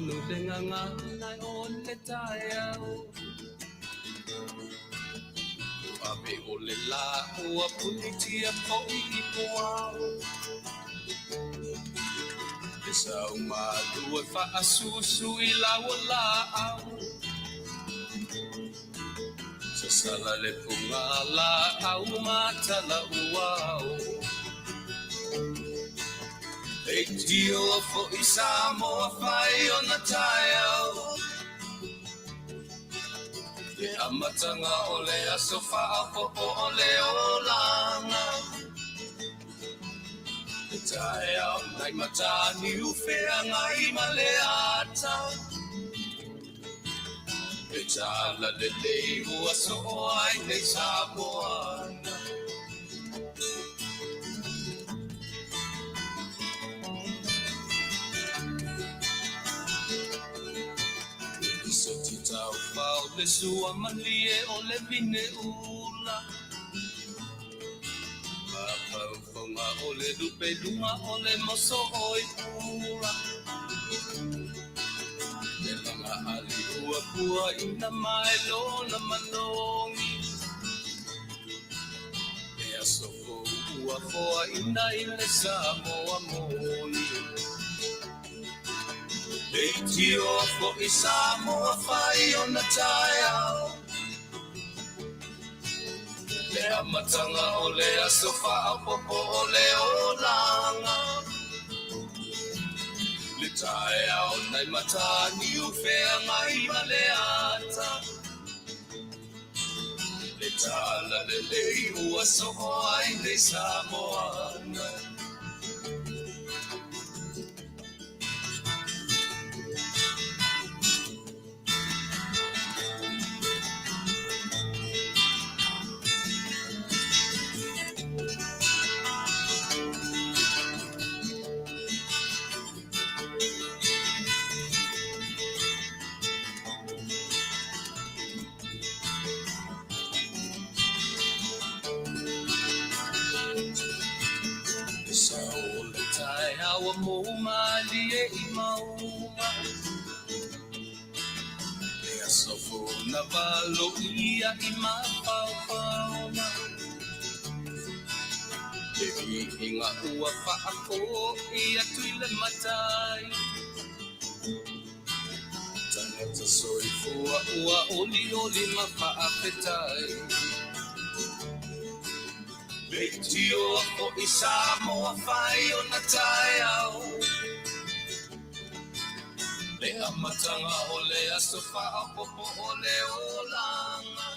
Manu le gagana o le taeao Ave o le lā ua punitia foi i puao Le sau malua faasusu i lau laau Sasala le pugalaau ma talauao Leitioa foi Samoa fai ona taeao Le amataga o le aso faaopoopo o le olaga Le taeao nai Mataniu Feagai ma le ata Le talalelei ua soo ai nei Samoa Le sua malie o le vine ula Mafaufonga o le lupe lunga o le moso oi pula Le langa ali ua pua ina mai lona manogi Le aso fou ua foa ina i le Samoa moni Leitioa foi Samoa fai ona taeao Le amataga o le aso faaopoopo o le olaga Le taeao nai Mataniu Feagai ma le ata Le talalelei ua soo ai nei Samoa Le sao o le taeao mo malie i mauga Le aso fou na valo ia i mafaofaoga Le viiga ua faafoi atu i le matai Tagata soifua ua olioli ma faafetai Leitioa foi Samoa fai ona taeao Le amataga o le aso faaopoopo o le olaga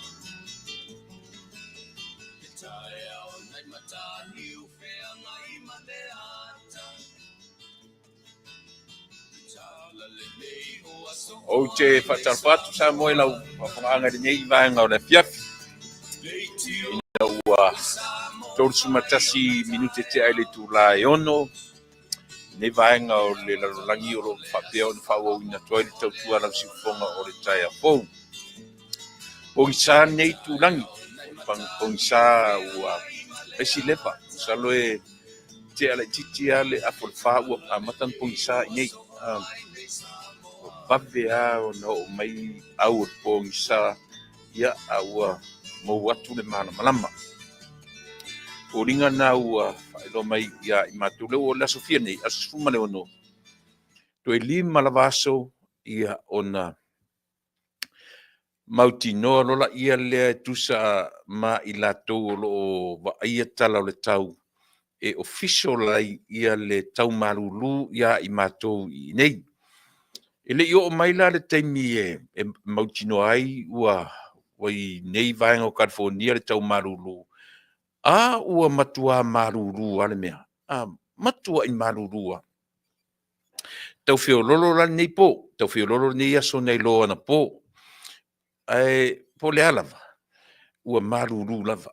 Le taeao nai Mataniu Feagai ma le ata Le talalelei ua soo Ou te faatalofa atu Samoa i lau faafofogaaga i lenei vaega o le afiafi. Ina ua 31 minute tea i le itula e 6, lenei vaega o le lalolagi o lo o faapea ona faaauauina atu ai le tautua a lau siufofoga o le taeao fou. Pogisa lenei itulagi, pogisa ua fai si leva, masalo e tea laitiiti lava le afa o le 4 ua amata ona pogisa i inei. Ua vave lava ona oo mai au o le pogisa, ia, a ua mou atu le malamalama. Foliga na ua faailoa mai ia i matou, lea ua oo i le aso fia nei, aso 16, toe 5 lava aso ia ona mautinoa loa laia lea e tusa ma i latou o lo o vaaia tala o le tau e official ai ia le tau malulu ia i matou i inei. E le i oo mai la le taimi e mautinoa ai ua i nei vaega o California le tau malulu, a ua matuā malulu lava le mea, a matuaʻi malulu lava. Tau feololo la lenei po, tau feololo lenei aso nai lo anapo, ae po o le a lava, ua malulu lava.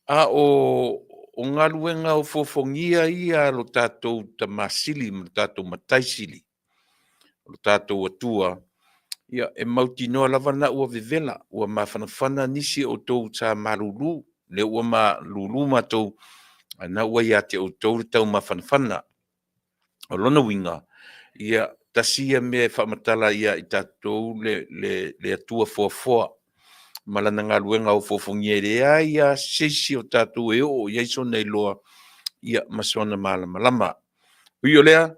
A o galuega ofoofogia ia a lo tatou Tama Sili ma lo tatou Matai Sili, o lo tatou Atua, ia e mautinoa lava na ua vevela, ua mafanafana nisi o outou sa malulu, lea ua malulu matou, a na ua ia te outou le tau mafanafana. O lona uiga, ia Tasi ia mea e faamatala ia i tatou le, le, le Atua foafoa ma lana galuega ofoofogia e leai lava se isi o tatou e oo i ai sona iloa ia ma sona malamalama. Ui o lea,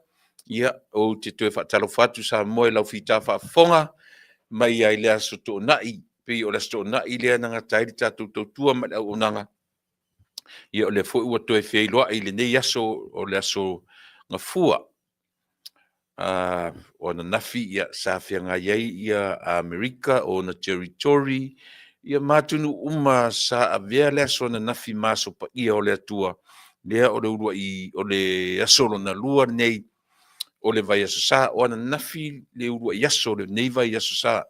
ia, ou te toe faatalofa atu Samoa i lau fita faafofoga mai ai le Aso Toonai, pei o le Aso Toonai lea na gata ai le tatou tautua ma le auaunaga. Ia o lea foi ua toe feiloai i lenei aso o le aso Gafua. O ananafi ia, sa feagai ai ia Amerika o ona territory ia ma atunuu uma sa avea le aso ananafi ma aso paia o le Atua, lea o le uluai o le aso lona lua lenei o le vaiaso sa. O ananafi le uluai aso o lenei vaiaso sa.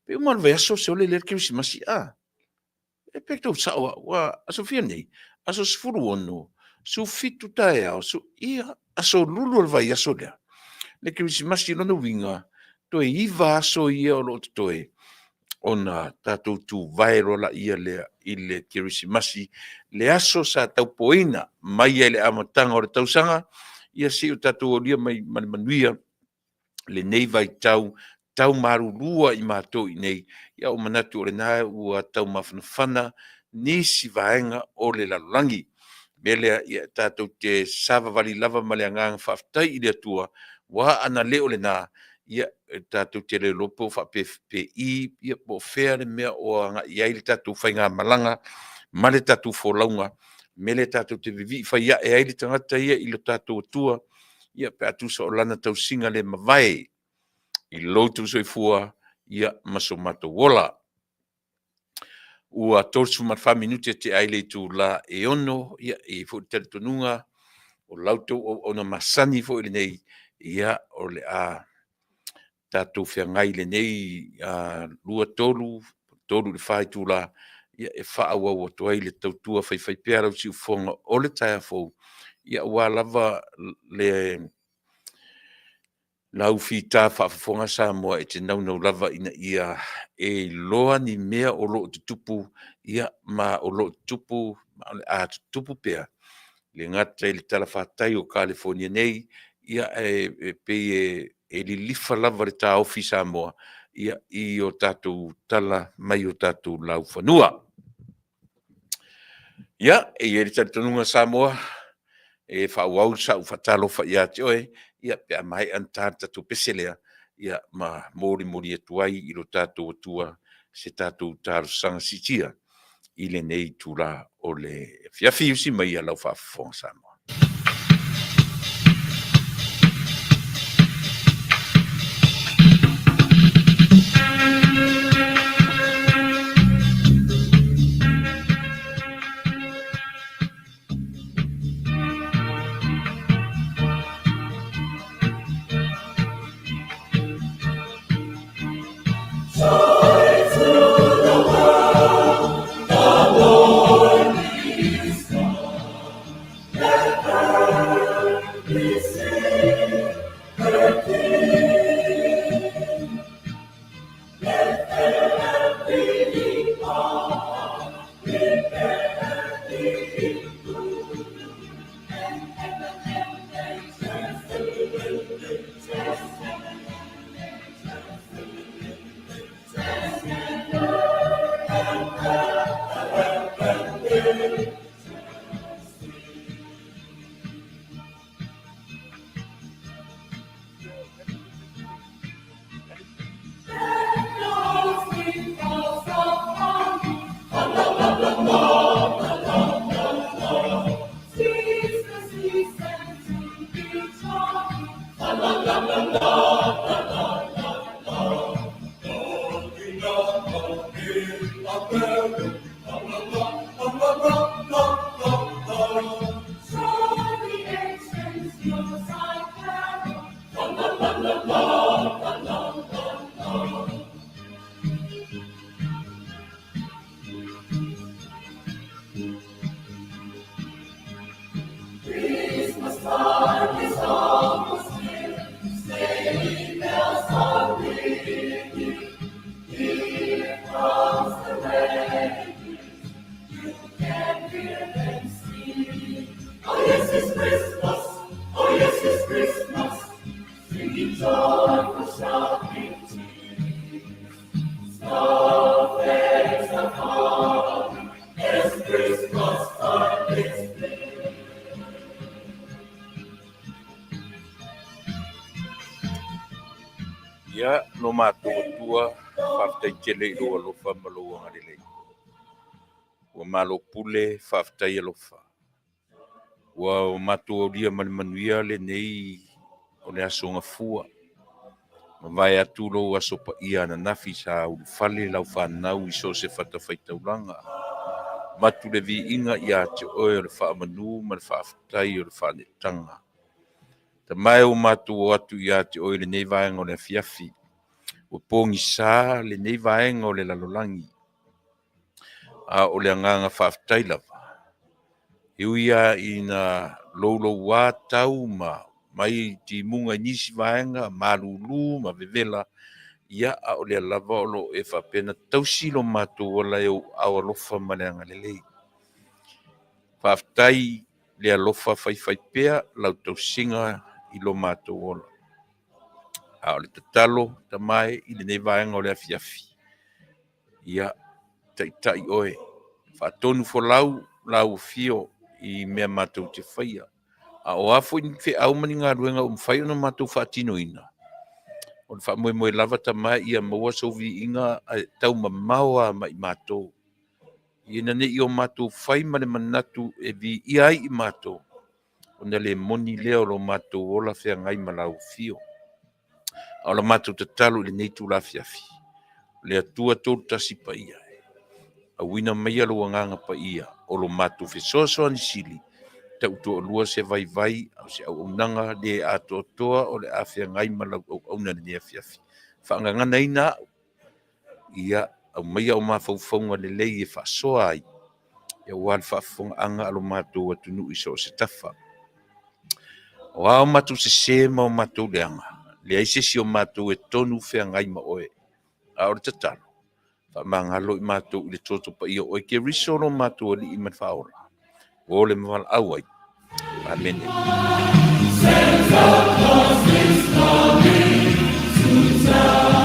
Pe uma le vaiaso sole lea le Kerisimasi a? E pe tou sao au, ua aso fia nei? Aso 16, 17 taeao, ia, aso lulu o le vaiaso lea, le Kerisimasi. Lona uiga, toe 9 aso ia o lo o totoe ona tatou tuvae loa laia lea i le Kerisimasi, le aso sa taupoina mai ai i le amataga o le tausaga, ia seia o tatou aulia mai ma le manuia lenei vaitau tau malulua i matou i inei. Ia ua manatu o lena ua tau mafanafana nisi vaega o le lalolagi. O le mea lea, ia tatou te savavali lava ma le agaga faafetai i le Atua, aua ana le o lena, ia e tatou te le iloa po o faapei, ia po o fea le mea o agai i ai le tatou faigamalaga ma le tatou folauga. O le mea lea tatou te vivii fai ae ai le tagata ia i lo tatou Atua, ia pe a tusa o lana tausiga le mavae i lo outou soifua ia ma so matou ola. Ua 34 minute tea ai le itula e 6, ia e i ai foi le talitonuga o la outou auauna masani foi lenei, ia o le a tatou feagai i lenei 2, 3, 3 i le 4 itula, ia e faaauau atu ai le tautua faifaipea a lau siufofoga o le taeao fou, ia aua lava le lau fita faafofoga Samoa e te naunau lava ina ia e iloa ni mea o lo o tutupu, ia ma o lo o tutupu ma o le a tutupu pea, e le gata i le talafatai o Kalifonia nei, ia ae pei e lilifa lava le taofi Samoa ia i o tatou tala mai o tatou laufanua. Ia, e i ai le talitonuga Samoa, e faaauau sau faatalofa ia te oe, ia pe a maea ona ta le tatou pese lea, ia ma molimoli atu ai i lo tatou Atua se tatou talosaga siitia i lenei itula o le afiafi. Usi maia lau faafofoga Samoa. matou Atua, faafetai tele i lou alofa ma lou agalelei. Ua malo pule, faafetai alofa. Ua matou aulia ma le manuia lenei o le Aso Gafua. Mavae atu lou aso paia ananafi sa ulufale lau fanau i so o se fatafaitaulaga. Avatu le viiga ia te oe o le faamanu ma le faafetai o le faaneetaga. Tama e, ua matou o atu ia te oe i lenei vaega o le afiafi. Ua pogisa lenei vaega o le lalolagi, a o le agaga faafetai lava, e ui lava ina louloua tau ma mai timuga i nisi vaega, malulu ma vevela, ia, a o lea lava o lo o e faapea ona tausi lo matou ola e ou aao alofa ma le agalelei. Faafetai le alofa faifaipea lau tausiga i lo matou ola. A o le tatalo, Tama e, i lenei vaega o le afiafi, ia taitai oe, faatonu folau lau afio i mea matou te faia. A o a foi ni feau ma ni galuega ua mafai ona matou faatinoina, o le faamoemoe lava, Tama e, ia maua sou viiga ae taumamao lava mai matou, ina ne i o matou fai ma le manatu e viia ai i matou, ona le moni lea o lo matou ola feagai ma lau afio. A o la matou tatalo i lenei itula afiafi, le Atua Tolu Tasi Paia, auina maia lou Agaga Paia o lo matou fesoasoani sili, tautoalua se vaivai a o se auaunaga le atoatoa o le a feagai ma lau auauna i lenei afiafi. Faagaganaina au, ia aumaia ou mafaufauga lelei e faasoa ai, aua le faafofogaaga a lo matou atunuu i so o se tafa. O a o matou sese ma o matou leaga, leai se isi o matou e tonu feagai ma oe. A o le tatalo, faamagalo i matou i le toto paia o oe Keriso lo matou Alii ma le Faaola, ua ole ma valaau ai. Amene. Santa Claus is coming to town.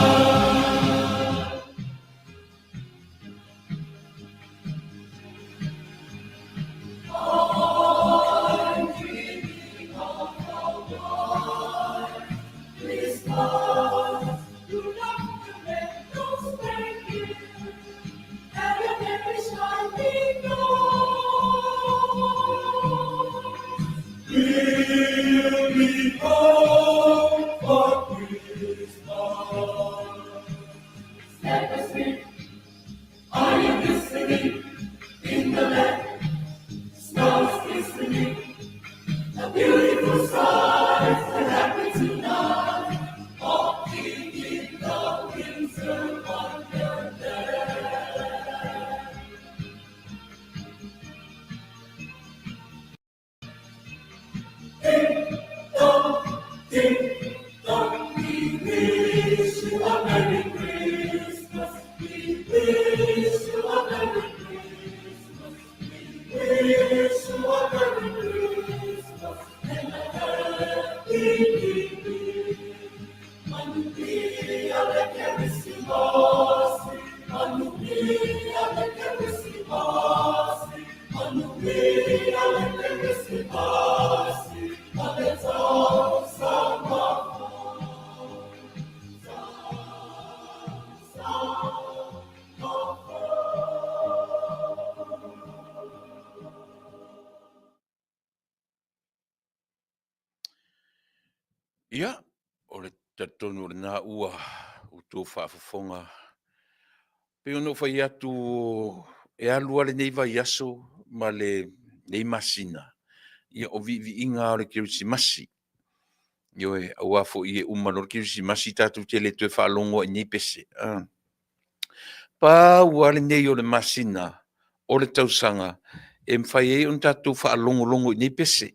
Ia, o le talitonu o lena ua outou faafofoga. Pei ona ou fai atu e alu lava lenei vaiaso ma lenei masina, ia o viiviiga lava o le Kerisimasi. Ioe, aua foi e uma loa le Kerisimasi tatou te le toe faalogo lava i nei pese. Pau lava lenei o le masina o le tausaga e mafai ai ona tatou faalogologo i nei pese.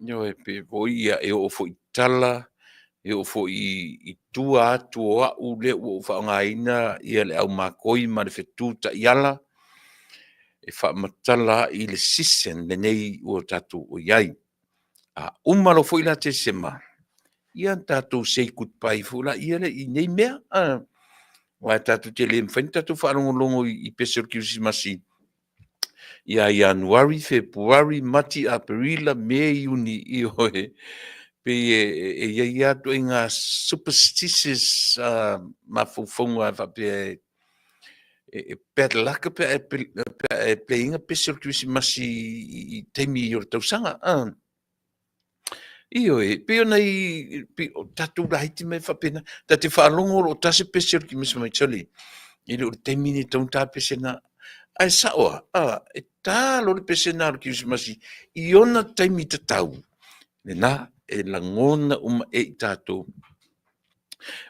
Ioe, pe foi ia e oo foi i tala, e oo foi i tua atu o au lea ua ou faaaogaina le aumakoi ma le fetu taiala e faamatala ai le season lenei ua tatou i ai. A uma loa foi la Tesema, ia ona tatou say goodbye foi lea i nei mea. Aua tatou te le mafai ona tatou faalogologo i pese o le Kerisimasi ia Ianuari, Fepuari, Mati, Aperila, Me, Iuni, ioe. Pei e i ai lava ituaiga superstitious mafaufauga e faapea e bad luck pe a e play ina pese o le Kerisimasi i taimi o le tausaga. Ioe, pei ona i o tatou laiti ma e faapena, ta te faalogo o lo o ta se pese o le Kerisimasi, sole, e le o le taimi lenei e tatau ona ta le pese lena. Ae sao lava, e ta loa le pese lena o le Kerisimasi i ona taimi tatau, lena e lagona uma e i tatou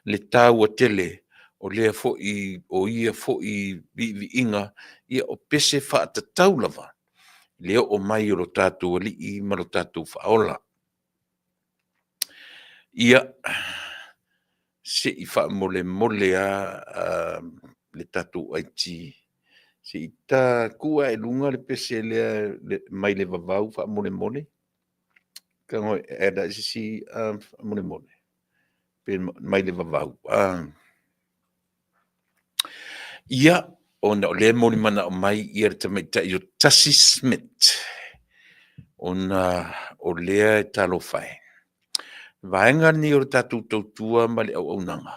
le taua tele o lea foi o ia foi viiviiga, ia o pese faatatau lava le oo mai o lo tatou Alii ma lo tatou Faaola. Ia, se i faamolemole lava le tatou IT, se i ta tuu ae i luga le pese lea mai le vavau faamolemole. Tago e add ai se isi faamolemole, pe mai le vavau. Ia, ona o lea e molimanao mai le tamaitai o Tasi Smith, ona o lea e talofa e. Vaega lenei o le tatou tautua ma le auaunaga,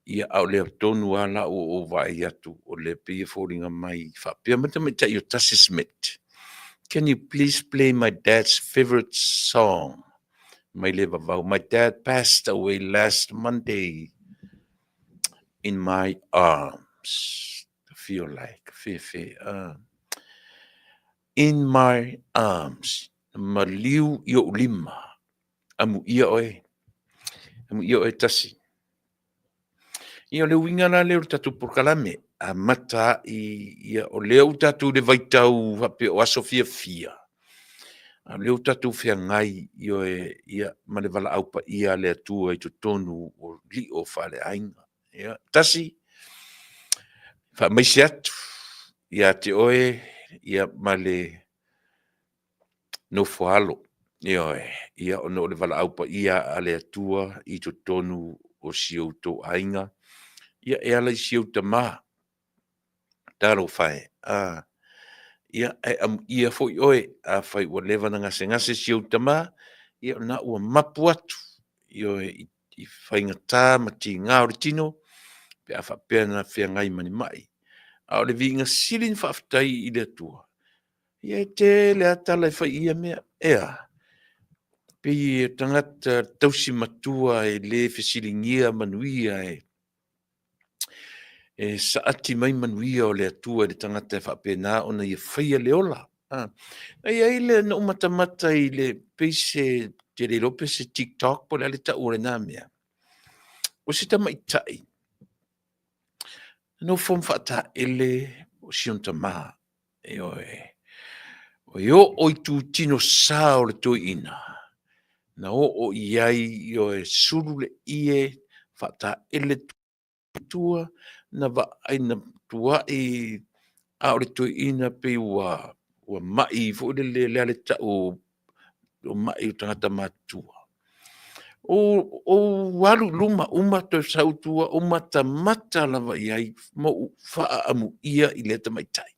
ia a o lea tonu lava la ua ou vaai atu o lea e pei e foliga mai faapea mai le tamaitai o Tasi Smith, "Can you please play my dad's favorite song?" Mai le vavau, "My dad passed away last Monday in my arms." Feel like, fefe, in my arms, maliu i ou lima, amuia oe, amuia oe Tasi. Ia o le uiga la lea o le tatou polokalame, amata ai, ia o lea ua tatou i le vaitau faapea o aso fiafia, a o lea ua tatou feagai, ioe, ia, ma le valaau paia a le Atua i totonu o lio faaleaiga. Ia, Tasi, faamaise atu ia te oe, ia, ma le nofo alo, ioe, ia, ona o le valaau paia a le Atua i totonu o si outou aiga, ia, e ala i si ou tama, talofa e, ia, ae amuia foi oe, afai ua leva ona gasegase si ou tama, ia, o lena ua mapu atu, ioe, i faigata ma tiga o le tino, pe a faapea na feagai ma ni mai. A o le viiga sili ona faafetai i le Atua, ia e tele lava tala e fai i ia mea, e a? Pei e tagata tausi matua e le fesiligia manuia e saati mai manuia o le Atua i le tagata e faapena ona ia faia le ola. E i ai le na ou matamata i le pei se, te le iloa pe se TikTok po o le a le tau o lena mea. O se tamaitai, nofo ma faataele o si ona tama. Ioe. E oo i itutino sa o le toeaina, na oo i ai, ioe, sulu le ie, faataele tua, na vaai, na tuai, a o le toeaina pei ua mai foi lele, o le a le tau o mai o tagata matutua. Ou alu i luma uma toe sau i tua, ou matamata lava i ai ma ou faaamuia i lea tamaitai.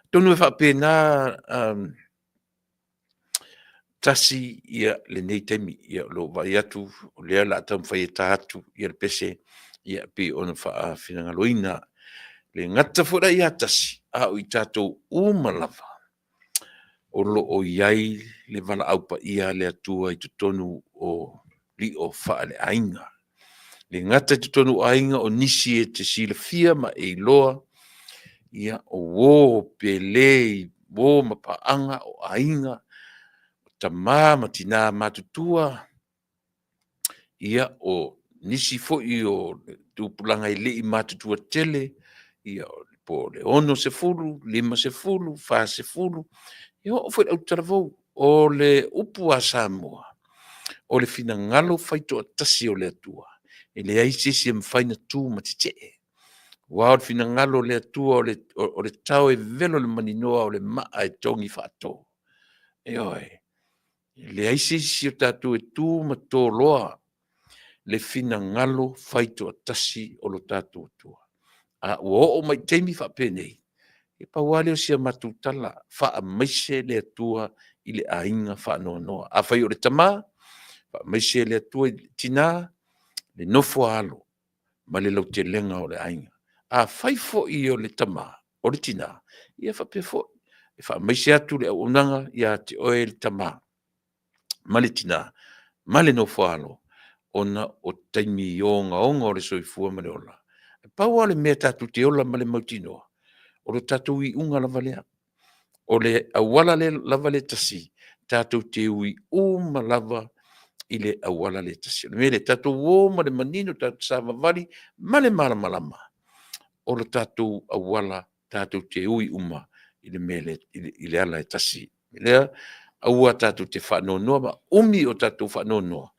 Atonu e faapena tasi ia lenei taimi, ia o lo o vaai atu o lea o le a taumafai e ta atu ia le pese, ia pei ona faafinagaloina. Le gata foi la ia Tasi, a o i tatou uma lava o lo o i ai le valaau paia a le Atua i totonu o lio faaleaiga. Le gata i totonu o aiga o nisi e te silafia ma e iloa, ia o uo pele, uo ma paaga o aiga, o tama ma tina matutua, ia o nisi foi o tupulaga e le i matutua tele, ia po o le 60, 50, 40, e oo foi i le autalavou. O le upu a Samoa, o le finagalo faitoatasi o le Atua, e leai se isi e mafai ona tu ma tetee. Aua o le finagalo o le Atua o le tao e velo i le maninoa o le maa e togi faato. Ioe. E leai se isi o tatou e tu ma toloa le finagalo faitoatasi o lo tatou Atua. A ua oo mai i taimi faapenei, e pau lava lea o si a matou tala, faamaise le Atua i le aiga faanoanoa. Afai o le tama, faamaise le Atua i le tina, le nofo a alo ma le lautelega o le aiga. Afai foi o le tama, o le tina, ia faapea foi, e faamaise atu le auaunaga ia te oe le tama ma le tina ma le nofo a alo, ona o taimi ogaoga o le soifua ma le ola. E pau lava le mea tatou te ola ma le mautinoa, o le tatou iuga lava lea. O le auala lava lea e tasi, tatou te ui uma lava i le auala lea e tasi. O le mea lea, tatou o ma le manino, tatou savavali ma le malamalama, o le tatou auala tatou te ui uma i le mea lea, i le ala e tasi. O lea, aua tatou te faanoanoa ma umi o tatou faanoanoa,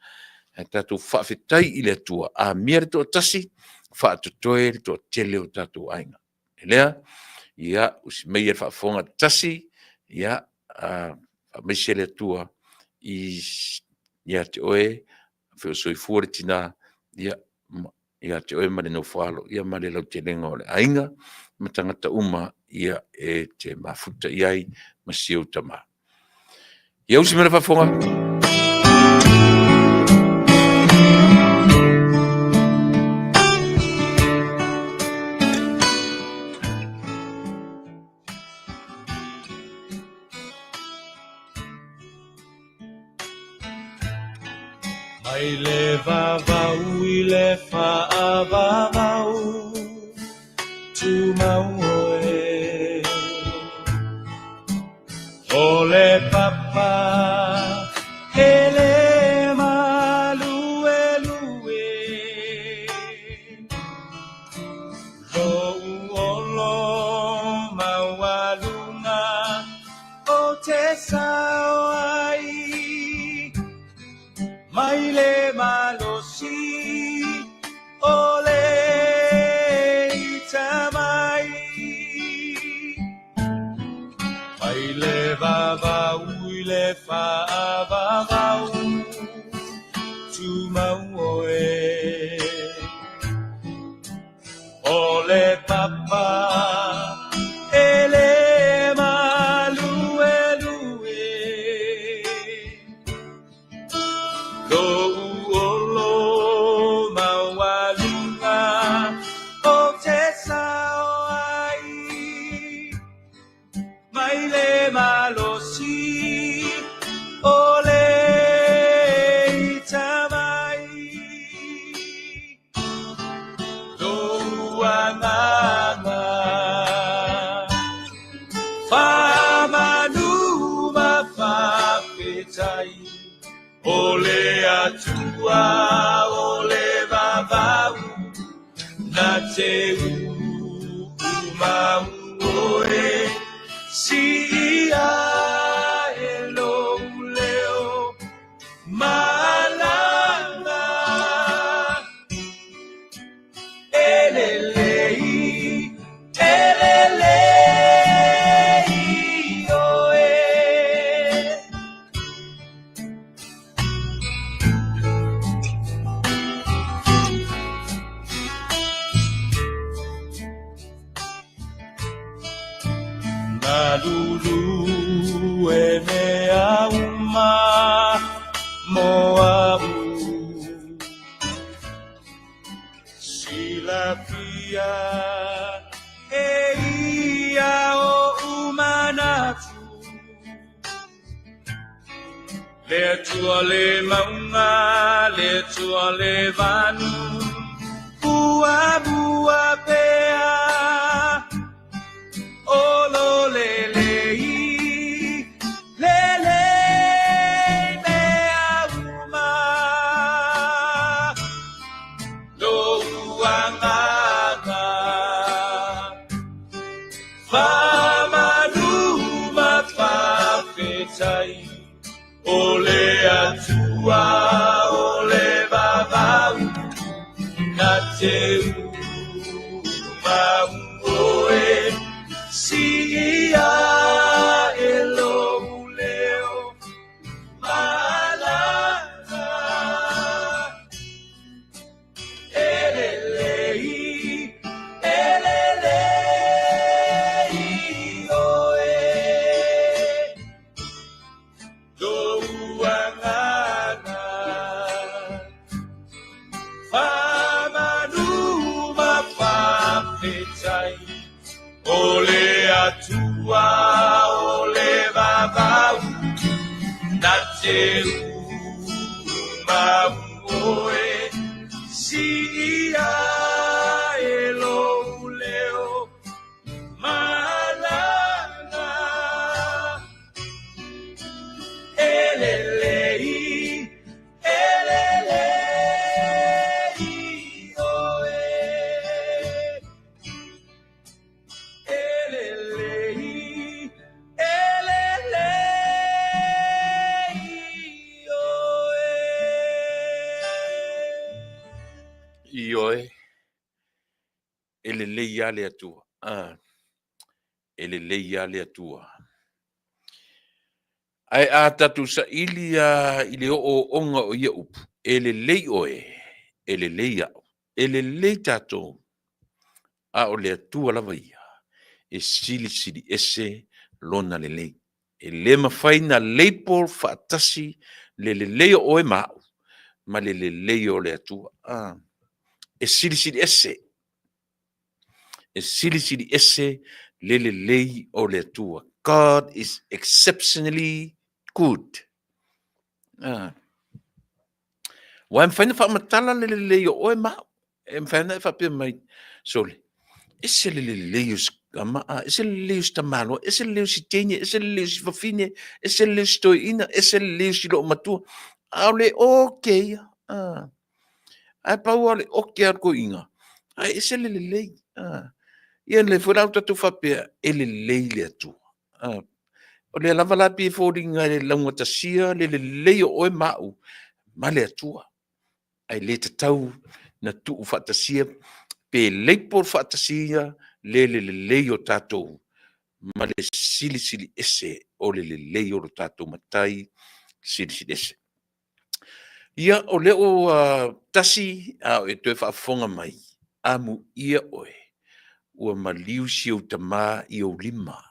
ae tatou faafetai i le Atua, amia le toatasi, faatotoe le toatele o tatou aiga. O lea, ia, usi maia le faafofoga tasi, ia, faamaise le Atua ia te oe, afai o soifua le tina, ia, ia te oe ma le nofo a alo, ia ma le lautelega o le aiga ma tagata uma ia e te mafuta i ai ma si ou tama. Ia usi mai le faafofoga. Mai le vavau i le faavavau, tumau oe. O le papa e le maluelue, Lou olo maualuga o te sao ai, Mai le malosi o le ita mai. Mai le vavau i le faavavau, tumau oe. O le papa e le maluelue, Lou olo maualuga o te sao ai, Mai le malosi o le ita mai. Lou agaga faamanu ma faafetai, O le Atua o le vavau, Na te uumau oe, Siia e lou leo malaga. E lelei, e lelei oe. Malulu e mea uma mo a'u, Silafia e ia o'u manatu, Le Atua le mauga, le Atua le vanu, Puapua pea, O lo lelei, lelei mea uma. Lou agaga, faamanu ma faafetai, O le Atua o le vavau, Na te uumau oe, Siia e lou leo malaga. E lelei, e lelei oe. Faafetai o le Atua o le vavau na te umau oe siia e lou leo malama e lelei e lelei oe e lelei e lelei oe. Ioe, e lelei lava le Atua. Ah, e lelei lava le Atua. Ae a tatou saili lava i le ooooga o ia upu, e lelei oe, e lelei au, e lelei tatou, a o le Atua lava ia, e silisili ese lona lelei. E le mafai na label faatasi le lelei o oe ma au ma le lelei o le Atua. Ah, e silisili ese. E silisili ese le lelei o le Atua. God is exceptionally good. Ah. Ua e mafai na faamatala le lelei o oe ma au. E mafai ona e faapea mai, sole, ese le lelei o si tama, ese le lelei o si tamaloa, ese le lelei o si teine, ese le lelei o si fafine, ese le lelei o si toeaina, ese le lelei o si loomatua. A o le oke ia. Ah. Ae pau lava o le oke a le toeaina, ae ese le lelei. Ah. Ia lea foi la ua tatou faapea, e lelei le Atua. Ah. O lea lava la pei e foliga e laugatasia le lelei o oe ma au ma le Atua. Ae le tatau na tuu faatasia pe label faatasia le lelei o tatou ma le silisili ese o le lelei o lo tatou Matai Silisili Ese. Ia, o lea ua tasi a o e toe faafofoga mai, amuia oe, ua maliu si ou tama i ou lima.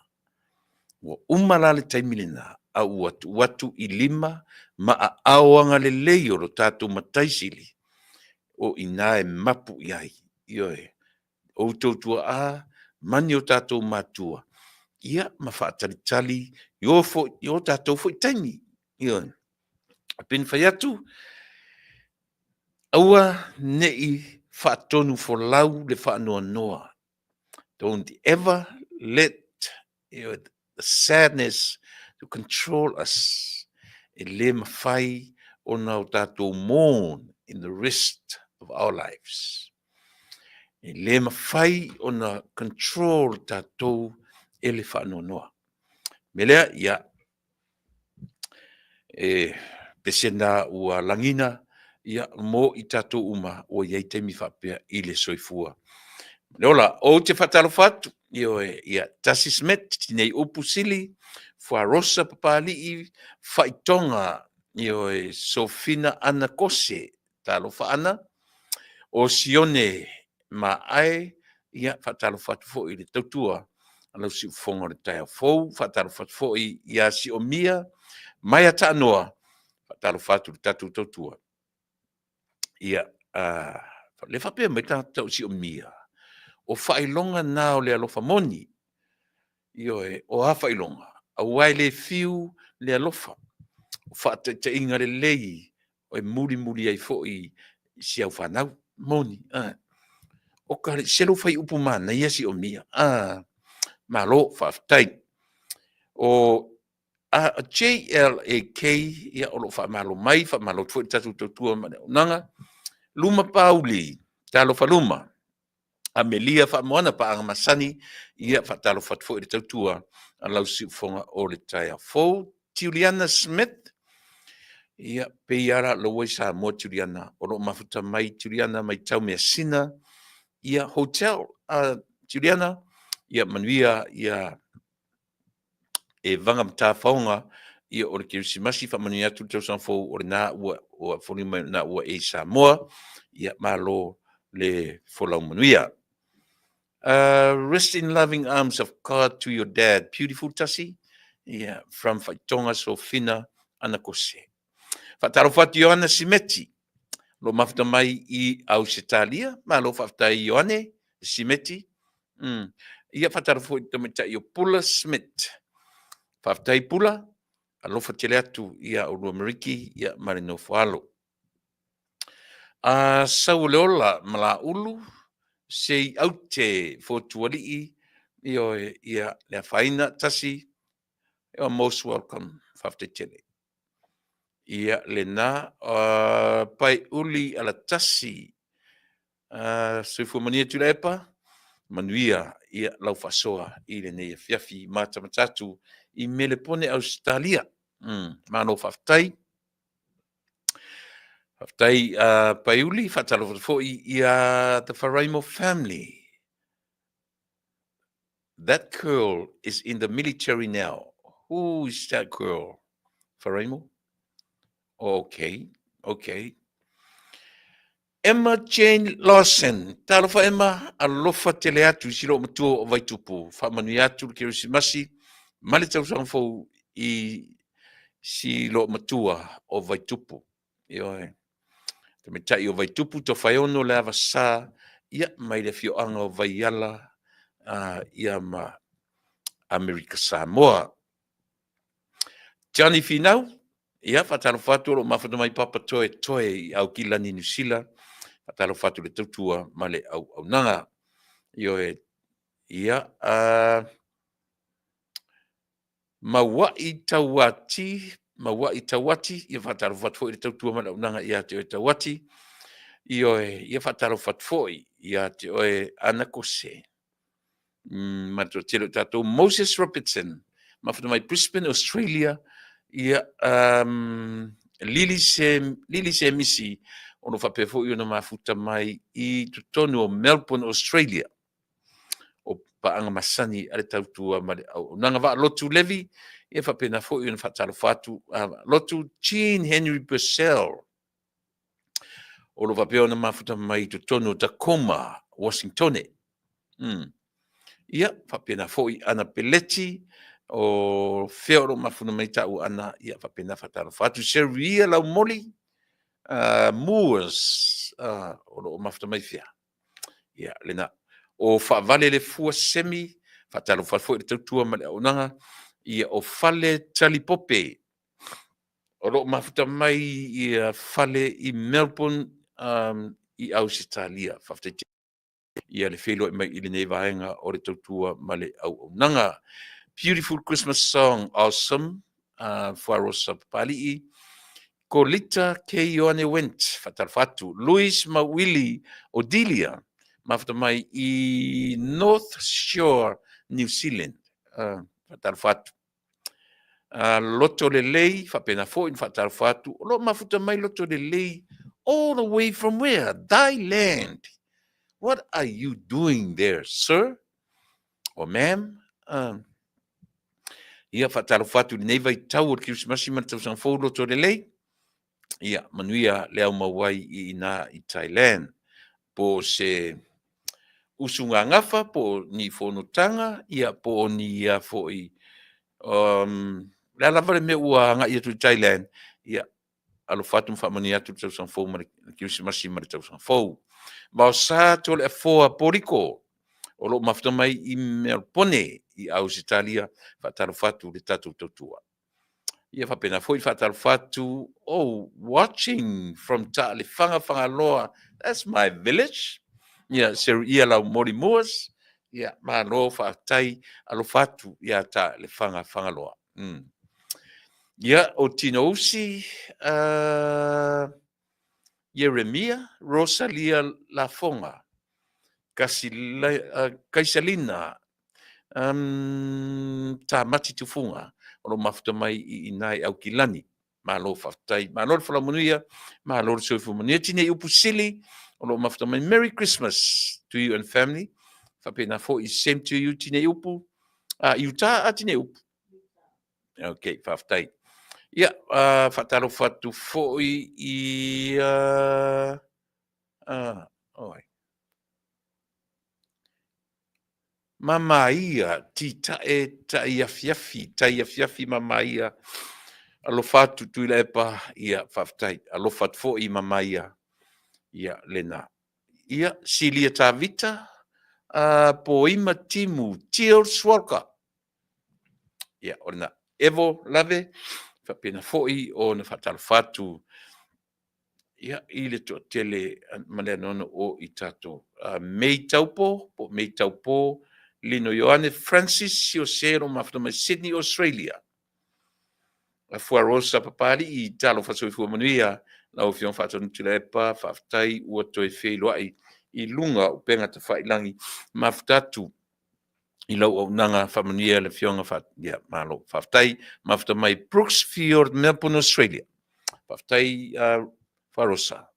Ua uma la le taimi lena, a ua tuu atu i lima ma aao agalelei o lo tatou Matai Sili, o i ina e mapu i ai. Ioe, outou tuaa ma ni o tatou matua, ia ma faatalitali i o foi, i o tatou foi taimi. Ioe. E pei ona fai atu, aua ne i faatonu folau le faanoanoa. Don't ever let the sadness to control us. E le mafai ona o tatou mourn in the rest of our lives. E le mafai ona control tatou e le faanoanoa. Me lea, ia, e pese na ua lagina, ia, mo i tatou uma ua i ai taimi faapea i le soifua. Le ola, ou te faatalofa atu, ioe, ia, Tasi Smith, Tinei Upu Sili, Fuarosa Papali'i, Faitoga, ioe, Sofina Ana Kose, talofa Ana, o Sione Maae, ia, faatalofa atu foi i le tautua a lau siufofoga o le taeao fou, faatalofa atu foi ia Siomia Maia Taanoa, faatalofa atu i le tatou tautua. Ia, le faapea mai tagata o Siomia, o faailoga na o le alofa moni. Ioe, o a faailoga? Aua e le fiu le alofa, o faataitaiga lelei e mulimuli ai foi si au fanau. Moni, a. O ka se lou fai upu manaia Siomia. A, malo, faafetai. O a JLAK, ia, o lo o faamalo mai, faamalo atu foi i le tatou tautua ma le auaunaga. Luma Pauli, talofa Luma. Amelia Faamoana, paaga masani, ia, faatalofa atu foi i le tautua a lau siufofoga o le taeao fou. Juliana Smith, ia, pei lava la ua i Samoa Juliana, o lo o mafuta mai Juliana mai Taumeasina, ia, hotel. Juliana, ia manuia, ia, e vaga matafaoga ia o le Kerisimasi, faamanuia atu le tausaga fou o lena ua ua foliga mai o lena ua e i Samoa, ia malo le folau manuia. Rest in loving arms of God to your dad, beautiful Tasi, yeah, from Faitoga Sofina Anakose. Faatalofa atu Ioane Simeti, lo mafuta mai i Ausetalia, malo faafetai Ioane Simeti. Ia faatalofa foi i le tamaitai o Pula Smith. Faafetai Pula, alofa tele atu ia oulua ma Ricky ia ma le nofo alo. A sau o le ola ma Laulu, se i aute Fotualii, ioe, ia le afaina tasi, you are most welcome. Faafetai tele. Ia lena, Paiuli Alatasi, soifua manuia Tuilaepa, manuia ia lau faasoa i lenei afiafi matamata atu i Melepone Ausetalia. Malo faafetai. Faafetai Paiuli, faatalofa atu foi ia the Faraimo family. That girl is in the military now. Who is that girl? Faraimo? Okay, okay. Emma Jane Lawson. Talofa Emma, alofa tele atu i si loo matua o Vaitupu. Faamanuia atu le Kerisimasi ma le tausaga fou i si loo matua o Vaitupu. Ioe. Tamaitai o Vaitupu, Tofaeono le Avasa, ia, mai le afioaga o Vaiala, ia ma Amerika Samoa. Johnny Finau, ia, faatalofa atu o lo o mafuta mai Papa Toe Toe i Aukilani, Niu Sila. Faatalofa atu i le tautua ma le auaunaga. Ioe, ia, Mauai Tauati, Mauai Tauati, ia faatalofa atu foi i le tautua ma le auaunaga ia te oe Tauati. Ioe, ia faatalofa atu foi ia te oe Anakose. Ma le toatele o tatou Moses Robertson, mafuta mai Brisbane, Australia, ia Lili Se, Lili Semisi, o lo o faapea foi ona mafuta mai i totonu o Melbourne, Australia. O paaga masani a le tautua ma le auaunaga. Vaa Lotu Levi, ia faapena foi ona faatalofa atu Lotu Jean Henry Purcell, o lo o faapea ona mafuta mai i totonu o Tacoma, Washingtone. Ia, faapena foi Ana Peleti, o fea o lo o mafuta mai taua Ana, ia faapena faatalofa atu. Seria Laumoli, Moores, o lo o mafuta mai fea. Ia, lena. O Faavale le Fua Semi, faatalofa foi i le tautua ma le auaunaga. Ia, o Fale Talipope, o lo o mafuta mai ia Fale i Melbourne, i Ausetalia. Faafetai tele ia le feiloai mai i lenei vaega o le tautua ma le auaunaga. Beautiful Christmas song, awesome. Fuarosa Papali'i, Kolita K. Ioane Wendt, faatalofa atu. Louis Mauili Odilia, mafuta mai i North Shore, New Zealand. Faatalofa atu. Loto Lelei, faapena foi na faatalofa atu. O lo o mafuta mai Loto Lelei all the way from where? Thailand. What are you doing there, sir? Or ma'am? Ia, faatalofa atu i lenei vaitau o le Kerisimasi ma le tausaga fou Loto Lelei. Ia, manuia le au mau ai i ina i Thailand. Po o se usuga gafa, po o ni fonotaga, ia, po o ni ia foi, le a lava le mea ua agai atu i Thailand, ia, alofa atu ma faamanuia atu le tausaga fou ma le Kerisimasi ma le tausaga fou. Vaosa Toleafoa Poriko, o lo o mafuta mai i Melpone i Ausetalia, faatalofa atu le tatou tautua. Ia faapena foi faatalofa atu, oh, watching from Taalefaga Fagaloa, that's my village. Ia, Seruia Laumoli Moores, ia, malo faafetai, alofa atu ia Taalefaga Fagaloa. Ia, o Tino Usi, Ieremia, Rosalia Lafoga, Kaisalina, Tamati Tufuga, o lo o mafuta mai i ina i Aukilani. Malo faafetai, malo le folau manuia, malo le soifua manuia. Tinei Upu Sili, o lo o mafuta mai, Merry Christmas to you and family. Faapena foi, same to you, Tinei Upu. I uta a Tinei Upu. Ok, faafetai. Ia, faatalofa atu foi i oi. Mamaia, titae tai afiafi, tai afiafi mamaia. Alofa atu Tuilaepa, ia faafetai. Alofa atu foi mamaia, ia lena. Ia, Silia Tavita, Poima Timu, Teal Swalka. Ia, o lena. Evo Lave, faapena foi ona faatalofa atu ia, i le toatele ma le anoano o i tatou. May Taupo, po May Taupo, Lino Ioane Francis Siose o mafuta mai Sydney, Australia. Fuarosa Papali'i, talofa soifua manuia, lau Afioga Faatonu Tuilaepa, faafetai ua toe feiloai i luga o upega tafailagi. Mafuta atu i lau auaunaga, faamanuia le Afioga fa, ia, malo, faafetai. Mafuta mai Brooksfield, Melbourne, Australia. Faafetai, Fuarosa.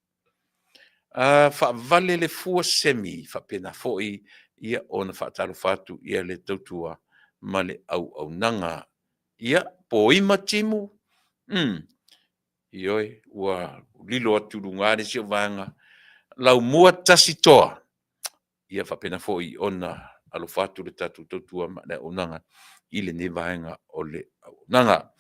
Faavale le fua semi, faapena foi ia ona faatalofa atu ia le tautua ma le auaunaga. Ia, poima timu, ioe, ua lilo atu i luga le isi o vaega, laumua tasi toa. Ia faapena foi ona alofa atu le tatou tautua ma le auaunaga i lenei vaega o le auaunaga.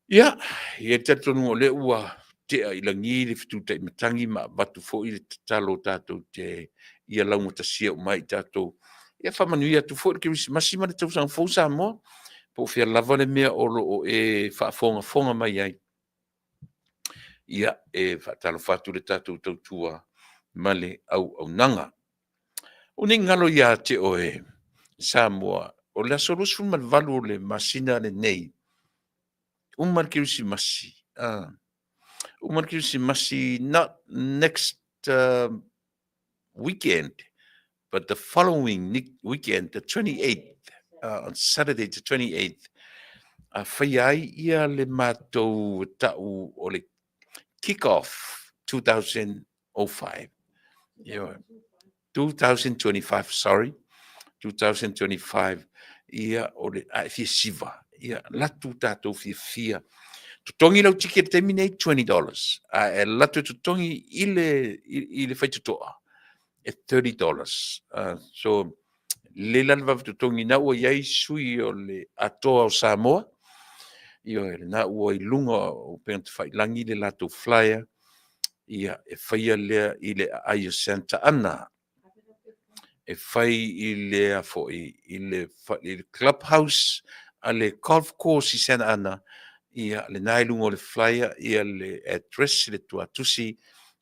Ia, e i ai le talitonuga o lea ua tea i lagi le fetutai matagi ma avatu foi le tatalo tatou te ia laugatasia uma ai i tatou. Ia faamanuia atu foi le Kerisimasi ma le Tausaga Fou Samoa, po o fea lava le mea o lo o e faafogafoga mai ai. Ia, e faatalofa atu le tatou tautua ma le auaunaga. O nei galo ia te oe, Samoa, o le aso 28 o le masina lenei, uma le Kerisimasi, uma le Kerisimasi, not next weekend, but the following weekend, the 28th, on Saturday the 28th, a faia ai ia le matou tau o le kick-off 2005. Ia, 2025, sorry, 2025, ia, o le a e fia siva, ia, latu tatou fiafia. Totogi lau ticket i le taimi nei, $20. A e latu e totogi i le faitotoa, e $30. So, lelei la le vave totogi na ua i ai sui o le Atoa o Samoa, ioe, lena ua i luga o upega tafailagi le latou flyer, ia, e faia lea i le aai o Santa Ana. E fai i le a foi, i le clubhouse a le golf course i Santa Ana, ia, lena i luga o le flyer, ia le address, le tuatusi,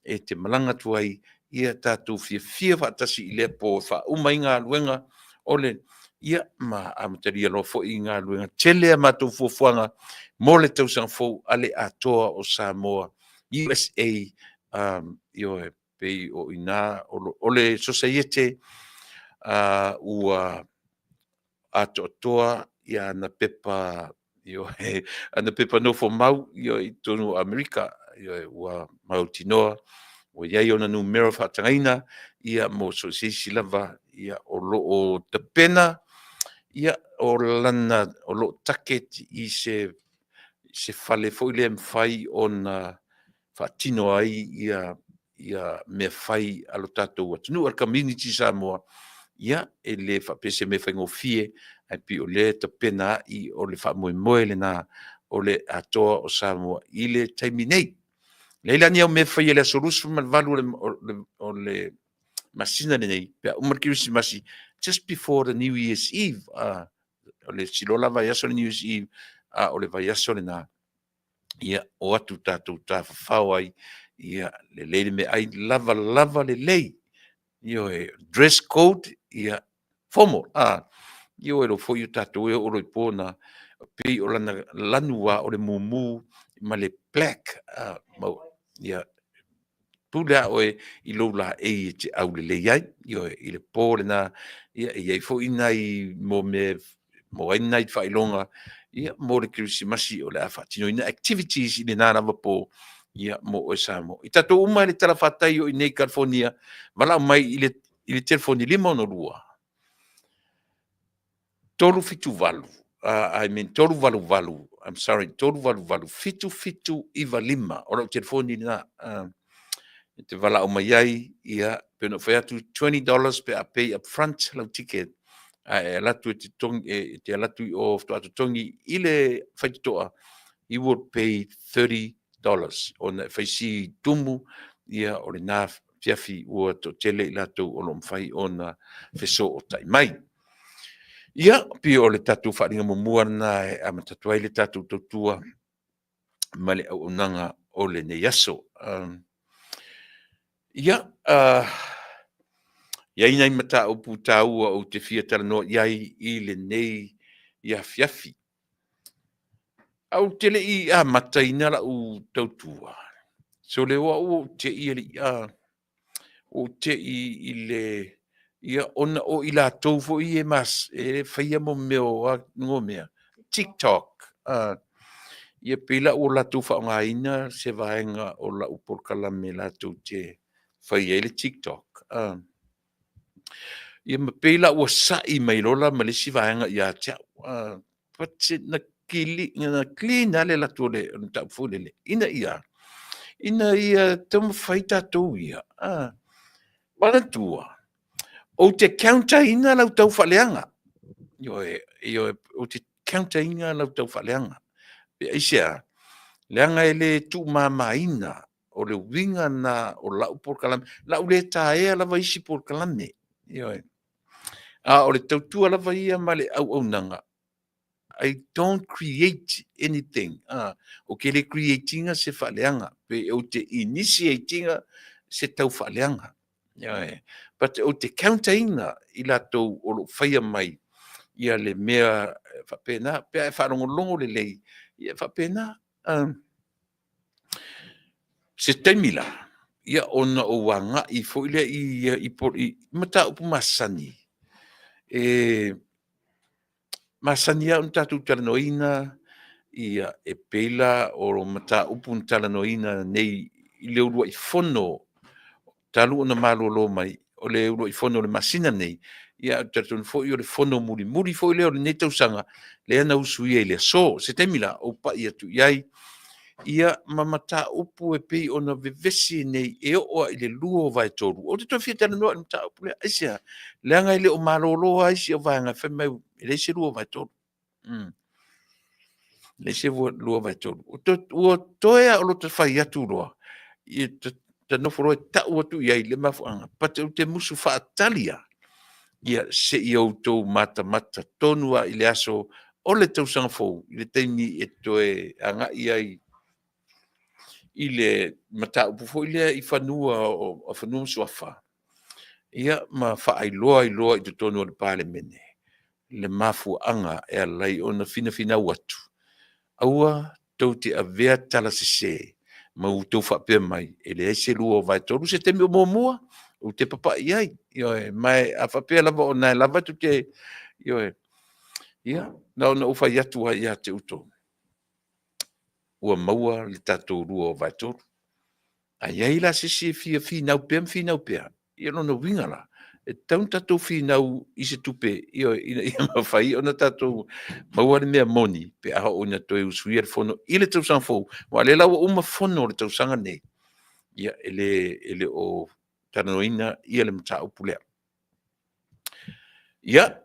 e te malaga atu ai, ia tatou fiafia faatasi i lea po e faauma ai galuega o le, ia, ma amatalia loa foi galuega tele a matou fuafuaga mo le tausaga fou a le Atoa o Samoa, USA, ioe, pei o i ina o le sosaiete ua atoatoa ia ana pepa, ioe, ana pepa nofomau, ioe, i totonu o Amerika, ioe, ua mautinoa ua i ai ona numera faatagaina, ia, mo so o se isi lava, ia, o lo o tapena, ia, o lana, o lo o target i se fale foi lea e mafai ona faatino ai ia ia mea fai a lo tatou atunuu, a le community Samoa. Ia, e le faapea se mea faigofie, ae pei o lea e tapena ai, o le faamoemoe lena o le Atoa o Samoa i le taimi nei. Leai la ni au mea faia i le aso 28 o le masina lenei, pe a uma le Kerisimasi, just before the New Year's Eve. O le siloa la vaiaso le New Year's Eve, a o le vaiaso lena, ia, o atu tatou tafafao ai, ia, lelei le meaai, lava lava lelei. Ioe, dress code, ia, formal. Ioe, lo foi o tatou e oo loa i po na, pei o lana lanu a o le mumu ma le black. Mau, ia, pule a oe i lou laei e te aulelei ai, ioe, i le po lena, ia, e i ai foi nai mo mea mo ai nai faailoga, ia, mo le Kerisimasi o le a faatinoina activities i lena lava po, ia, mo oe Samoa. I tatou uma i le talafatai o i nei California, valaau mai i le telefoni 562 378, I mean 388, I'm sorry, 388 7795, o lau telefoni lena. E te valaau mai ai, ia, pe ona fai atu $20 pe a pay up front lau ticket, a e alu atu e te totogi, e te alu atu i o faatoa totogi i le faitotoa, you will pay $30, ona e fai si tumu, ia, o lena. afiafi ua toatele i latou o lo o mafai ona fesootai mai. Ia, pei o le tatou faaaliga muamua lena e amata atu ai le tatou tautua ma le auaunaga o lenei aso. Ia, i ai nai mataupu taua ou te fia talanoa i ai i lenei afiafi. Ae ou te le i amataina lau tautua, sole o au ua ou te i alii a, ua ou te i i le, ia ona o i latou foi ia e faia mo mea o a mo mea, TikTok, a, ia pei la ua latou faaaogaina se vaega o lau polokalame latou te faia ai le TikTok, a. Ia ma pei la ua sa'i mai loa la ma le isi vaega ia te au, a, but na clean lava le alu atu o le mataupu foi lele, ina ia, ina ia taumafai tatou ia, a, manatua, ou te counter ina lau taufaaleaga. Ioe, ioe, ou te counter ina lau taufaaleaga. Pe aisea? Leaga e le tuumamaina, o le uiga lena o lau polokalame. O le a ou le taea lava isi polokalame, ioe. A o le tautua lava ia ma le auaunaga, I don't create anything. Ou te le create ina se faaleaga, pe ou te initiate ina se taufaaleaga. Ioe. But ou te counter ina i latou o lo o faia mai ia le mea faapena, pe a e faalogologo lelei, ia e faapena. Se taimi la, ia ona ou agai foi lea i mataupu masani, e masani lava ona tatou talanoaina ia e pei la o mataupu na talanoaina nei i le uluai fono talu ona malolo mai, o le uluai fono o le masina nei, ia ou te talitonu foi o le fono mulimuli foi lea o lenei tausaga, lea na usuia i le aso. Se taimi la ou pai atu i ai, ia ma mataupu e pei ona vevesi nei e oo lava i le 2/3, ou te toe fia talanoa i le mataupu lea. Aisea? Leaga e le o malolo lava isi vaega fai mai e leai se 2/3. E leai se 2/3. Ua toe lava o lota fai atu loa, ia ta nofo loa e tau atu i ai le mafuaaga, but ou te musu faatali lava, ia se i outou matamata tonu lava i le aso o le tausaga fou, i le taimi e toe agai ai i le mataupu foi lea i fanua o fanua ma suafa, ia ma faailoa ai loa i totonu o le Palemene le mafuaaga e ala ai ona finafinau atu, aua tou te avea tala sese ma outou faapea mai e leai se 2/3. Se taimi o muamua ou te papai i ai, ioe, ma a faapea lava o lena lava tou te, ioe, ia, na ona ou fai atu lava ia te outou, ua maua le tatou 2/3. A i ai la se isi e fia finau pea ma finau pea, ia lona uiga la, e tatau ona tatou finau i se tupe, ioe, ina ia mafai ona tatou maua le mea moni pe a oo ina toe usuia le fono i le tausaga fou. Aua o lea la ua uma fono o le tausaga lenei, ia e le o talanoaina le mataupu lea. Ia,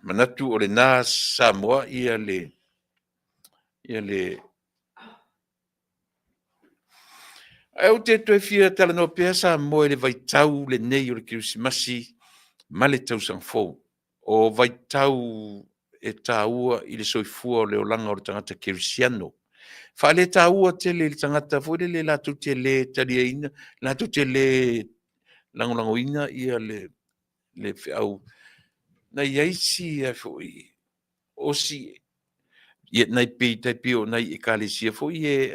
manatu o lena Samoa ia le Ae ou te toe fia talanoa pea Samoa i le vaitau lenei o le Kerisimasi ma le tausaga fou. O vaitau e taua i le soifua o le olaga o le tagata kerisiano. Faaletaua tele i le tagata foi lele latou te le taliaina, latou te le lagolagoina ia le feau. Na i ai si foi o si ia nai pei tai pei o nai ekalesia foi e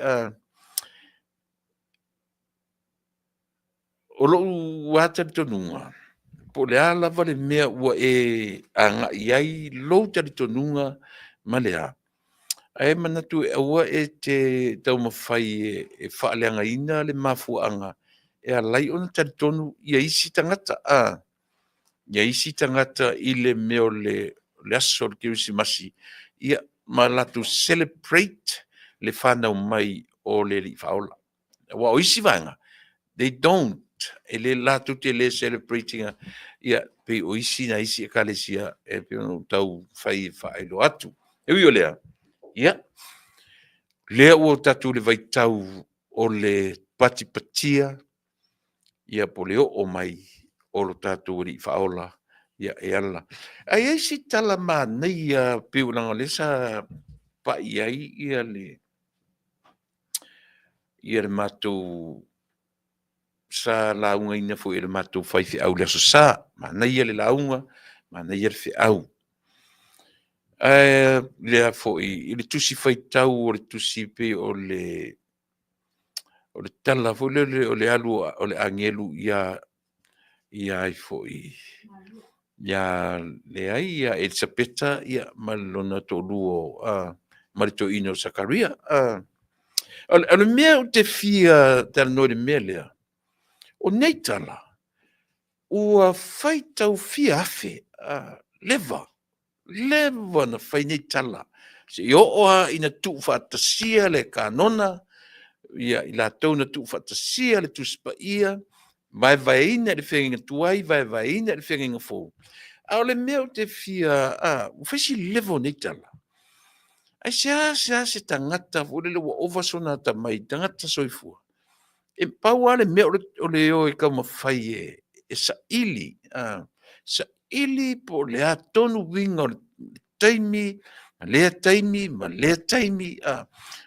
o lou lava talitonuga, po o le a lava le mea ua e agai i ai lou talitonuga ma le a, ae manatu e aua e te taumafai e faaleagaina le mafuaaga e ala ai ona talitonu ia isi tagata, a, ia isi tagata i le mea o le aso o le Kerisimasi, ia ma latou celebrate le fanau mai o le Alii Faaola. Aua o isi vaega, they don't, e le latou te le celebrate ina, ia, pei o isi nai isi ekalesia e pei ona ou tau fai e faailoa atu. E ui o lea, ia, lea ua tatou i le vaitau o le patipatia. ia po o le oo mai o lo tatou Alii Faaola ia e ala. Ae i ai si tala manaia pei leaga o lea sa pai ai ia le ia le matou sa laugaina foi e le matou faifeau i le Aso Sa. Manaia le lauga, manaia le feau. Ae lea foi i le tusi faitau o le tusi pei o le tala foi lele o le alu o le agelu ia ia ai foi ia leai ia Elisapeta ia ma lona toalua ma le toeaina o Sakaria. O le mea ou te fia talanoa i le mea lea, o nei tala ua faitau fia afe leva, leva ona fai nei tala, seia oo lava ina tuufaatasia le kanona, ia i latou na tuufaatasia le Tusi Paia, vaevaeina i le Feagaiga Tuai, vaevaeina i le Feagaiga Fou. A o le mea ou te fia, ua fai si leva o nei tala, aisea se tagata foi lele ua ova sona atamai, tagata soifua, e pau lava le mea o le o e taumafai e saili, saili po o le a tonu uiga o le taimi, ma lea taimi, ma lea taimi,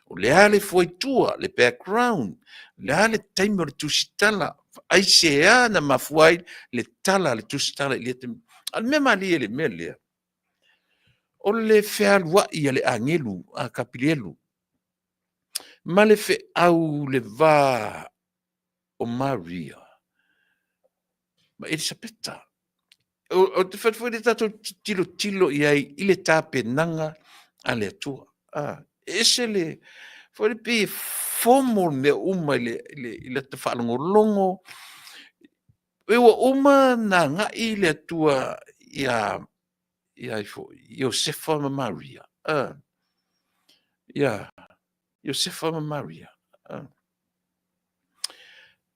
o le a le fuaitua, le background, o le a le taimi o le tusitala, aisea na mafua ai le tala a le tusitala i lea taimi. A o le mea malie i le mea lea, o le fealuai a le agelu a Kapilielu ma le feau i le va o Maria ma Elisapeta. Ou te fai atu foi lea tatou te tilotilo i ai i le tapenaga a le Atua. E ese le, foi le pei e fomo mea uma i lata faalogologo. E ua uma ona agai le Atua ia Iosefa ma Maria. Ia Iosefa ma Maria.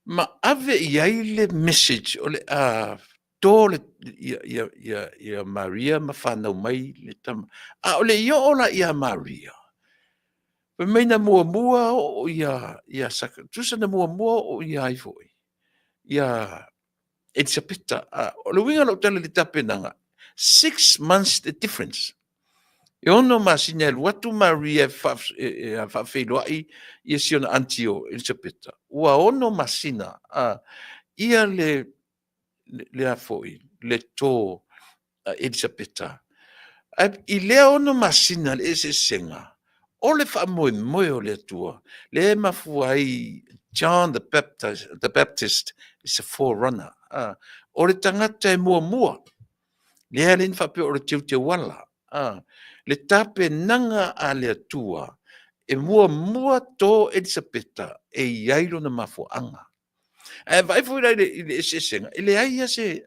Ma ave i ai le message o le a to ia Maria ma fanau mai le tama. A o le i oo la ia Maria, fai mai na muamua oo ia tusa na muamua oo ia ai foi, ia Elisapeta. O le uiga o lau tala i le tapenaga, 6 months the difference. E 6 masina e alu atu Maria e faafeiloai ia si ona aunty o Elisapeta, ua 6 masina ia le a foi, le to a Elisapeta. Ae i lea 6 masina le eseesega, o le faamoemoe o le Atua, lea e mafua ai John the Baptist, the Baptist is a forerunner. O le tagata e muamua, lea le faapea o le teuteuala. Le tapenaga a le Atua, e muamua to Elisapeta e i ai lona mafuaaga. Ae vaai foi la i le eseesega, e leai lava se,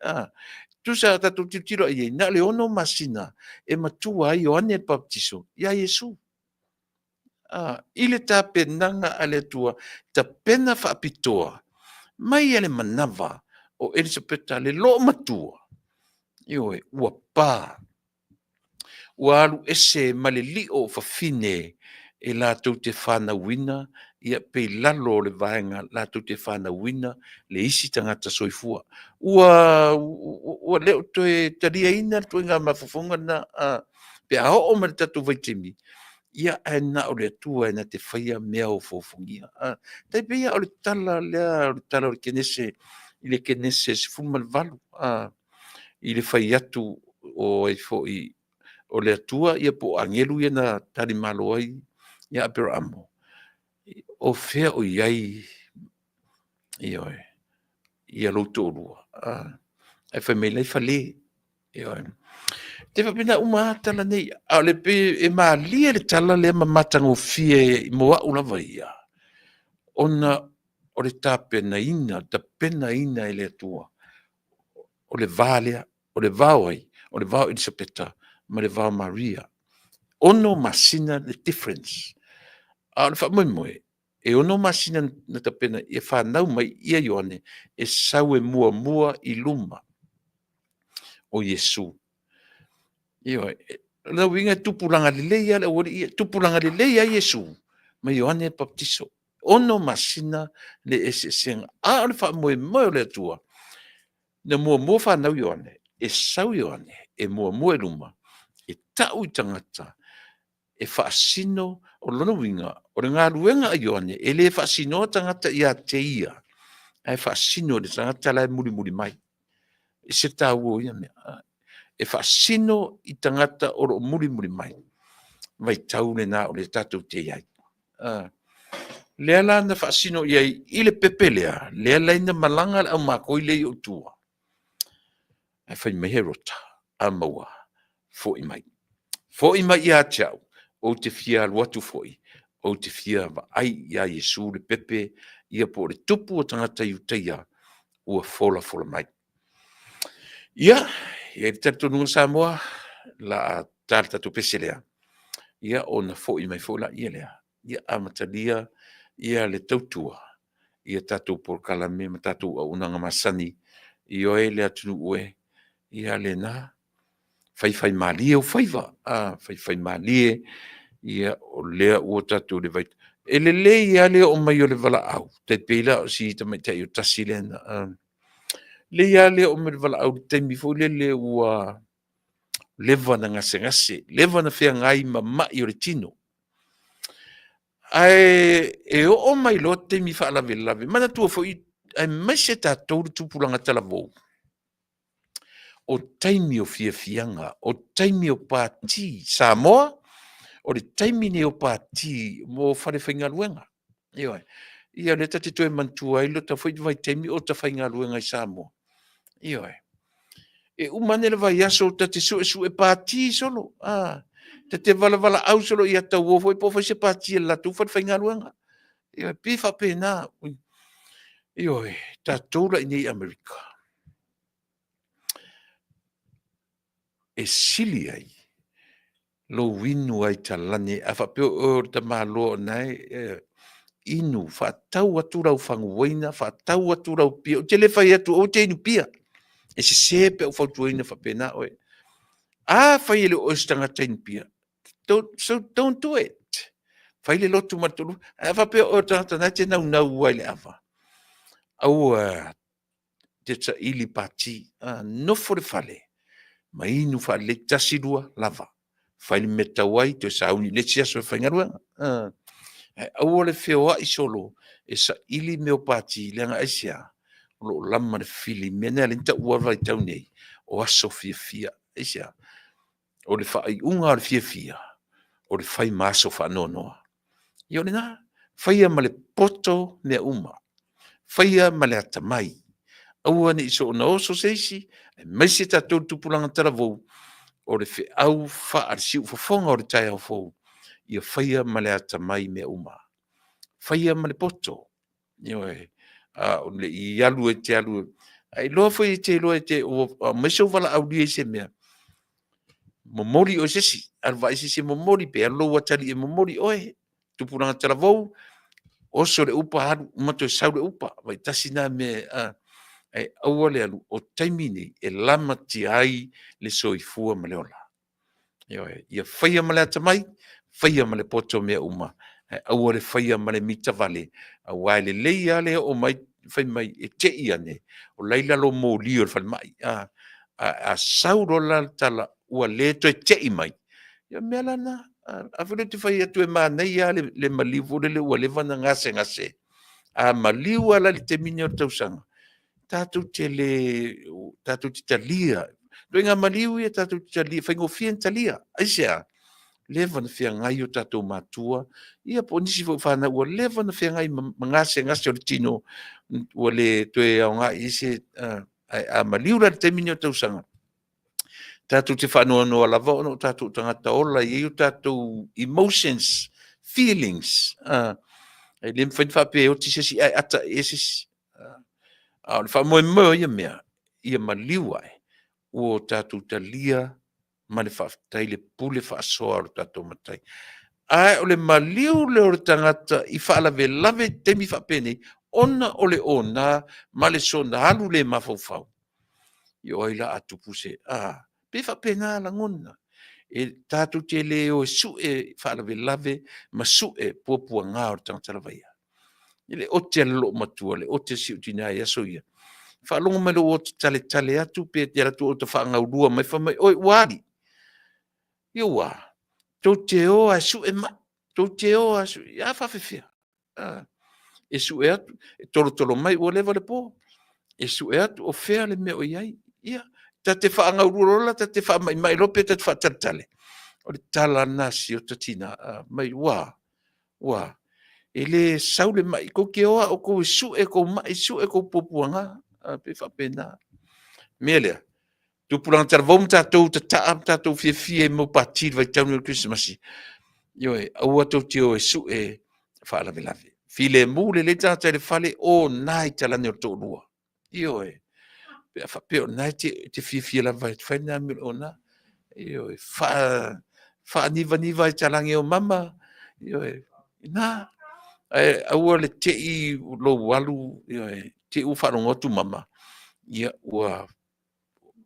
tusa a tatou tilotilo i ai, na o le 6 masina e matua ai Ioane le Papatiso ia Iesu. I le tapenaga a le Atua, tapena faapitoa mai le manava o Elisapeta le loomatua, ioe, ua pa, ua alu ese ma le lio o fafine e latou te fanauina, ia pe i lalo o le vaega latou te fanauina le isi tagata soifua. Ua le o toe taliaina le ituaiga mafaufauga lena, pe a oo mai i le tatou vaitaimi, ia ae na o le Atua e na te faia mea ofoofogia. Tai pei lava o le tala lea, o le tala o le Kenese i le Kenese 18, i le fai atu o ai foi o le Atua ia po o agelu ia na talimalo ai ia Aperaamo, o fea o i ai ia lou toalua, ae fai mai la e i fale. Te faapena uma lava tala nei, a o le pei e malie le tala lea ma matagofie mo au lava ia, ona o le tapenaina, tapenaina e le Atua o le va lea, o le va o ai? O le va o Elisapeta ma le va o Maria. 6 masina le difference. A o le faamoemoe, e 6 masina na tapena ia fanau mai ia Ioane e sau e muamua i luma o Iesu. Ioe, o lona uiga e tupulaga lelei lava le aualii ia, tupulaga lelei lava Iesu ma Ioane le Papatiso. 6 masina le eseesega. A o le faamoemoe o le Atua, na muamua fanau Ioane, e sau Ioane e muamua i luma, e tau i tagata e faasino. O lona uiga, o le galuega a Ioane, e le faasinoa tagata ia te ia, ae faasino i le tagata la e mulimuli mai. E ese le taua o ia mea. E faasino i tagata o lo o mulimuli mai. Vaitau lena o lea tatou te i ai. Lea la na faasino i ai i le pepe lea, lea la na malaga le aumakoi lea i ou tua, ae fai mai Herota, a maua, foi mai. Foi mai ia te au, ou te fia alu atu foi, ou te fia vaai ia Iesu le pepe, ia po o le tupu o tagata Iutaia ua folafola mai. Ia, e i ai le talitonuga Samoa, la a ta le tatou pese lea, ia ona foi mai foi laia lea, ia amatalia ia le tautua i tatou polokalame ma tatou auaunaga masani. Ioe le atunuu e, ia lena, faifaimalie ou faiva, faifaimalie, ia o lea ua tatou i le vaitau. E lelei lava le oo mai o le valaau, tai pei la o si tamaitai o tasi lea na, lelei lava le oo mai o le valaau i le taimi foi lele ua leva ona gasegase, leva ona feagai ma mai o le tino. Ae e oo mai loa taimi faalavelave, manatua foi aemaise tatou le tupulaga talavou, o taimi o fiafiaga, o taimi o pati. Samoa, o le taimi nei o pati mo falefaigaluega. Ioe. Ia o lea ta te toe manatua ai lota foi vaitaimi o ota faigaluega i Samoa. Ioe. E uma ane le vaiaso ta te suesue pati solo, ta te valavalaau solo ia tauo foi po o fai se pati a le latou falefaigaluega. Ioe, pei e faapena. Ioe, tatou la i inei i Amerika, e sili ai lou inu ai talane, a faapea o oe o le tamaloa o lena e inu, faatau atu lau fagu uaina, faatau atu lau pia. Ou te le fai atu aua e te inu pia, e sese pe a ou fautuaina faapena oe. Afai e le o oe o se tagata inu pia, so don't do it. Fai le lotu ma le toalua. Ae a faapea o oe o le tagata o lena e te naunau lava i le ava, aua te saili pati, nofo i le fale ma inu faalelei, tasi, lua, lava. Fai le mea e tatau ai, toe sauni i le isi aso e faigaluega. Ae aua le feoai solo e saili mea o pati, leaga aisea? O lo o lama le fili, le mea lena e ala ai ona taua le vaitau lenei, o aso fiafia. Aisea? O le faaiuga o le fiafia, o le fai ma aso faanoanoa. Ia o lena, faia ma le poto mea uma, faia ma le atamai, aua ne i soona oso se isi, aemaise tatou le tupulaga talavou, o le feau faale-siufofoga o le taeao fou, ia faia ma le atamai mea uma. Faia ma le poto, ioe, a o le i alu e te alu, a iloa foi e te iloa e te aumai sou valaaulia i se mea, momoli oe e se isi, alu vaai se isi e momoli, pe alu lou atalii e momoli oe. Tupulaga talavou, oso le upa alu uma toe sau le upa, vaitasi na mea, ae aua le alu, o taimi nei e lamatia ai le soifua ma le ola. Ioe, ia faia ma le atamai, faia ma le poto mea uma, ae aua le faia ma le mitavale, aua e lelei lava le oo mai fai mai e te i ane, o la e i lalo o moli o le falemai. A sau loa la le tala ua le toe te i mai, ia o le mea la lena. A foi lea ou te fai atu e manaia lava le maliu foi lele ua leva ona gasegase, a maliu lava la i le taimi lenei o le tausaga, tatou te le, tatou te talia, ituaiga maliu ia tatou te talia, e faigofie ona talia. Aisea? Leva ona feagai o tatou matua, ia po o nisi foi o fanau ua leva ona feagai ma gasegase o le tino, ua le toe aoga i ai se… Ae a maliu la i le taimi lenei o le tausaga, tatou te faanoanoa lava ona o tatou tagata ola, e i ai o tatou emotions, feelings, e le mafai ona faapea e oti se isi ae ata i se isi. A o le faamoemoe o ia mea, ia maliu ae, ua tatou talia ma le faafetai le pule faasoa a lo tatou Matai. Ae o le maliu lea o le tagata i faalavelave i taimi faapenei, ona o le ona ma le soona alu le mafaufau, ia o ai la a tupu se… a, pei e faapena lagona. E tatou te le o e sue faalavelave ma sue puapuaga o le tagata lava ia. I le ote a le loomatua, le ote a si ou tina i aso ia, faalogo mai loa ua ota taletale atu pe te alu atu ota faagaulua mai, fai mai, oi ua ali. Ia ua a? Tou te o lava e sue mai, tou te o lava e sue, a faapefea? E sue atu, e tolotolo mai ua leva le po, e sue atu o fea le mea o i ai. Ia, ta te faagaulua loa la ta te faamaimai loa pe ta te faataletale. O le tala lena a si ota tina, fai mai, ua a? Ua a? E le sau le mai, tou te o lava outou e sue tou mai, sue tou puapuaga, e pei e faapena. O le mea lea, tupulaga talavou ma tatou tataa ma tatou fiafia i mea o pati i le vaitaimi o le Kerisimasi, ioe, aua tou te o e sue faalavelave. Filemu lelei le tagata i le fale, o na i talaane o le toalua. Ioe. Pe a faapea o lena e te fiafia lava e fai lena mea o le ona. Ioe. Faanivaniva lava i talaane o mama, ioe, i ina. Ae aua le te i lou alu, ioe, te i ua faalogo atu mama, ia ua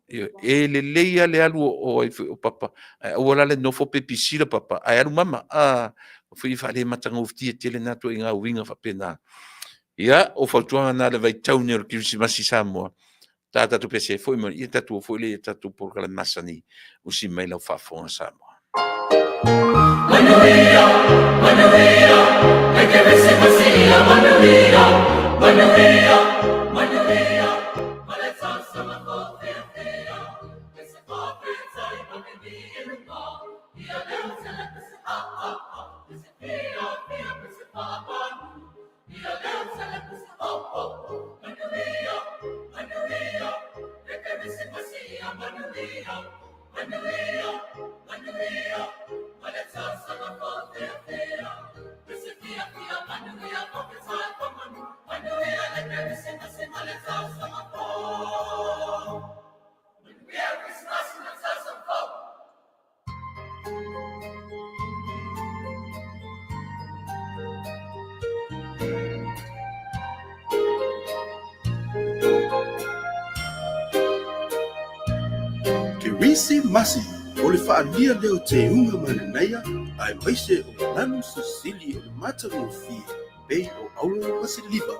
E lelei lava le alu o papa, ae aua la le nofo pe pisila papa ae alu mama. E faalematagofie tele na ituaiga uiga faapena. Ia, o fautuaga na i le vaitaimi o le Kerisimasi i Samoa, ta tatou pese foi mai, ia tatou o foi lea i tatou polokalame masani, usi mai lau faafofoga Samoa. Manuia, manuia, le Kerisimasi ia manuia, manuia, manuia, ma le tausaga fou fiafia, me se faafetai ma mimi i luga, ia leo tele pe se ha ha ha, pe se fia fia pe se faapanu, ia leo tele pe se ho ho ho, manuia, manuia, le Kerisimasi ia manuia, manuia, manuia, ma le tausaga fou fiafia, me se fia fia manuia, faafetai faamanu, manuia le Kerisimasi ma le tausaga fou. Manuia le Kerisimasi ma le tausaga fou. Kerisimasi, o le faaalia lea o teuga mananaia aemaise o lanu sisili o le matagofie pei o auro ma siliva.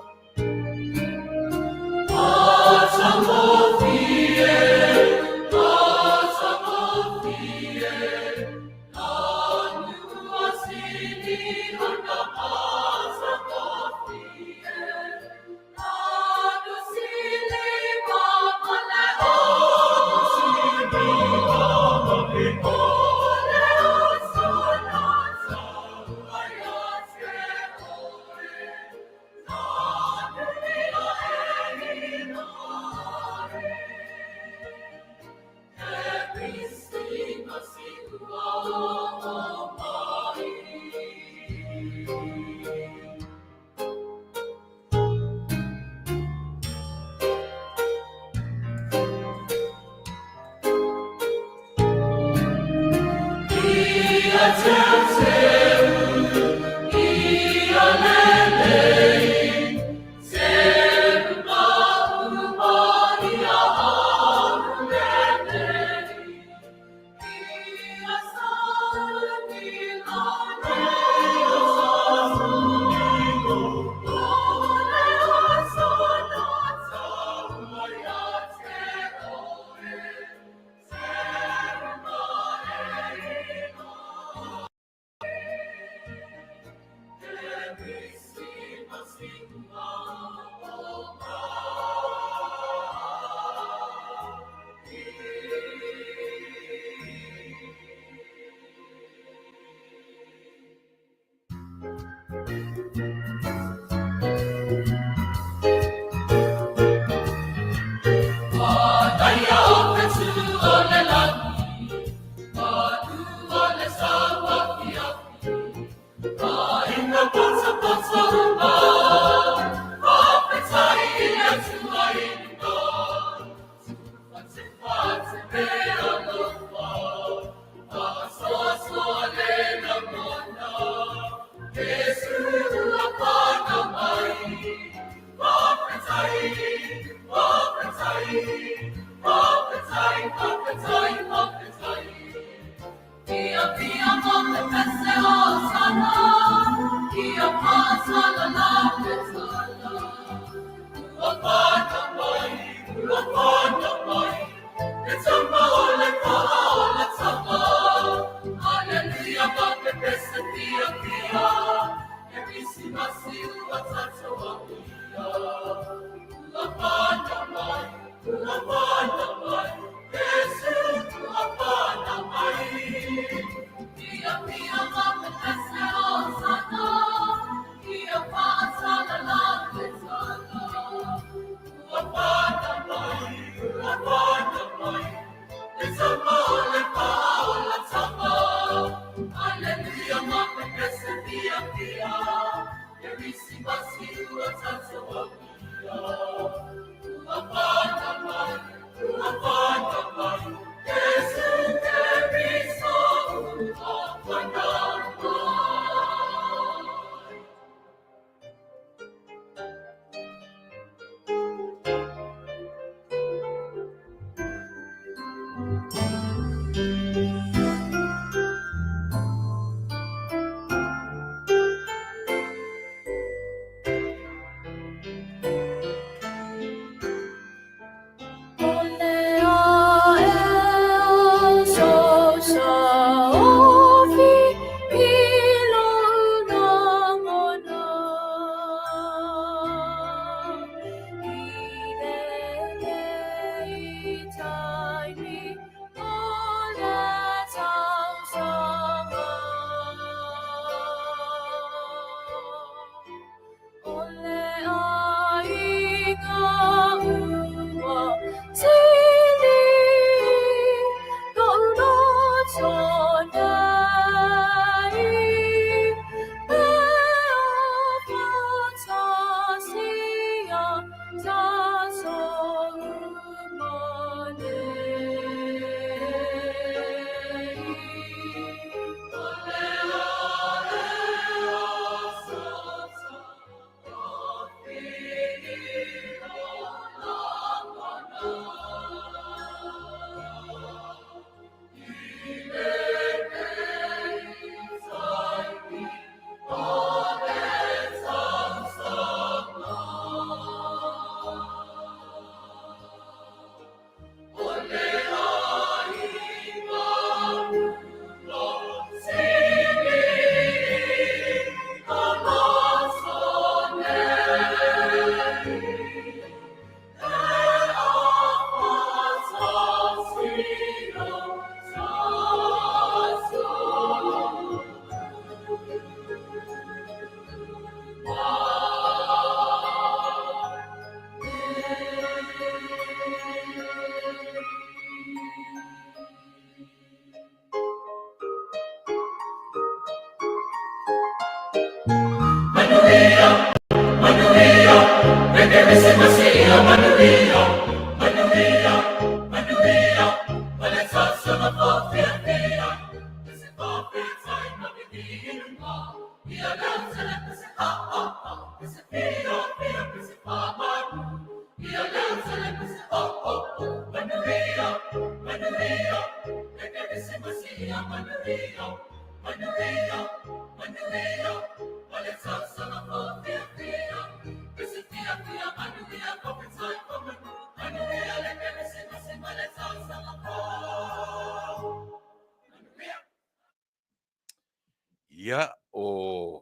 Ia, o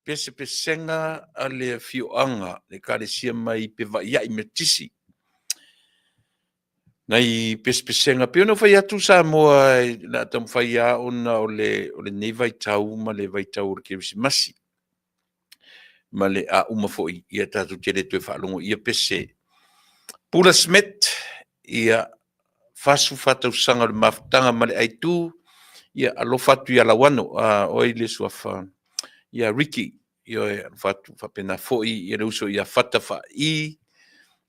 pesepesega a le afioaga, le Ekalesia mai Pevaiai Metotisi. Nai pesepesega, pei ona ou fai atu Samoa, o le a taumafai lava ona o lenei vaitau ma le vaitau o le Kerisimasi, ma le a uma foi, ia tatou te le toe faalogo i ia pese. Pula Smith, ia, 44 tausaga o le mafutaga ma le aitu, ia alofa atu ia Lauano, a oi le suafa ia Ricky, ioe, alofa atu faapena foi ia le uso ia Fata Faai,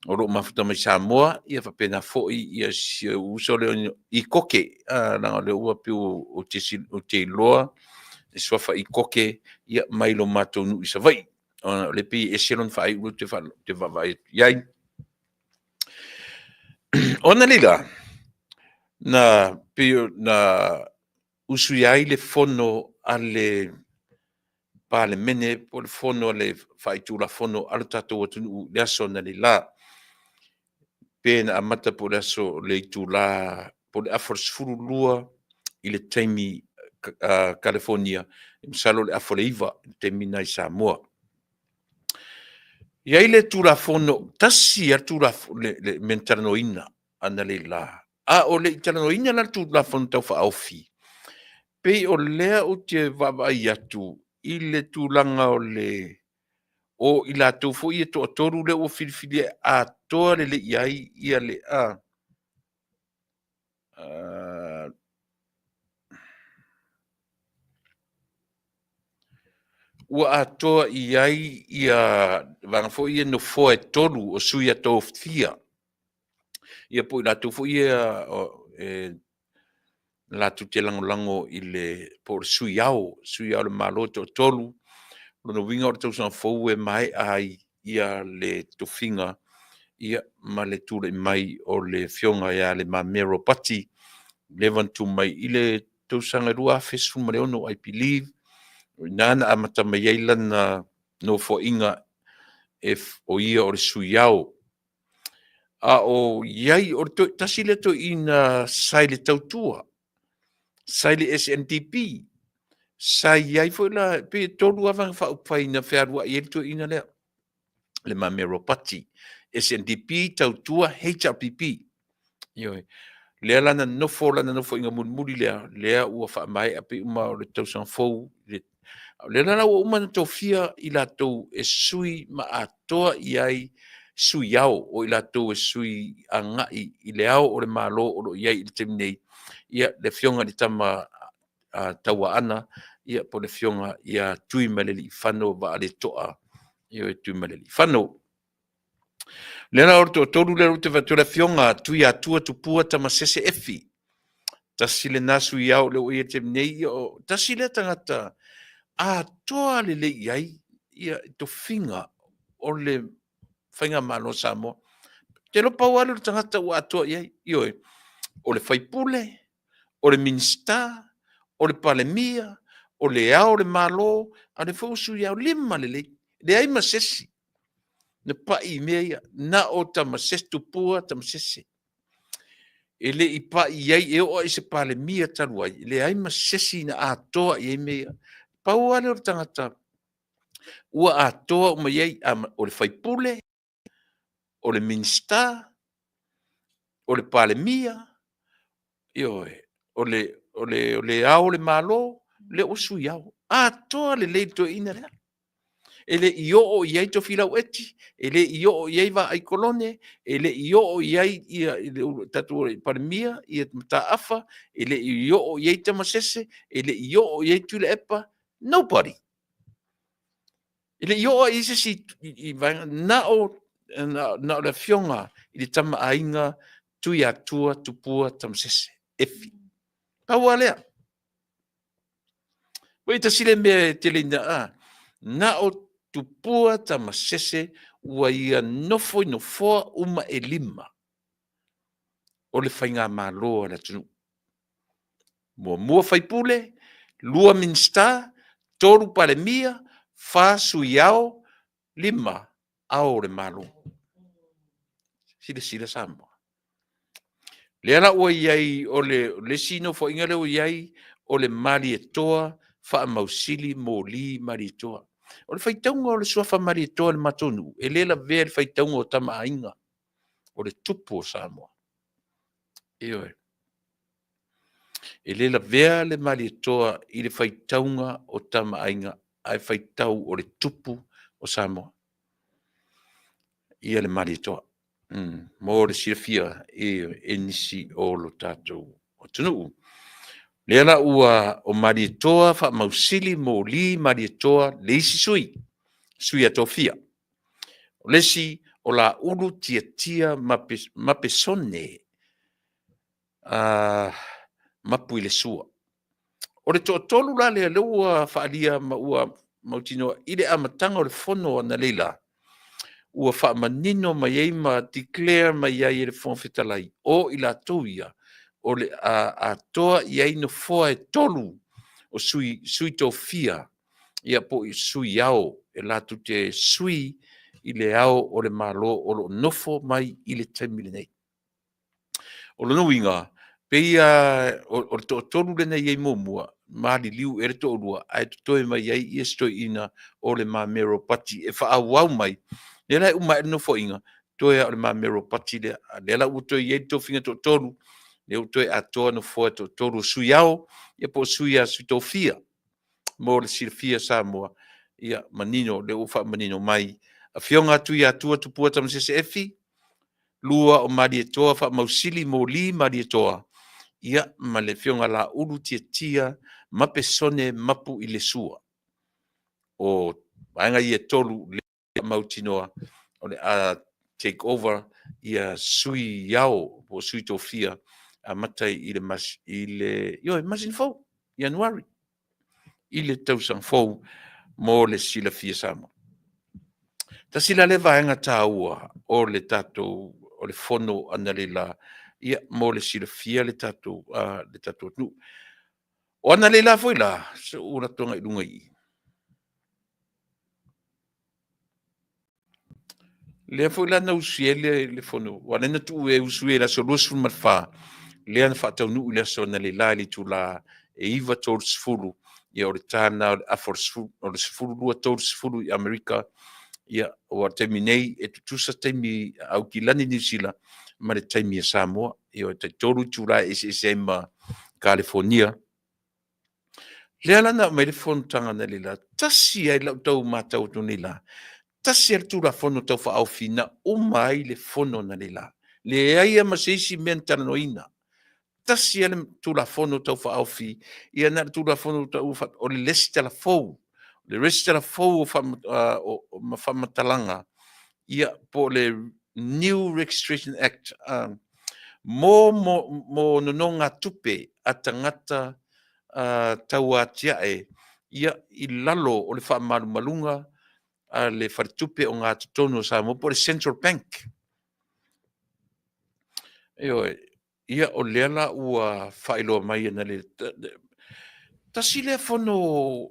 o lo o mafuta mai Samoa, ia faapena foi ia si ou uso lea i Koke, leaga o lea ua pei ou te iloa le suafa i Koke, ia mai lo matou nuu i Savaii. Ona o lea pei e ese lona faaiu lea ou te vaavaai atu i ai. Ona leila, na pei na usuia ai le fono a le Palemene po o le fono a le Faitulafono a lo tatou atunuu i le aso analeila, pe na amata po o le aso le itula po o le afa o le 12 i le taimi Kalifonia, masalo o le afa o le 9 i le taimi lena i Samoa. E i ai le Tulafono, tasi lava le Tulafono, le mea na talanoaina analeila, a o le i talanoaina la le Tulafono Tau Faaofi, pei o lea ou te vaavaai atu i le tulaga o le o i latou foi e toatolu lea ua filifilia e atoa lelei i ai ia le a ua atoa i ai ia vaega foi ia nofoa e tolu o sui a tofia ia po o i latou foi ia e latou te lagolago i le po o le sui ao, sui ao o le Malo e toatolu. O lona uiga o le tausaga fou e maea ai ia le tofiga ia ma le tulai mai o le Afioga ia Le Mamea Ropati, leva ona tu mai i le tausaga 2016, I believe, o i ina na amata mai ai lana nofoaiga e o ia o le sui ao. A o i ai, o le tasi lea toeaina sa i le tautua, sa i le SNDP, sa i ai foi la, pei e tolu lava vaega faaupufai na fealuai ai le toeaina lea, Le Mamea Ropati, SNDP, Tautua, HRPP. Ioe. Lea la na nofo lana nofoaiga mulimuli lea, lea ua faamaea pei uma o le tausaga fou. O lea la ua uma ona tofia i latou e sui ma atoa i ai sui ao, o i latou e sui agai i le ao o le Malo o lo o i ai i le taimi nei, ia le Afioga i le Tama Tauaana, ia po o le Afioga ia Tuimalealiifano Vaaletoa, ioe, Tuimalealiifano. Lea la o le toatolu lea ou te vaai atu, le Afioga Tuiatua Tupua Tamasese Efi. Tasi lena sui ao lea ua i ai i le taimi nei, ia, o, tasi lea tagata atoa lelei i ai ia tofiga o le faigamalo a Samoa. Ou te iloa pau lava lea o le tagata ua atoa i ai, ioe, o le faipule, o le Minisita, o le Palemia, o le Ao o le Malo, a o lea foi ua sui ao, lima lelei, leai ma se isi na pai i mea ia, na o Tamasese, Tupua Tamasese. E le i pai i ai, e oo lava i se Palemia talu ai, leai ma se isi na atoa i ai mea ia. Pau lava lea o le tagata ua atoa uma i ai, o le faipule, o le Minisita, o le Palemia, ioe, o le, o le, o le Ao o le Malo, lea ua sui ao. Atoa lelei le toeaina lea. E le i oo i ai Tofilau Eti, e le i oo i ai Vaai Kolone, e le i oo i ai ia le tatou Palemia, ia Mataafa, e le i oo i ai Tamasese, e le i oo i ai Tuilaepa, nobody. E le i oo i se isi i vaega, na o, na o le afioga i le Tama a Aiga Tuiatua Tupua Tamasese, Efi. Pau lava lea. Ua i tasi le mea e tele ina, a, na o Tupua Tamasese ua ia nofo i nofoa uma e 5 o le faigamalo a le atunuu. Muamua faipule, 2 Minisita, 3 Palemia, 4 Sui Ao, 5 Ao o le Malo. Silasila Samoa. Lea la ua i ai, o le isi nofoaiga lea ua i ai, o le Malietoa Faamausili Moli Malietoa. O le faitauga o le suafa Malietoa i le matou nuu, e le lavea i le faitauga o Tama a Aiga, o le tupu o Samoa. Ioe. E le lavea le Malietoa i le faitauga o Tama a Aiga, ae faitau o le tupu o Samoa. Ia le Malietoa. Mo le silafia e nisi o lo tatou atunuu. Lea la ua o Malietoa Faamausili Moli Malietoa le isi sui, sui a tofia. O le isi o Laulu Tiatia Mapesone Mapuilesua. O le toatolu la lea, lea ua faaalia ma ua mautinoa i le amataga o le fono analeila, ua faamanino mai ai ma declare mai ai e le Fofoga Fetalai, o i latou ia o le a atoa i ai nofoa e 3 o sui tofia, ia po o sui ao, e latou te sui i le ao o le Malo o lo o nofo mai i le taimi lenei. O lona uiga, pei o le toatolu lea na i ai muamua, maliliu ea le toalua, ae totoe mai ai ia si toeaina o Le Mamea Ropati e faaauau mai. Lea la e uma ae le nofoaiga, toe lava o Le Mamea Ropati lea. A lea la ua toe i ai le tofiga toatolu, lea ua toe atoa nofoa e toatolu o sui ao, ia po o sui a sui tofia. Mo le silafia Samoa, ia manino, lea ua faamanino mai. Afioga Tuiatua Tupua Tamasese Efi, 2 o Malietoa Faamausili Moli Malietoa, ia ma le afioga Laulu Tiatia Mapesone Mapuilesua. O vaega ia e 3 lea mautinoa o le a take over ia sui ao po o sui tofia amata i le masina fou, Ianuari, i le tausaga fou mo le silafia Samoa. Tasi la lea vaega taua o le tatou o le fono analeila, ia mo le silafia le tatou atunuu. O analeila foi la, se ua ou alu atu agai i luga i i. Lea foi la na usi ai le fono, aua o lea na tuu e usu i le aso 24, lea na faataunuu i le aso analeila i le itula e 9:30, ia o le ta lena o le afa o le 12:30 i Amerika, ia aua o le taimi nei e tutusa taimi a Aukilani Niu Sila ma le taimi a Samoa. Ia e tai 3 itula e eseese ai ma Kalifonia. Lea la na aumai le fonotaga analeila, tasi ai lau tau matau atu nei la, tasi ai le Tulafono Tau Faaofi na uma ai le fono analeila. Leai lava ma se isi mea na talanoaina. Tasi lava le Tulafono Tau Faaofi, ia na o le Tulafono Tau Faaofi, o le resitala fou, le resitala fou o faamatalaga, ia po o le New Registration Act, mo nonogatupe a tagata tauatiae, ia i lalo o le faamalumaluga a le Faletupe o Gatotonu o Samoa po o le Central Bank. Ioe, ia o lea la ua faailoa mai analeila. Tasi lea fono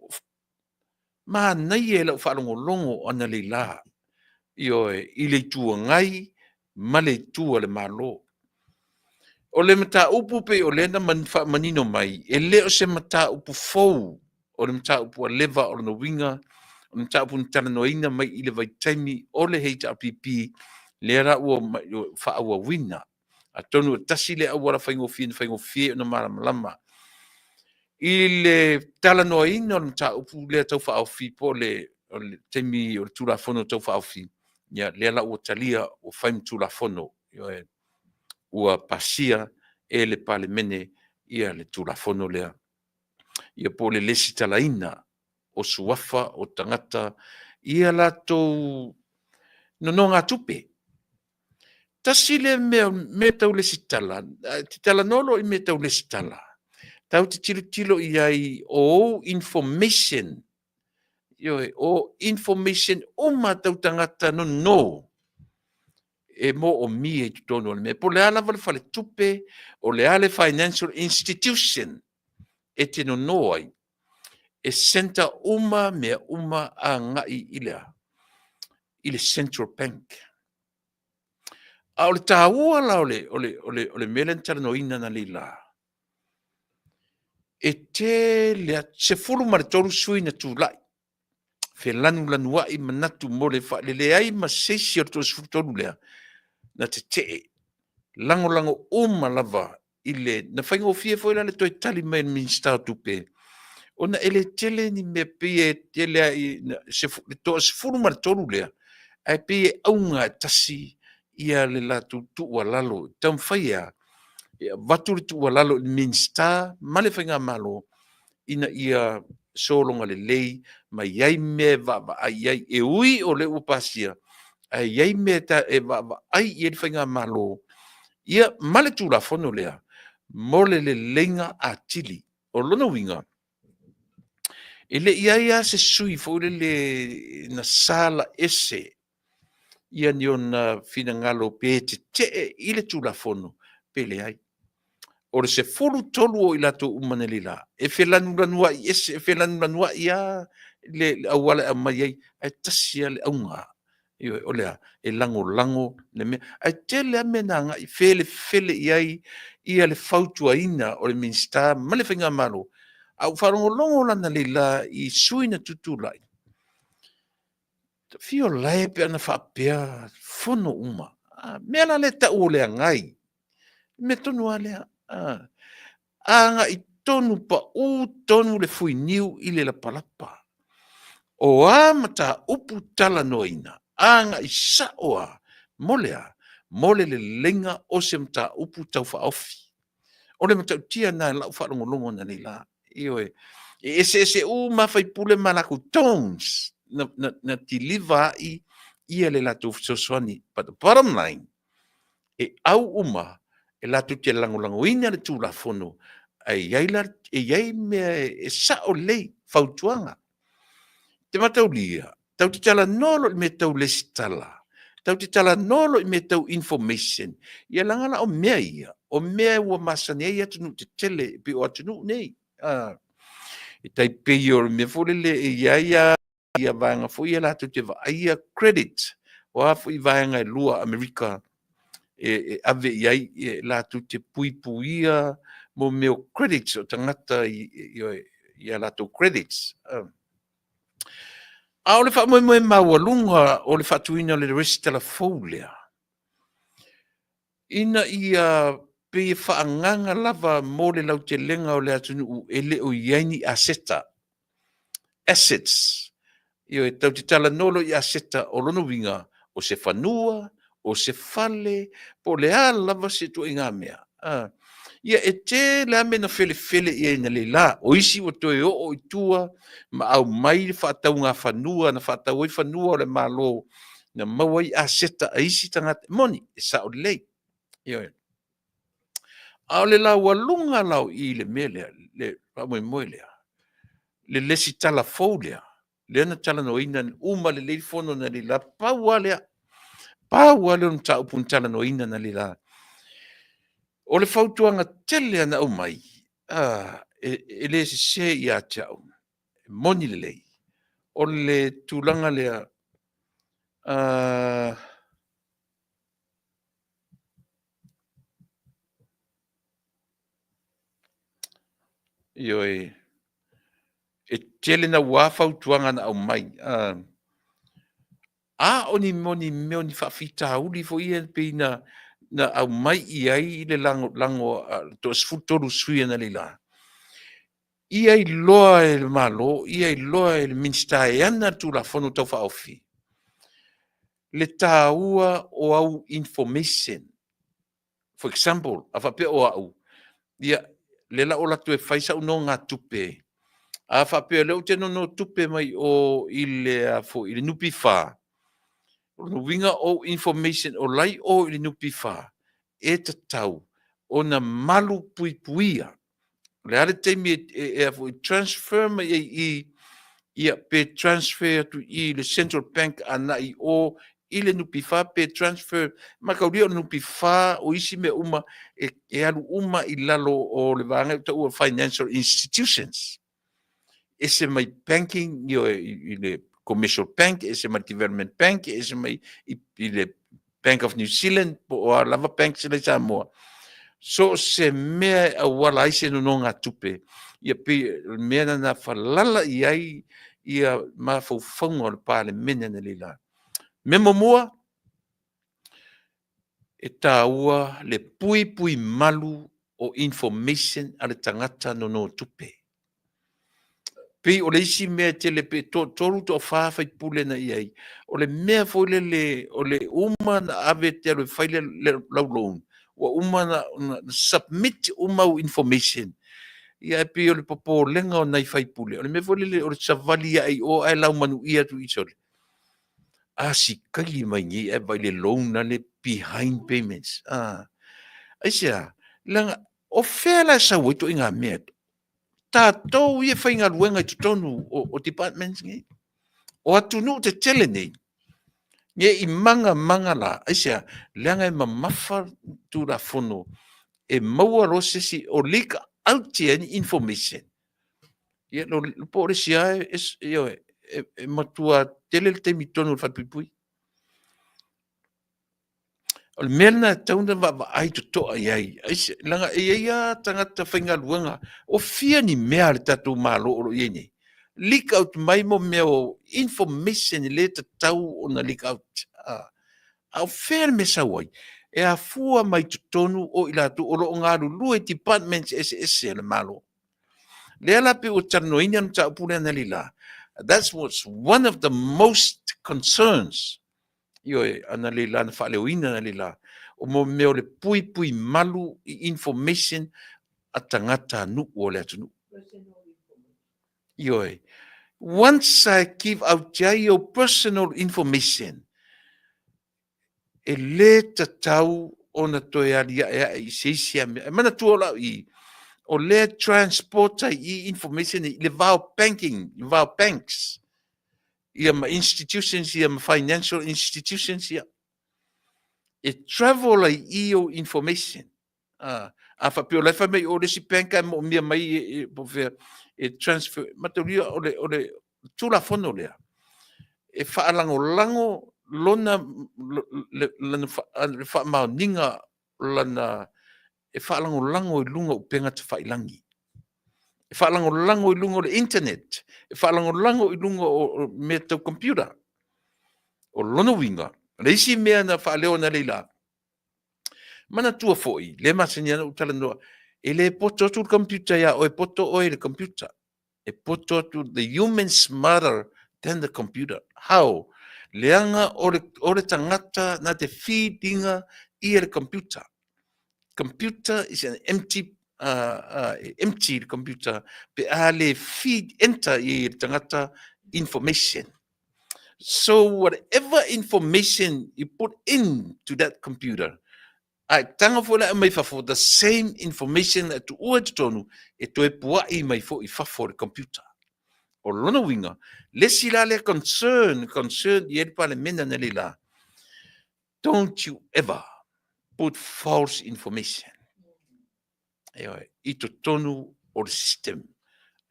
manaia i lau faalogologo analeila, ioe, i le Itu Agai ma le Itu a le Malo. O le mataupu pei o lea na faamanino mai, e le o se mataupu fou, o le mataupu ua leva. O lona uiga, o le mataupu na talanoaina mai i le vaitaimi o le HRPP, lea la ua faaauauina. Atonu e tasi lea auala faigofie na faigofie ona malamalama i le talanoaina o le mataupu lea tau faaofi, po o le taimi o le Tulafono Tau Faaofi, ia lea la ua talia ua fai ma Tulafono, ua pasia e le Palemene ia le Tulafono lea, ia po o le lesitalaina o suafa o tagata ia latou nonogatupe. Tasi lea mea, mea tau lesitala, te talanoa loa i mea tau lesitala, tatou te tilotilo i ai o ou information, ioe, o information uma tau tagata nono e moomia i totonu o le mea. Po o le a lava le faletupe, o le a le financial institution e te nono ai, e centre uma mea uma agai i le a? I le Central Bank. A o le taua la o le, o le, o le, o le mea lea na talanoaina analeila, e tele atu, 13 sui na tulai, felanulanuai manatu mo le leai ma se isi o le 33 lea na tetee, lagolago uma lava i le, na faigofie foi la le toe tali mai e le Minisita o Tupe, ona e le tele ni mea pei e tele lava i le toa-13 lea, ae pei e auga e tasi ia le latou tuualalo. E taumafai e a? E avatu le tuualalo i le Minisita ma le Faigamalo ina ia sologa lelei ma i ai mea e vaavaai i ai. E ui o lea ua pasia, ae i ai mea e vaavaai i ai le Faigamalo ia ma le Tulafono lea mo le leleiga atili. O lona uiga, e le i i ai lava se sui foi lele na sala ese ia ni ona finagalo pe tetee i le Tulafono pe leai. O le 13 o i latou uma nei la, e felanulanuai ese, e felanulanuai lava le auala e aumai ai, ae tasi lava le auga. Ioe, o le a? E lagolago le mea. Ae tele lava mea na agai felefele i ai ia le fautuaina o le Minisita ma le Faigamalo. A ou faalogologo la analeila i sui usufono na tutulai, fia lae pe ana faapea fono uma. A mea la lea e tau o le agai, mea tonu lava lea. A agai tonu pau tonu le fuiniu i le lapalapa. O a mataupu talanoaina, agai sao lava mo le a? Mo le leleiga o se mataupu tau faaofi. O le matautia lena i lau faalogologo analeila. Ioe. E eseese uma lava sui usufono ma latou tones na kiliva ai ia le latou fesoasoani. But the bottom line, e au uma e latou te lagolagoina le Tulafono, ae i ai la, e i ai mea e sao lelei, fautuaga. Te mataulia, tau te talanoa loa i mea tau lesitala, tau te talanoa loa i mea tau information, ia leaga la o mea ia, o mea ua masani ai atunuu tetele e pei o atunuu nei. E tai pei o le mea foi lele e i ai lava ia vaega foi ia latou te vaaia credit, o a foi vaega e lua a Amerika e ave i ai e latou te puipuia mo mea o credits o tagata i a latou credits. A o le faamoemoe maualuga o le faatuina o le resitala fou lea, ina ia pei e faaagaaga lava mo le lautelega o le atunuu e le o i ai ni aseta, assets. Ioe, tatou te talanoa loa i aseta, o lona uiga, o se fanua, o se fale, po o le a lava se ituaiga mea. Ia, e tele lava mea na felefele i ai analeila. O isi ua toe oo i tua ma aumai le faatauga fanua na faatau ai fanua o le Malo na maua ai aseta a isi tagata. E moni, e sao lelei. Ioe. A o le laualuga la o i i le mea lea, le faamoemoe lea, le lesitala fou lea, lea na talanoaina uma lelei le fono analeila, pau lava lea, pau lava lea o le mataupu na talanoaina analeila. O le fautuaga tele na aumai, e le sese ia te au, e moni lelei, o le tulaga lea, ioe, e tele naua fautuaga na aumai, a o ni mea o ni faafitauli foi ia pei na aumai i ai le lagolago a le toa-13 sui usufono analeila, ia iloa e le Malo, ia iloa e le Minisita e ana le Tulafono Tau Faaofi, le taua o au information. For example, a faapea o au, ia, lea la ua ou alu atu e fai sau nonogatupe. A faapea o lea ou te nono tupe mai o i le, a foi, i le NPF, o lona uiga o ou information o la i o i le NPF, e tatau ona malu puipuia. O le a le taimi e, e, e, a foi, transfer mai ai i ia, pe transfer atu i le Central Bank anai i o i le NPF pe transfer mataulia o le NPF o isi mea uma e, e alu uma i lalo o le vaega e taua financial institutions. Ese mai banking ioe, i, i le Commercial Bank, ese mai Development Bank, ese mai i, i le Bank of New Zealand, po o a lava banks la i Samoa. So o se mea e auala ai se nonogatupe, ia pei o le mea lena na falala i ai ia mafaufauga o le Palemene analeila. Mea muamua, e taua le puipui malu o information a le tagata nonotupe. Pei o le isi mea e tele pe toatolu toafa faipule na i ai, o le mea foi lele o le uma na ave e te alu e fai le, le lau loan, ua uma na, na submit uma au information. Ia e pei o le popolega o nai faipule, o le mea foi lele o le savali ae i o ae laumanuia atu i sole. A sikaili mai nei ae vaai le loan na le behind payments. Ah. Aisea, leaga o fea la e sau ai ituaiga mea? Tatou ia e faigaluega i totonu o, o departments nei. O atunuu tetele nei, ne i maga maga la, aisea, leaga e mamafa Tulafono e maua loa se isi o leak out ia ni information. Ia, lo, po o le isi lava e, e, e, e matua tele le taimi i totonu o le falepuipui. O le mea lena e tatau ona vaavaai totoa i ai, leaga e i ai lava tagata faigaluega, o fia ni mea a le tatou Malo o lo o i ai nei, leak out mai mo mea o information e le tatau ona leak out. A o fea le mea e sau ai? E afua mai totonu o i latou o lo o galulue i departments eseese a le Malo. Lea la pei ua talanoaina le mataupu lea analeila, that's what's one of the most concerns Ioe, analeila na faaleoina analeila, o mo mea o le puipui malu i information a tagata nuu o le atunuu. Ioe, once I give out ai your personal information, e le tatau ona toe aliae ae i se isi a mea. E manatua o lau i, o lea transport ai i information i le va o banking, le va o banks. ia ma institutions ia ma financial institutions ia. E travel ai i ou information. A, a faapea o la e fai mai o le isi bank ae moomia mai e, e, po o fea, e transfer. Mataulia o le, o le Tulafono lea, e faalagolago lona, le, lana, le faamaoniga lana e faalagolago i luga o upega tafailangi, e faalagolago i luga o le internet, e faalagolago i luga o mea tau computer. O lona uiga, o le isi mea na faaleo analeila, manatua foi, lea e masani lava ona ou talanoa, e le poto atu le computer ia oe, e poto oe i le computer. E poto atu, the human smarter than the computer. How? Leaga o le, o le tagata na te feed ina ia le computer. Computer is an empty uh, uh, empty le computer pe a le feed enter i le tagata information. So whatever information you put in to that computer, A e tanga foi la e aumai fafo, the same information e tuua i totonu, e toe pua'i mai foi i fafo o le computer. O lona uiga, le isi la lea concern, concern i ai le Palemene analeila, don't you ever put false information. Ioe, i totonu o le system.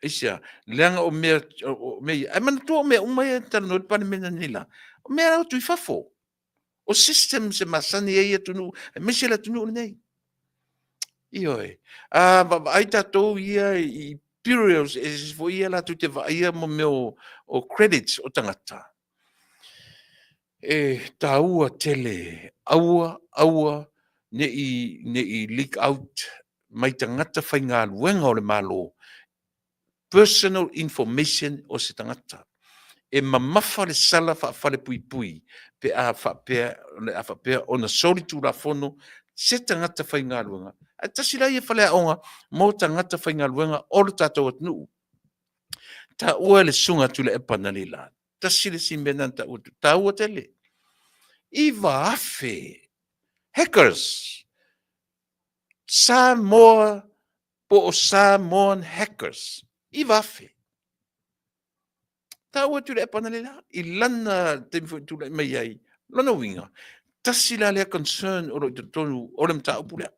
Aisea, leaga o mea, o mea ia, ae manatua o mea uma ia e talanoa ai le Palemene analeila, o mea la atu i fafo. O systems e masani ai atunuu, aemaise le atunuu lenei. Ioe. A vaavaai tatou ia i bureaus eseese foi ia latou te vaaia mo mea o, o credits o tagata. E taua tele, aua, aua ne i, ne i leak out mai tagata faigaluega o le Malo personal information o se tagata. E mamafa le sala faafalepuipui pe a faapea, le a faapea ona solitulafono se tagata faigaluega. Ae tasi la ia faleaoga mo tagata faigaluega o le tatou atunuu. Taua e le Susuga Tuilaepa analeila, tasi le isi mea na taua atu, taua tele. 9,000 hackers, Samoa po o Samoan hackers, 9,000. Taua Tuilaepa analeila i lana taimi foi tulai mai ai, lona uiga, tasi la lea concern o lo o i totonu o le mataupu lea.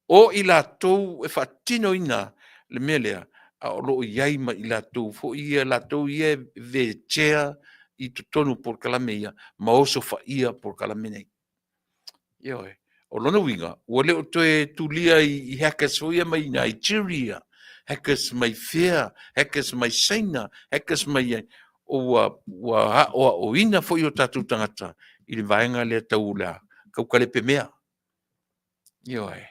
O i latou e faatinoina le mea lea, a o lo o i ai ma i latou foi ia, latou ia e vetea i totonu o polokalame ia ma osofaia polokalame nei. Ioe. O lona uiga, ua le o toe tulia i hackers foi ia mai Nigeria, hackers mai fea, hackers mai Saina, hackers mai ai, ua, ua aoaoina foi o tatou tagata i le vaega lea tau le a, tau kalepe mea. Ioe.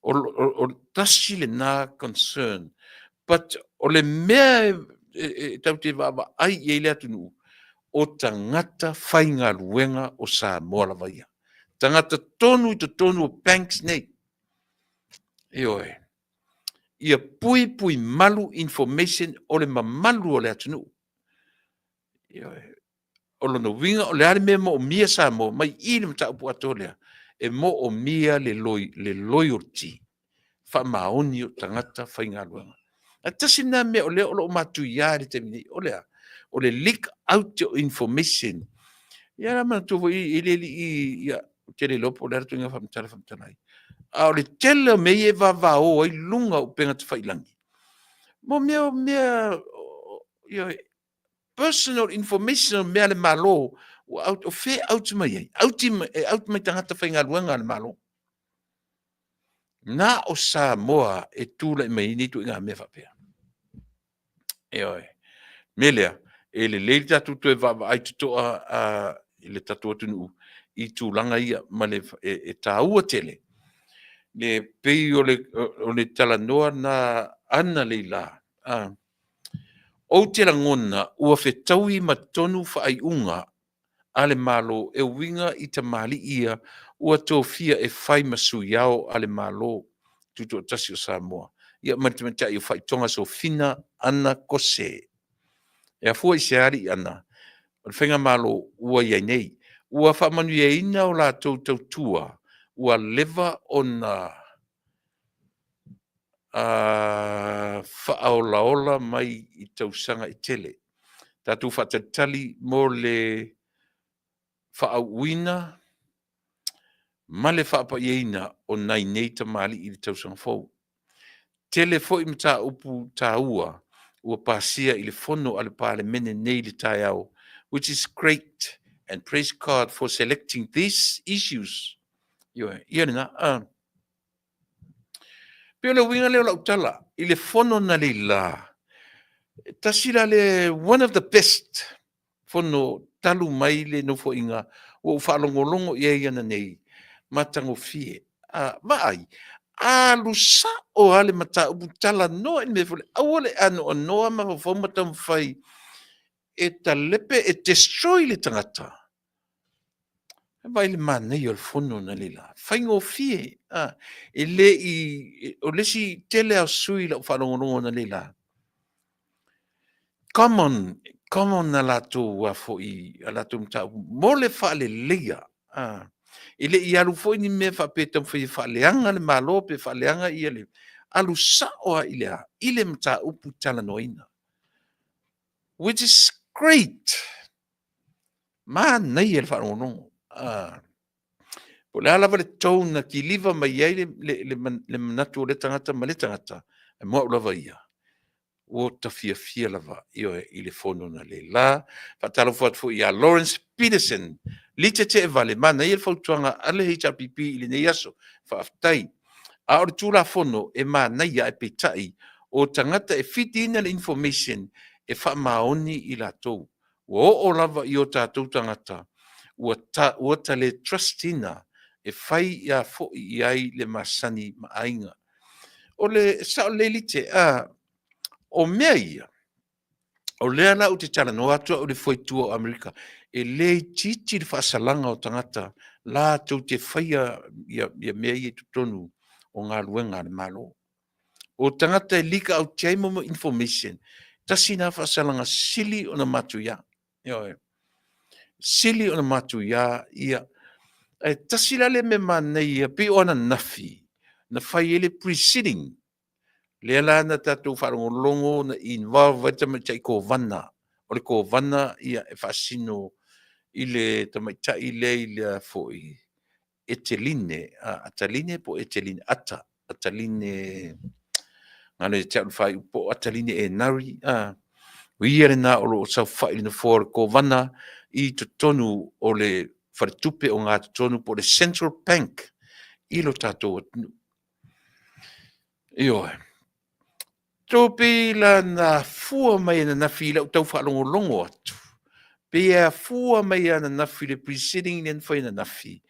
O, o, o tasi lena concern. But o le mea e, e, e tau te vaavaai i ai le atunuu, o tagata faigaluega o Samoa lava ia. Tagata tonu i totonu o banks nei. Ioe. Ia puipui malu information o le mamalu o le atunuu. Ioe. O lona uiga, o le a le mea e moomia Samoa mai i le mataupu atoa lea, e moomia le, loi, le loyalty, faamaoni o tagata faigaluega. Ae tasi lena mea o lea o lo o matuia i le taimi nei, o le a? O le leak out o information. Ia la manatua foi e le lii, ia, ou te le iloa po o le a le ituaiga faamatala faamatala ai. A o le tele o mea ia e vavao ai luga o upega tafailagi, mo mea o mea, ia, personal information o mea a le Malo, ua out, o fea e out mai ai? Out, e out mai tagata faigaluega a le Malo. Na o Samoa e tulai mai ai nei ituaiga mea faapea. Ioe. Mea lea, e lelei le tatou toe vaavaai totoa i le tatou atunuu i tulaga ia ma le e, e taua tele le pei o le, o le talanoa na analeila a Ou te lagona ua fetaui ma tonu faaiuga a le Malo e uiga i tamalii ia ua tofia e fai ma sui ao a le Malo Tutoatasi o Samoa, ia ma le tamaitai o Faitoga Sofina Ana Kose. E afua i se alii ana o le Faigamalo ua i ai nei, ua faamanuiaina o latou tautua ua leva ona faaolaola mai i tausaga e tele. Tatou faatalitali mo le faaauuina ma le faapaiaina o nai nei tamalii i le tausaga fou. Tele foi mataupu taua ua pasia i le fono a le Palemene nei i le taeao, which is great and praise God for selecting these issues. Ioe, ia lena. Pei o le uiga lea o lau tala i le fono analeila, tasi la le one of the best fono talu mai le nofoaiga ua ou faalogologo i ai ananei, matagofie. A, vaai, alu sao lava le mataupu talanoa i le mea foi lea, aua le anoanoa mafaufau ma taumafai e talepe, e destroy le tagata. Vaai le manaia o le fono analeila, faigofie. A, e le i, o le isi tele lava o sui i lau faalogologo analeila, common, common a latou a foi, a latou mataupu mo le faaleleia. A, e le i alu foi ni mea faapea e taumafai e faaleaga le Malo pe faaleaga ia le, alu sao lava i le a? I le mataupu talanoaina. Which is great. Manaia le faalogologo. Ah. Po o le a lava le tone na kiliva mai ai le, le, le, le manatu o le tagata ma le tagata, e mo au lava ia, ua ta fiafia lava ioe i le fono analeila. Faatalofa atu foi ia Lawrence Peterson, Lita Teevale, manaia le fautuaga a le HRPP i lenei aso. Faafetai. A o le Tulafono e manaia ae peitai o tagata e fitiina le information e faamaoni i latou. Ua oo lava i o tatou tagata ua ta, ua ta le trust ina e fai a foi i ai le masani ma aiga. O le sao lelei Lite, a, o mea ia, o lea la ou te talanoa atu au i le foetua o Amerika, e le itiiti le faasalaga o tagata latou te faia ia, ia mea ia i totonu o galuega a le Malo. O tagata e leak out ai mo information, Tasi na faasalaga sili ona matuia. Ioe. Sili ona matuia ia. Ae tasi la le mea manaia pei o ananafi na fai ai le pre-sitting lea la na tatou faalogologo na involve ai le tamaitai Kovana. O le Kovana ia e faasino i le tamaitai lea i le foi Eteline, Ataline po o Eteline, Ata, Ataline, galo ia te au le faaiupu po o Ataline Enari, o ia lena o lo o saofai i le nofoa o le Kovana i totonu o le faletupe ogatotonu po o le Central Bank i lo tatou atunuu. Ioe. Tupi la na afua mai ananafi i lau tau faalogologo atu, pei e afua mai ananafi i le pre-sitting lea na fai ananafi,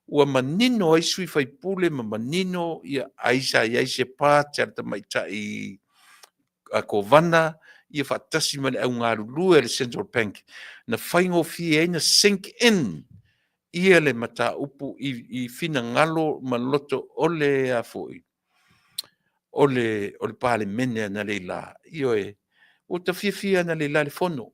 ua manino ai sui faipule ma manino ia ai sa i ai se part a le tamaitai a Kovana ia faatasi ma le au galulue a le Central Bank na faigofie ai na sink in ia le mataupu i finagalo ma loto o le a foi o le o le Palemene analeila. Ioe, ua ta fiafia analeila i le fono.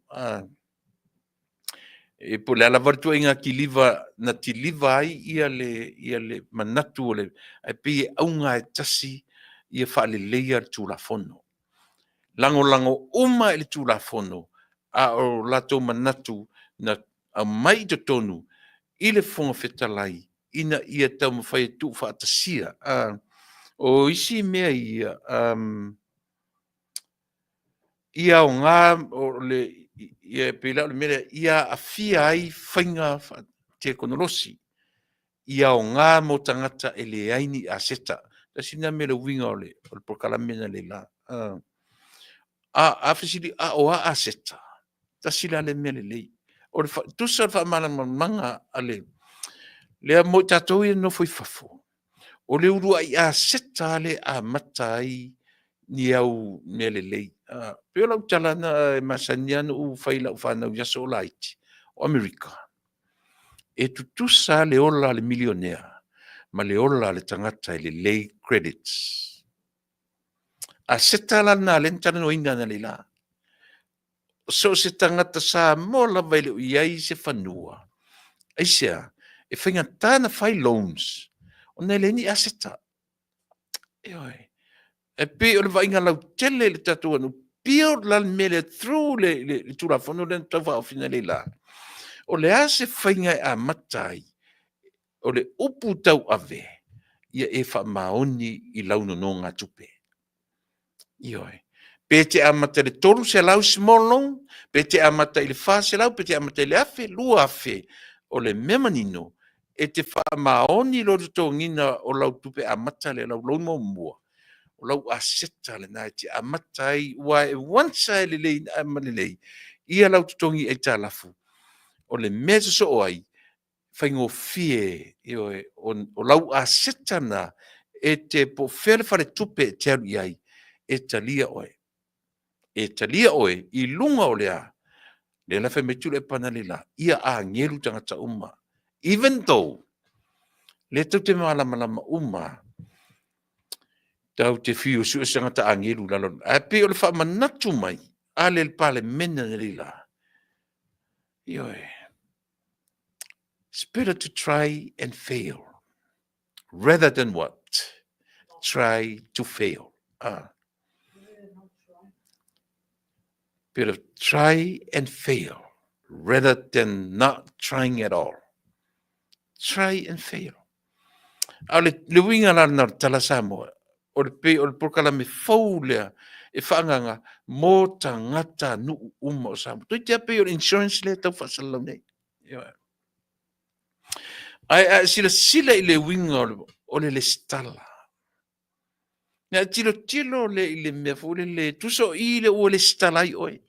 E po o le a lava le ituaiga kiliva na kiliva ai ia le ia le manatu o le ae pei e auga e tasi ia faaleleia le Tulafono. Lagolago uma i le Tulafono, a o latou manatu na aumai i totonu i le Fofoga Fetalai ina ia taumafai e tuufaatasia. O isi mea ia, ia aoga o le, ia pei la o le mea lea, ia aafia ai faiga tekonolosi, ia aoga mo tagata e leai ni aseta. Tasi lena mea le uiga o le polokalame analeila. A fesili, a o a aseta? Tasi la lea mea lelei. O le tusa o le faamalamalamaga a le lea mo i tatou ia nonofo i fafo, o le uluai aseta lava lea e amata ai ni au mea lelei. Pei o lau tala na e masani lava ona ou fai i lau fanau i aso o laiti, o Amerika, e tutusa lava le ola a le milionea ma le ola a le tagata e lelei credits. Aseta la lena lea na talanoaina analeila. So o se tagata Samoa lava e le o i ai se fanua, aisea? E faigata ona fai loans ona e leai ni aseta. Ioe. E pei o le vaaiga lautele i le tatou atunuu, build la le mea lea through le Tulafono lea na tau faaofi analeila. O le a se faiga e amata ai? O le upu tauave, ia e faamaoni i lau nonogatupe. Ioe. Pe te amata i le 300 small loan, pe te amata i le 400, pe te amata i le 1000, 2000, o le mea manino, e te faamaoni i lou totogiina o lau tupe amata lea, lau loan muamua, o lau aseta lena e te amata ai, aua e once lava e lelei ma lelei ia lau totogi aitalafu, o le mea e sosoo ai, faigofie, ioe, o lau aseta lena e te, po o fea le faletupe e te alu i ai, e talia oe. E talia oe i luga o le a? Lea la fai mai Tuilaepa analeila, ia agelu tagata uma. Even though, lea tou te malamalama uma, tatou te fiu e sue se tagata agelu i lalo, ae pei o le faamanatu mai a le Palemene analeila, ioe, it's better to try and fail rather than what? Try to fail. Better try and fail rather than not trying at all. Try and fail. A o le uiga la lena o le tala Samoa, o le pei o le polokalame fou lea e faaagaaga mo tagata nuu uma o Samoa. Toeitiiti lava pei o le insurance lea e tau faasalalau nei. Ioe. Ae a e silasila i le uiga o le lesitala, na e tilotilo lea i le mea foi lele, tusa o i lea ua lesitala ai oe.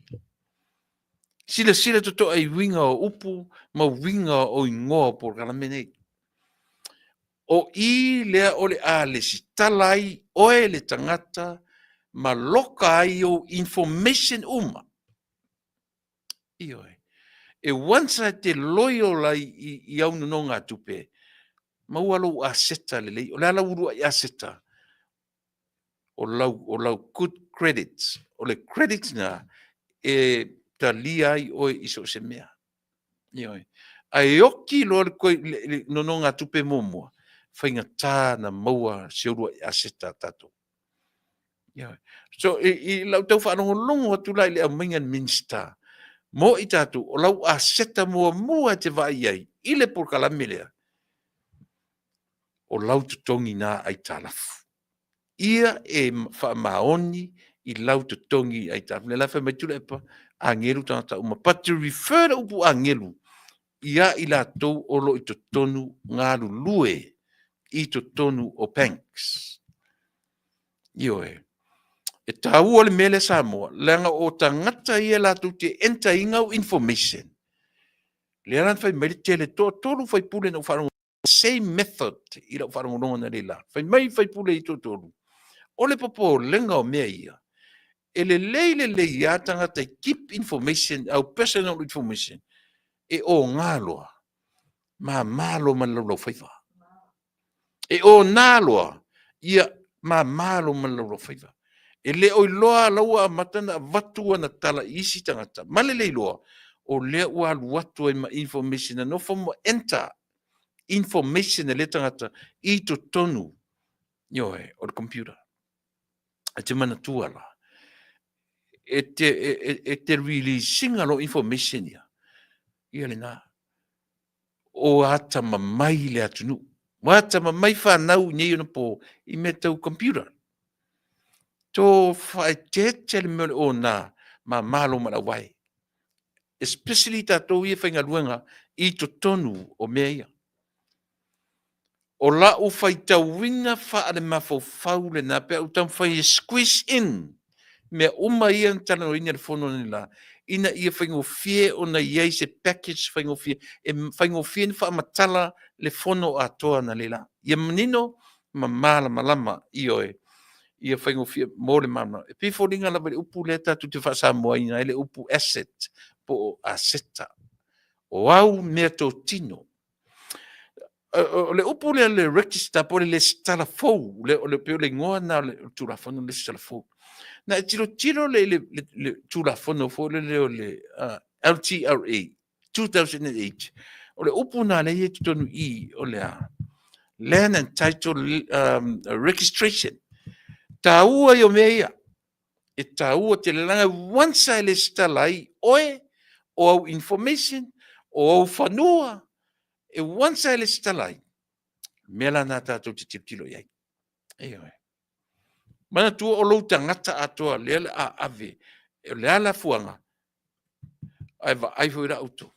Silasila totoa i uiga o upu ma uiga o igoa o polokalame nei. O i lea o le a lesitala ai oe le tagata ma loka ai ou information uma. Ioe. E once lava e te loyal ai i au nonogatupe, maua lou aseta lelei. O le a lau uluai aseta? O lau good credits. O le credit na e talia ai oe i so o se mea. Ioe. Ae oki loa le, le, le nonogatupe muamua, faigata na maua se uluai aseta a tatou. Ioe. So, i, i lau tau faalogologo atu la i le aumaiga a le Minisita, mo i tatou, o lau aseta muamua e te vaai i ai i le polokalame lea, o lau totogi na aitalafu. Ia e faamaoni i lau totogi aitalafu. Lea la fai mai Tuilaepa, agelu tagata uma. But to refer le upu agelu, ia i latou o lo o i totonu galulue i totonu o banks. Ioe. E taua le mea lea Samoa, leaga o tagata ia latou te enter ina au information. Lea la na fai mai le tele, toatolu faipule na ou faalogo same method i lau faalogologo analeila. Fai mai faipule i toatolu, o le popolega o mea ia, e lelei lelei lava tagata e keep information, au personal information, e oga loa, mama loa ma le laulaufaiva. E ona loa, ia mama loa ma le laulaufaiva. E le o iloa la ua amata ona avatu ana tala i isi tagata, ma le le iloa, o lea ua alu atu ai ma information na nofo ma enter information a lea tagata i totonu, ioe, o le computer. E te manatua la, e te, e, e, e te release ina lo information ia, ia lena. O atamamai le atunuu. Ua atamamai fanau i nei ona po i mea tau computer. To faaeteete le mea o le ona ma malo ma le auvae. Especially tatou ia faigaluega i totonu o mea ia. O la'u faitauina faalemafaufau lena pe a ou taumafai e squeeze in mea uma ia na talanoaina i le fono analeila ina ia faigofie ona i ai se package faigofie e faigofie ona faamatala le fono atoa analeila ia manino ma malamalama, ioe, ia faigofie mo le malamalama. E pei e foliga lava i le upu lea tatou te faasamoaina ai le upu asset po o aseta, o au meatotino. O le upu lea le register po o le lesitala fou, le, o le, pei o le igoa lena o le Tulafono lesitala fou. Na e tilotilo le, le, le, le Tulafono foi lele o le LTRA 2008, o le upu lena lea e i ai totonu i i, o le a? Land and Title Registration. Taua ia o mea ia. E taua tele leaga once e lesitala ai oe, o au information, o au fanua, e once e lesitala ai, mea la na tatou te tilotilo i ai. Ioe. Manatua o lou tagata atoa lea le a ave, o le a le afuaga, ae vaai foi la outou.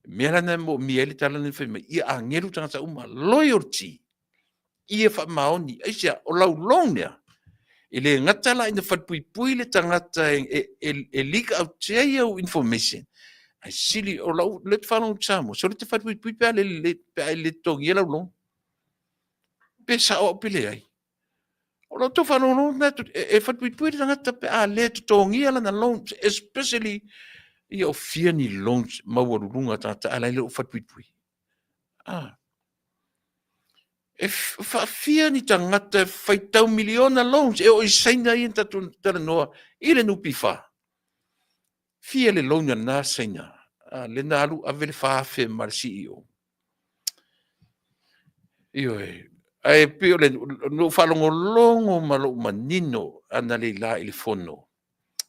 Mea la na e moomia ai le tala lea fai mai, ia agelu tagata uma, loyalty, ia faamaoni. Aisea, o lau loan lea, e le gata la ina falepuipui le tagata e, e, e, e leak out ai au information, ae sili, o lau, le te faalogo Samoa, so le te falepuipui pe a le, le, pe a le totogia lau loan. Pe sao au pe leai. O lau tau faalogologo na e, e falepuipui le tagata pe a le totogia lana loan, especially ia o fia ni loans maualuluga tagata a la e le o falepuipui. Ah. E faafia ni tagata e faitau miliona loans e oo i Saina ia na tatou talanoa i le NPF. Fia le loan a lena Saina, a lea na alu ave le 4,000 ma le CEO. Ioe, ae pei o le lou faalogologo ma lou manino analeila i le fono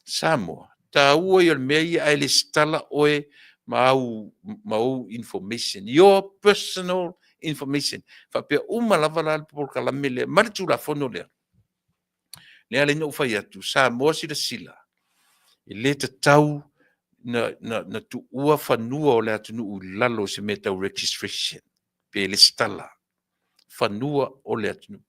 Samoa, taua ia o le mea ia ae lesitala oe ma au ma ou information, your personal information. Faapea uma lava la le polokalame lea ma le Tulafono lea. Lea ala ai na ou fai atu, Samoa silasila, e le tatau na, na, na tuua fanua o le atunuu i lalo o se mea tau registration pe lesitala fanua o le atunuu.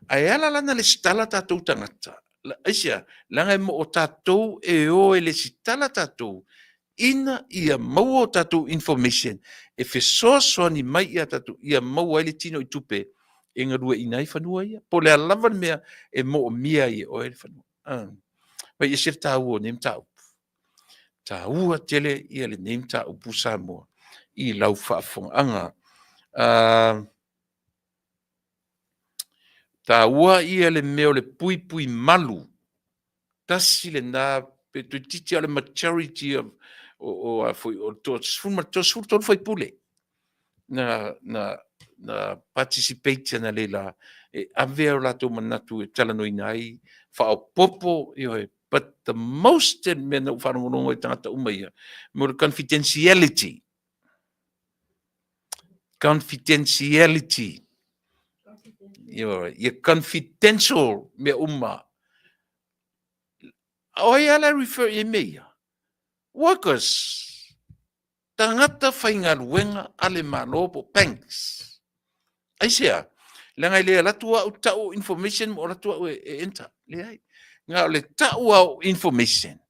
Ae ala la na lesitala tatou tagata, aisea, leaga e mo o tatou e o e lesitala tatou ina ia maua o tatou information e fesoasoani mai ia tatou ia maua ai le tino i tupe e galueaiina ai fanua ia. Po o le a lava le mea e moomia ai e oe le fanua. Ah. Mai ese le taua o nei mataupu. Taua tele ia lenei mataupu Samoa i lau faafofogaaga. Taua ia le mea o le puipui malu. Tasi lena pe toeitiiti lava o le majority of o a foi o le 33 faipule na participate analeila e ave o latou manatu e talanoaina ai, faaopoopo, ioe. But the most mea na ou faalogologo ai i tagata uma ia, mo le confidentiality. Confidentiality. Ioe, ia confidential mea uma. O ai lava la e refer i ai mea ia? Workers. Tagata faigaluega a le Malo po o banks. Aisea? Leaga e le alu atu au tau information ma ou alu atu au e enter. Leai. Na o le tau lava o information,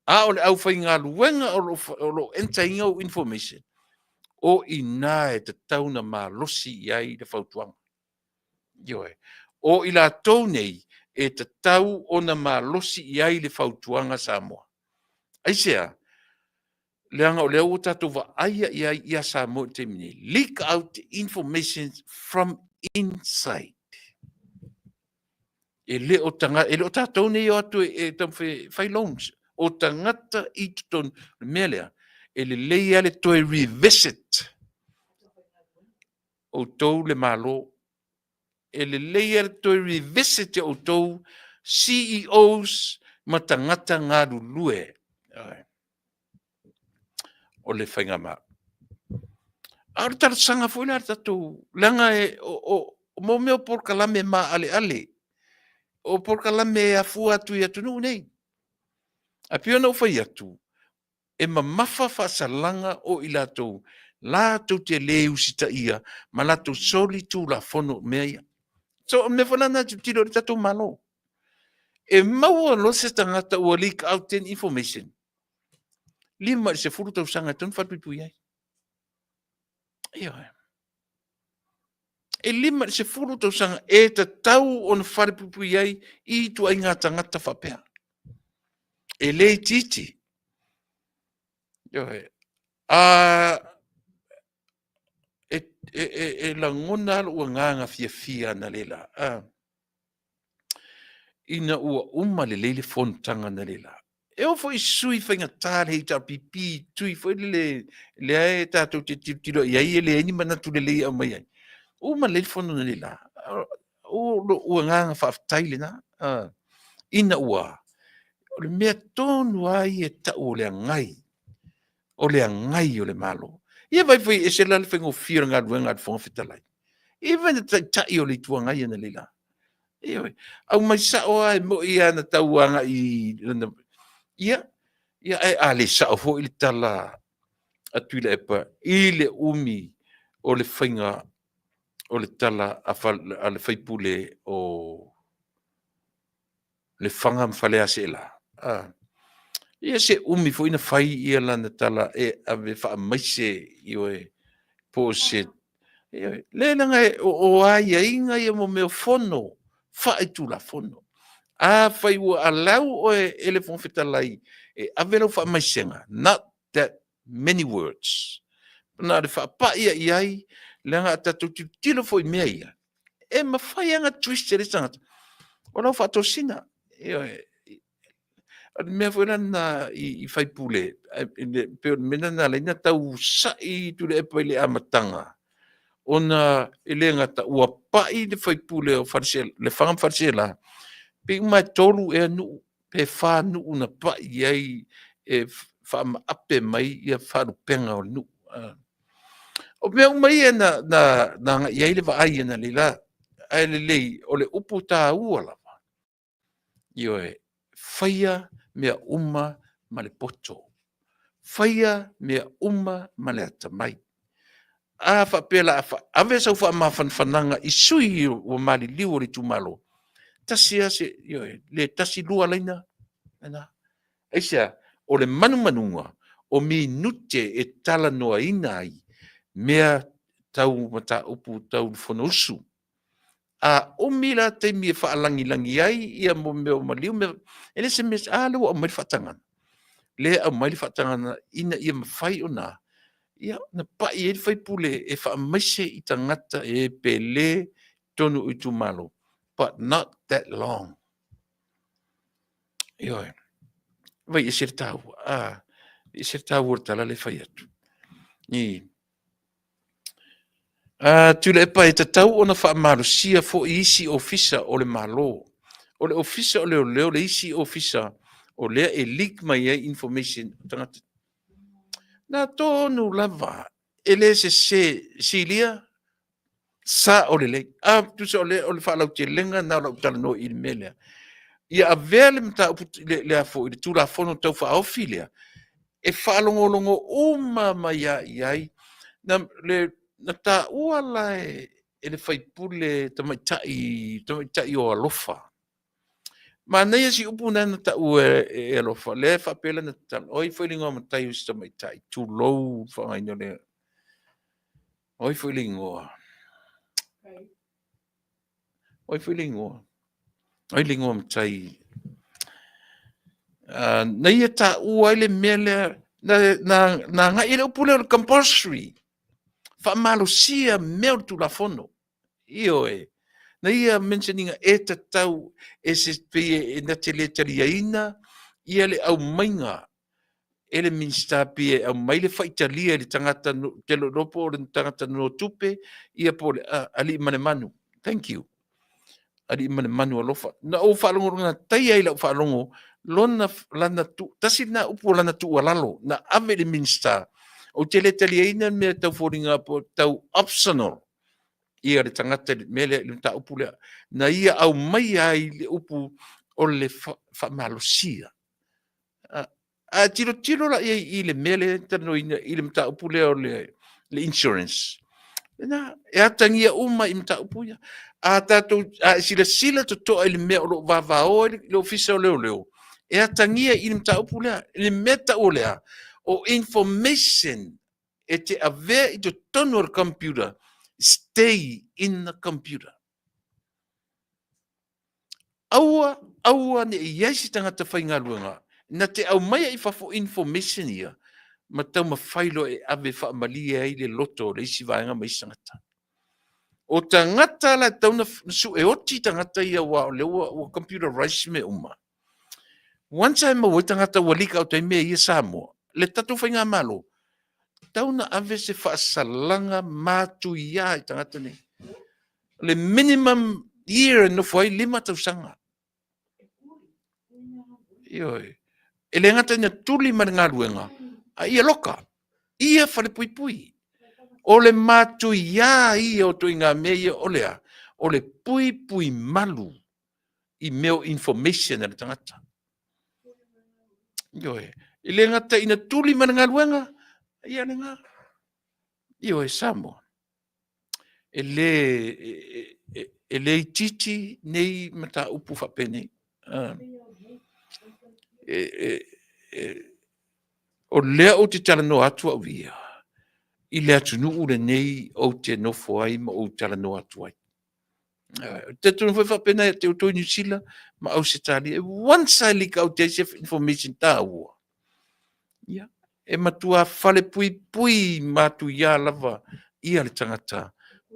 a o le aufaigaluega o lo o enter ina ou information, o i ina e tatau ona malosi i ai le fautuaga. Ioe. O i latou nei e tatau ona malosi i ai le fautuaga Samoa. Aisea? Leaga o lea ua tatou vaaia i ai ia Samoa i le taimi nei, leak out information from inside. E le o, tanga, e le o tatou nei o atu e taumafai e fai loans. O tagata i totonu. O le mea lea, e lelei lava le toe revisit outou le Malo. E lelei lava le toe revisit e outou CEOs ma tagata galulue o le faigamalo. A o le talosaga foi la a le tatou, leaga e, o, o mo mea o polokalame maaleale, o polokalame e afua atu i atunuu nei. Ae pei ona ou fai atu, e mamafa faasalaga o i latou latou te le usitaia ma latou soli tulafono o mea ia. So, o le mea foi la lena e tilotilo i ai le tatou Malo. E maua loa se tagata ua leak out any information, 5 i le 10 tausaga e tatau ona falepuipui ai. Ioe. E 5 i le 10 tausaga e tatau ona falepuipui ai i ituaiga tagata faapea. E le itiiti. Ioe. A, e, e, e, e lagona lava lou agaga fiafia analeila. A, ina ua uma lelei le fonotaga analeila. E oo foi i sui faigata le HRPP, sui foi lele lea e tatou te tilotilo i ai e leai ni manatu lelei e aumai ai. Uma lelei le fono analeila. O lou agaga faafetai lena. Ina ua, o le mea tonu lava ia e tau o le agai, o le agai o le Malo. Ia vaai foi e ese la le faigofie o le galuega a le Fofoga Fetalai. Even le Taitai o le Itu Agai analeila. Ioe. Aumai sao lava e moni lava na tau agai i lana... Ia, ia ae a le sao foi le tala a Tuilaepa i le umi o le faiga o le tala a le sui usufono o Lefaga ma Faleaseela. A. Ia se umi foi na fai ia lana tala e ave faamaise, ioe, po o se... Ioe, le leaga o aiaiga ia mo mea o fono faaitulafono. Afai ua allow oe e le Fofoga Fetalai e ave lau faamaisega, not that many words. Na o le faapai i ai, leaga a tatou tilotilo foi i mea ia, e mafai lava ona twist e le isi tagata, o lau faatosina. Ioe. O le mea foi lena i sui usufono, pei o le mea lena na ala ai ona tau sa'i Tuilaepa i le amataga, ona e le gata ua pai le sui usufono o Lefaga ma Faleaseela, pei uma e 3 ea nuu pe 4 nuu na pai i ai e faamaape mai ia faalupega o le nuu. O mea uma ia na agai i ai le vaai analeila, ae lelei, o le upu taua lava, ioe, faia mea uma ma le poto, faia mea uma ma le atamai. A faapea o le a ave sau faamafanafanaga i sui ua maliliu o le itumalo, tasi lava se, ioe, le tasi lua laina, lena. Aisea? O le manumanuga o minute e talanoaina ai mea tau mataupu tau le Fonousu. A umi la taimi e faalagilagi ai ia mo mea o maliu, e le se mea, a lea ua aumai le faatagaga. Lea e aumai le faatagaga ina ia mafai ona, ia, na pai ai le sui usufono e faamaise i tagata e pele totonu o itumalo, but not that long. Ioe. Vai ese le taua. Ah, ese le taua o le tala le fai atu. I. Ah, Tuilaepa e tatau ona faamalosia foi isi ofisa o le Malo. O le ofisa o leoleo le isi ofisa o lea e leak mai ai information o tagata. Na tonu lava e le sese Silia sao lelei. A tusa o le, o le faalautelega na o lau talanoa i le mea lea. Ia avea le mataupu le, le, a foi, le Tulafono Tau Faaofi lea e faalogologo uma mai lava i ai. Na, le, na taua la e, e le faipule tamaitai, tamaitai o Alofa. Manaia si upu na na taua e, e Alofa, lea e faapea lana tatalo. O ai foi le igoa matai o si tamaitai, tulou le faaaogaina o le O ai foi le igoa? O ai foi le igoa? O ai le igoa matai? Uh, na ia taua ai le mea lea, na, na, na agai i le upu lea o le compulsory. Faamalosia mea o le Tulafono. Ioe. Na ia mention-ina e tatau e se pei e na te le taliaina ia le aumaiga e le Minisita pei e aumai le faitalia i le tagata te iloa po o le tagata nonotupe ia po o le alii ma le manu. Thank you. Alii ma le manu alofa. Na ou faalogo na taia i lau faalogo lona lana tu, tasi lena upu o lana tuualalo na ave i le Minisita. Ou te le taliaina le mea tau foliga po tau optional ia le tagata i le mea lea i le mataupu lea. Na ia aumaia ai le upu o le faamalosia. A tilotilo la i ai i le mea lea e talanoaina i le mataupu lea o le, le insurance, lena, e atagia uma i mataupu ia. A tatou, a e silasila totoa i le mea o lo o vavao ai le Ofisa o Leoleo, e atagia i le mataupu lea. Le mea tau o lea, o information e te avea i totonu o le computer, stay in the computer. Aua, aua ne i ai se tagata faigaluega na te aumaia i fafo information ia ma taumafai loa e ave faamalie ai le loto o le isi vaega ma isi tagata. O tagata la e tatau ona sue oti tagata ia aua o lea ua, ua computerize mea uma. Once e maua ai tagata ua leak out ai mea ia Samoa, le tatou faigamalo, tatau ona ave se faasalaga matuia i tagata nei. Le minimum year e nofo ai 5 tausaga. Ioe. E le gata ina tuli ma le galuega, a ia loka, ia falepuipui. O le matuia ia o ituaiga mea ia o le a? O le puipui malu i mea o information a le tagata. Ioe. E le gata ina tuli ma le galuega, ia lena. Ioe, Samoa. E le, e, e le itiiti nei mataupu faapenei. E, e, e, o lea ou te talanoa atu au ia, i le atunuu lenei ou te nofo ai ma ou talanoa atu ai. Te tonu foi faapena ia te outou i Niu Sila ma Ausetalia. Once I leak out ai se information taua, ia, e matua falepuipui matuia lava ia le tagata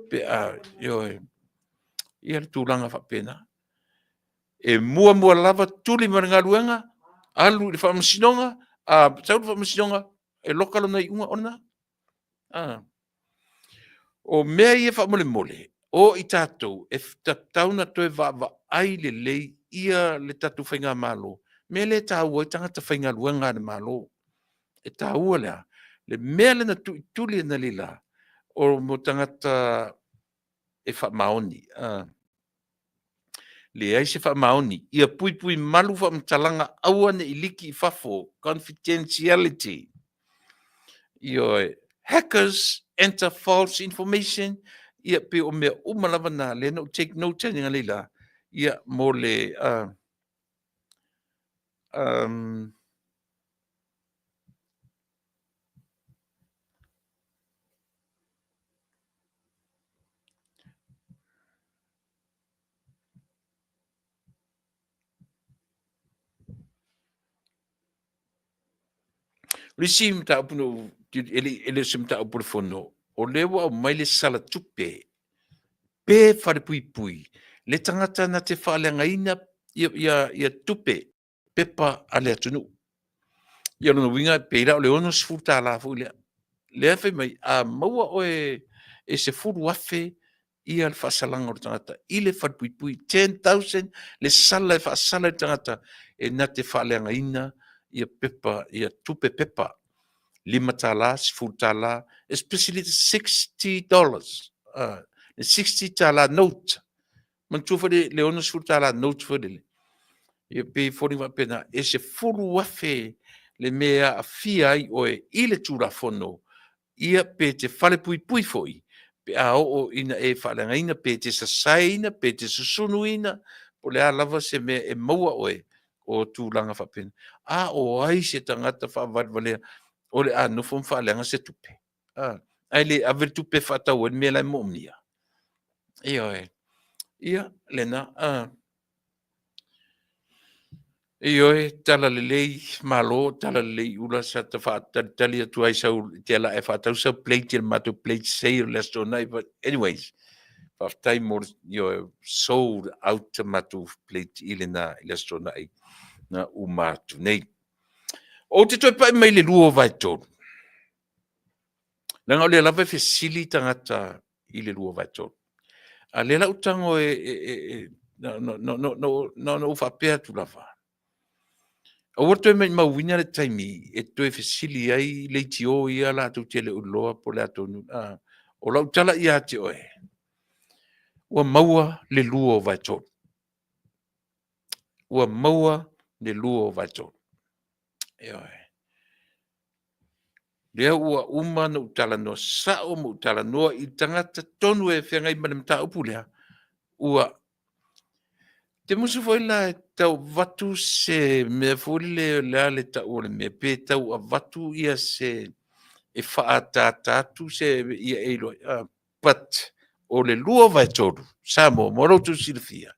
pe a, ioe, ia le tulaga faapena. E muamua lava tuli ma le galuega, alu i le faamasinoga, a sau le faamasinoga, e loka lona iuga o lena. Ah. O mea ia faamolemole, o i tatou e tatau ona toe vaavaai lelei ia le tatou faigamalo. Mea lea e taua ai tagata faigaluega a le Malo. E taua le a? Le mea lea na tuituli analeila, o mo tagata e faamaoni. Ah. Leai se faamaoni. Ia puipui malu faamatalaga aua ne i liki i fafo. Confidentiality. Ioe. Hackers enter false information. Ia pei o mea uma lava na lea na ou take note ai analeila. Ia mo le uh, um, O le isi mataupu na ou, e le, e le o se mataupu o le fono, o lea ua aumai le sala tupe pe falepuipui le tagata na te faaleagaina ia, ia, ia tupe. pepa a le atunuu. Ia lona uiga pei la o le $60 foi lea. Lea fai mai, a maua oe e $10,000 ia le faasalaga o le tagata i le falepuipui, 10,000 le sala e faasala i le tagata e na te faaleagaina ia pepa, ia tupe pepa, $5, $10, especially the $60, le $60 note. Manatua foi le $60 note foi lele, ia pei e foliga faapena, e $10,000 le mea e aafia ai oe i le Tulafono, ia pe te falepuipui foi pe a oo ina e faaleagaina, pe te sasaeina, pe te susunuina, po o le a lava se mea e maua oe o tulaga faapena. A o ai se tagata faavalevalea o le a nofo ma faaleaga se tupe? A, ae le ave le tupe e faatau ai le mea la e moomia? Ioe. Ia, lena. A. Ioe, tala lelei, malo, tala lelei ula sa ta faatalitali atu ai sau te ala e faatau sau plate i le matou plate sale le Aso Toonai. But anyways, faafetai mo le, ioe, sold out ta matou plate i lena i le Aso Toonai na uma atu nei. Ou te toe pai mai i le 2/3. Leaga o lea lava e fesili tagata i le 2/3. A lea la ou tago e, e, e, e na, na, na, na, na, na ou faapea atu lava, aua le toe maumauina le taimi e toe fesili ai leitio ia latou te le o iloa po o le a tonu. A, o lau tala ia te oe, ua maua le 2/3. Ua maua le 2/3. Ioe. Lea ua uma ona ou talanoa sao ma ou talanoa i tagata tonu e feagai ma le mataupu lea, ua te musu foi la e tau avatu se mea foi lele, o le a le tau o le mea, pe tau avatu ia se e faaataata atu se ia e iloa ai. But o le 2/3 Samoa mo lo outou silafia,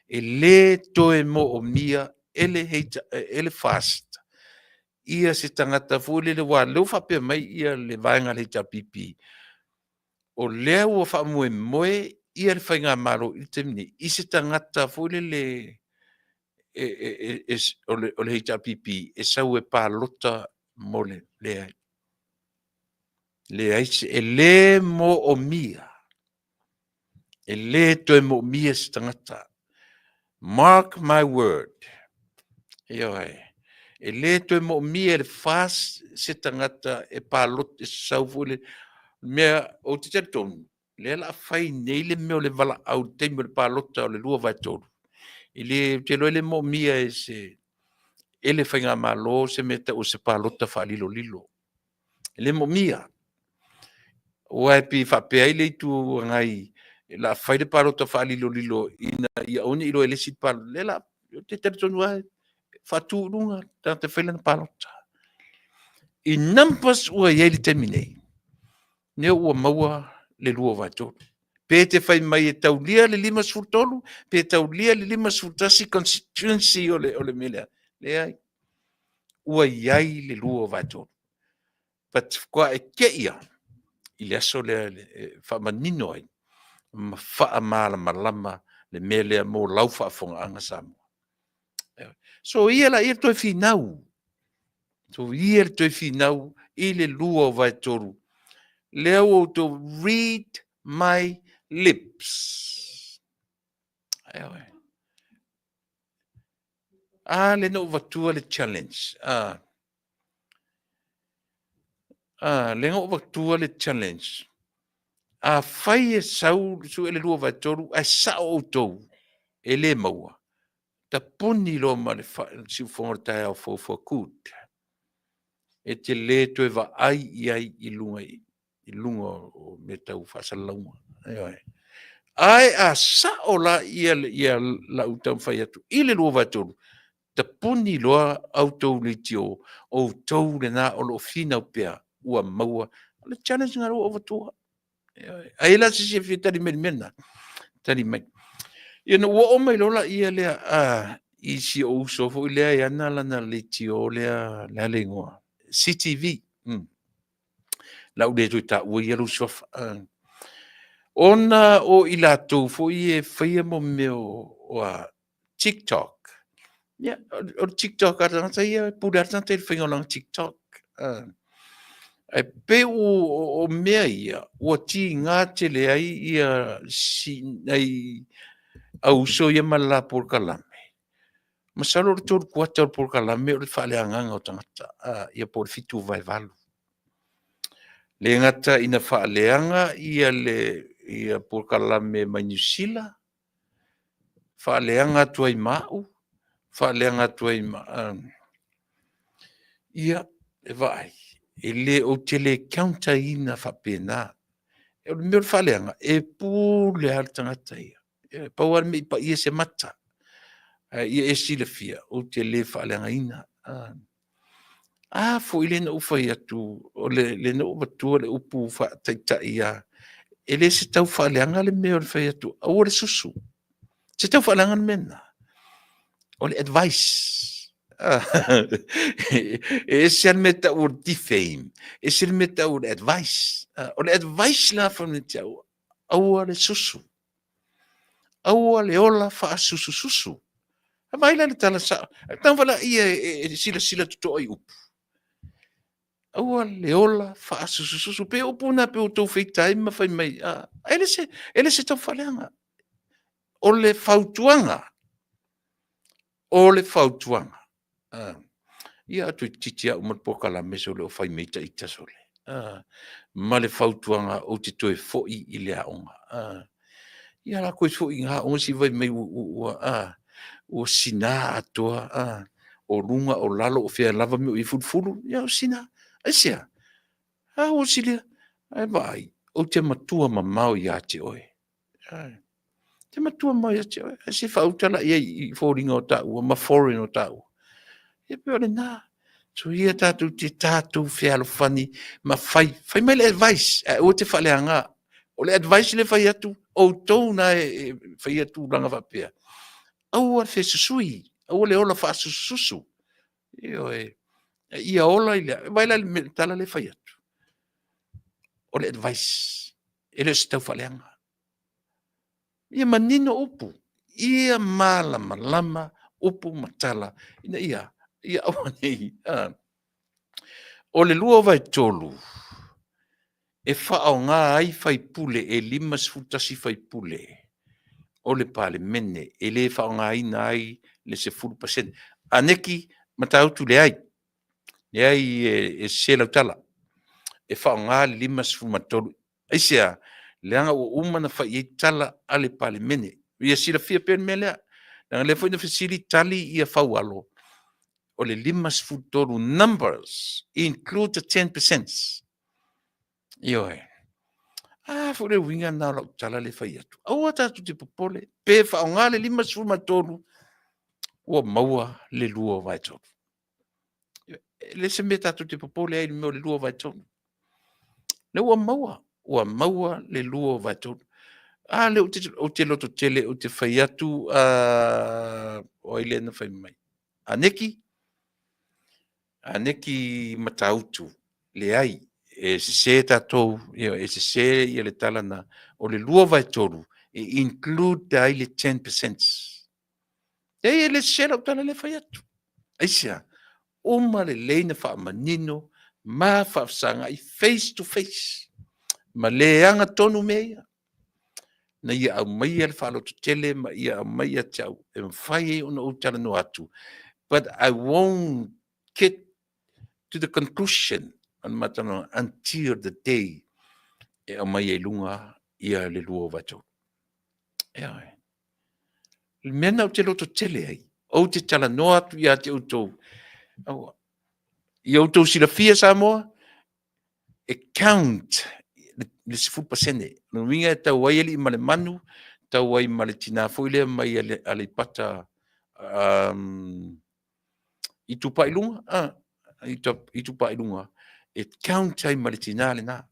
e le toe moomia e le, e le FAST ia se tagata foi lele, aua o lea ua faapea mai ia le vaega a le HRPP, o lea ua faamoemoe ia le faigamalo i le taimi nei i se tagata foi lele e, e, e, o le HRPP e sau e palota mo le leai. Leai se, e le moomia. E le toe moomia se tagata. Mark my word. Ioe. E le toe moomia e le FAST se tagata e palota, e sau foi le mea, ou te talitonu, lea la a fai nei le mea o le valaau i le taimi o le palota o le 2/3. E le, ou te iloa e le moomia e se, e le faigamalo se mea e tau o se palota faalilolilo. E le moomia. Aua e pei e faapea ai le Itu Agai, o le a fai le palota faalilolilo ina ia aua ne i iloa e le isi le palota. Lea la, ou te talitonu lava, faatu i luga le tagata e fai lana palota. I numbers ua i ai i le taimi nei, lea ua maua le 2/3. Pe te fai mai e taulia le 53, pe taulia le 51 constituency o le, o le mea lea. Leai, ua i ai le 2/3. But faatoa e te i lava i le aso lea e faamanino ai ma faamalamalama le mea lea mo lau faafofogaaga Samoa. So ia la ia toe finau. So ia le toe finau i le 2/3. Lea ua outou read my lips. Ioe. A lea na ou avatua le challenge. A, a lea na ou avatua le challenge. Afai e sau sue le 2/3 ae sao outou e le maua, tapuni loa ma le siufofoga o le taeao fou for good. E te le toe vaai i ai i luga i luga o mea tau faasalalauga. Ioe. Ae a sao la ia, ia lau taumafai atu i le 2/3, tapuni loa outou leitio, outou lena o lo o finau pea ua maua. O le challenge lena ua ou avatua. A i ai la se isi e fia tali mai i le mea lena, tali mai. Ia ona ou oo mai loa laia lea i si ou uso foi lea e ana lana leitio lea, le a le igoa? CTV. La ou le toe taua ia lou suafa. Ona o i latou foi e faia mo mea o TikTok. Ia, o le TikTok a le tagata ia, e pule lava le tagata i le faiga o lana TikTok. Ae pei o mea ia, ua tiga tele ai ia si nai auuso ia ma le la polokalame. Masalo o le 3 kuata o le polokalame o le faaleagaga o tagata, ia po o le 7/8. Le gata ina faaleaga ia le ia polokalame mai Niu Sila, faaleaga atu ai ma au, faaleaga atu ai ma ia, e vaai, e le, ou te le counter ina faapena. O le mea o le faaleaga, e pule lava le tagata ia. E pau lava le mea i paia se mata. Ae ia e silafia, ou te le faaleagaina. A foi lea na ou fai atu, o le na ou avatua le upu faataitai lava, e le se tau faaleaga le mea o le fai atu, aua le susu. Se tau faaleaga le mea lena. O le advice. E ese lava le mea e tau o le defame, ese le mea e tau o le advice. O le advice la fai mai ia te au, aua le susu. Aua le ola faasusususu. Vaai la i le tala sao. Tago lea e silasila totoa i upu. Aua le ola faasusususu. Pei o upu na pei ua outou feita ai ma fai mai, e le se tau faaleaga. O le fautuaga, o le fautuaga. Ia toeitiiti lava uma le polokalame sole o fai mai ta ita sole. Ma le fautuaga ou te toe foi i le aoga. Ia la toe foi i aoga se i vaai mai ua sina atoa, o luga o lalo o fea lava mea o i ai fulufulu, ia ua sina. Aisea? A ua silia, ae vaai, ou te matua mamao ia te oe. Ou te matua mamao ia te oe, ae se i faauta la i ai i foliga o taua ma foreign o taua. Ia pei o lena. Soia tatou te tatou fealofani ma fai, fai mai le advice ae aua te faaleaga. O le advice lea e fai atu, outou na e faia tulaga faapea, aua le fesusui, aua le ola faasusususu. Ioe. Ia ola i le... Vaai la i le tala lea e fai atu? O le advice, e le o se taufaaleaga. Ia manino upu, ia malamalama upu ma tala, ina ia, ia aua ne i... O le 2/3 e faaaoga ai faipule e 51 faipule o le Palemene e le faaaogaina ai le 10%. Aneki, Matautu, leai, leai e sese lau tala. E faaaoga le 53. Aisea? Leaga ua uma ona fai i ai tala a le Palemene. Ia silafia pea le mea lea. Leaga o lea foi na fesili tali ia Faualo, o le 53 numbers include the 10%. Ioe. A foi le uiga lena o lau tala lea e fai atu. Aua tatou te popole, pe faaaoga le 53, ua maua le 2/3. E le se mea tatou te popole ai i le mea o le 2/3. Lea ua maua, ua maua le 2/3. A lea ou te lototele ou te fai atu, o ai lea na fai mai? Aneki, Aneki Matautu, leai, e sese tatou, e sese ia le tala na, o le 2/3 e include ai le 10%. Leai, e le sese lau tala lea e fai atu. Aisea? Uma lelei na faamanino ma faafesagai face to face ma le agatonu mea ia. Na ia aumaia le faalototele ma ia aumai ia te au e mafai ai ona ou talanoa atu. But I won't get to the conclusion o le ma talanoaga until the day e aumai ai i luga ia le 2/3. Ioe. Le mea lena ou te lototele ai, ou te talanoa atu ia te outou, aua, ia outou silafia Samoa, e count le 10%. O le uiga e tau ai alii ma le manu, tau ai ma le tina foi lea mai Aleipata Itupa i luga, Itupa i luga, e count ai ma le tina lena.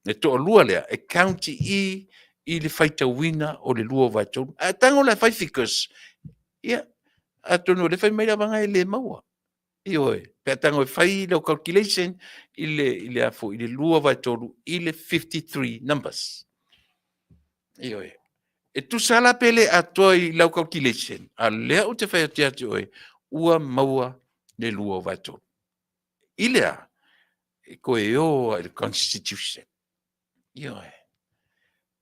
Le toalua lea, e count i i le faitauina o le 2/3. Ae tago la e fai figures, ia, atonu o lea e fai mai le avaga e le maua. Ioe, pe a tago e fai lau calculation i le, i le, a foi, i le 2/3 i le 53 numbers. Ioe. E tusa la pe le atoa i lau calculation, a lea ou te fai atu ia te oe, ua maua le 2/3. I le a? E toe o lava i le Constitution. Ioe.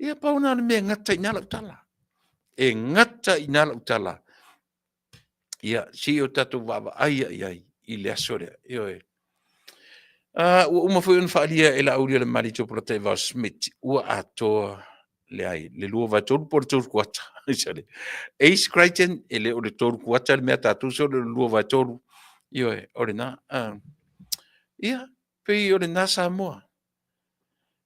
Ia pau lena o le mea e gata i ina lau tala. E gata i ina lau tala. Ia, se i o tatou vaavaai i ai i le aso lea. Ioe. Ua uma foi ona faaalia e Laaulialemalietoa Topoliataivao Smith, ua atoa leai, le 2/3 po o le 3 kuata. Ace Crichton, e le o le 3 kuata le mea tatou, sole o le 2/3. Ioe, o lena. Ia, pei o lena Samoa.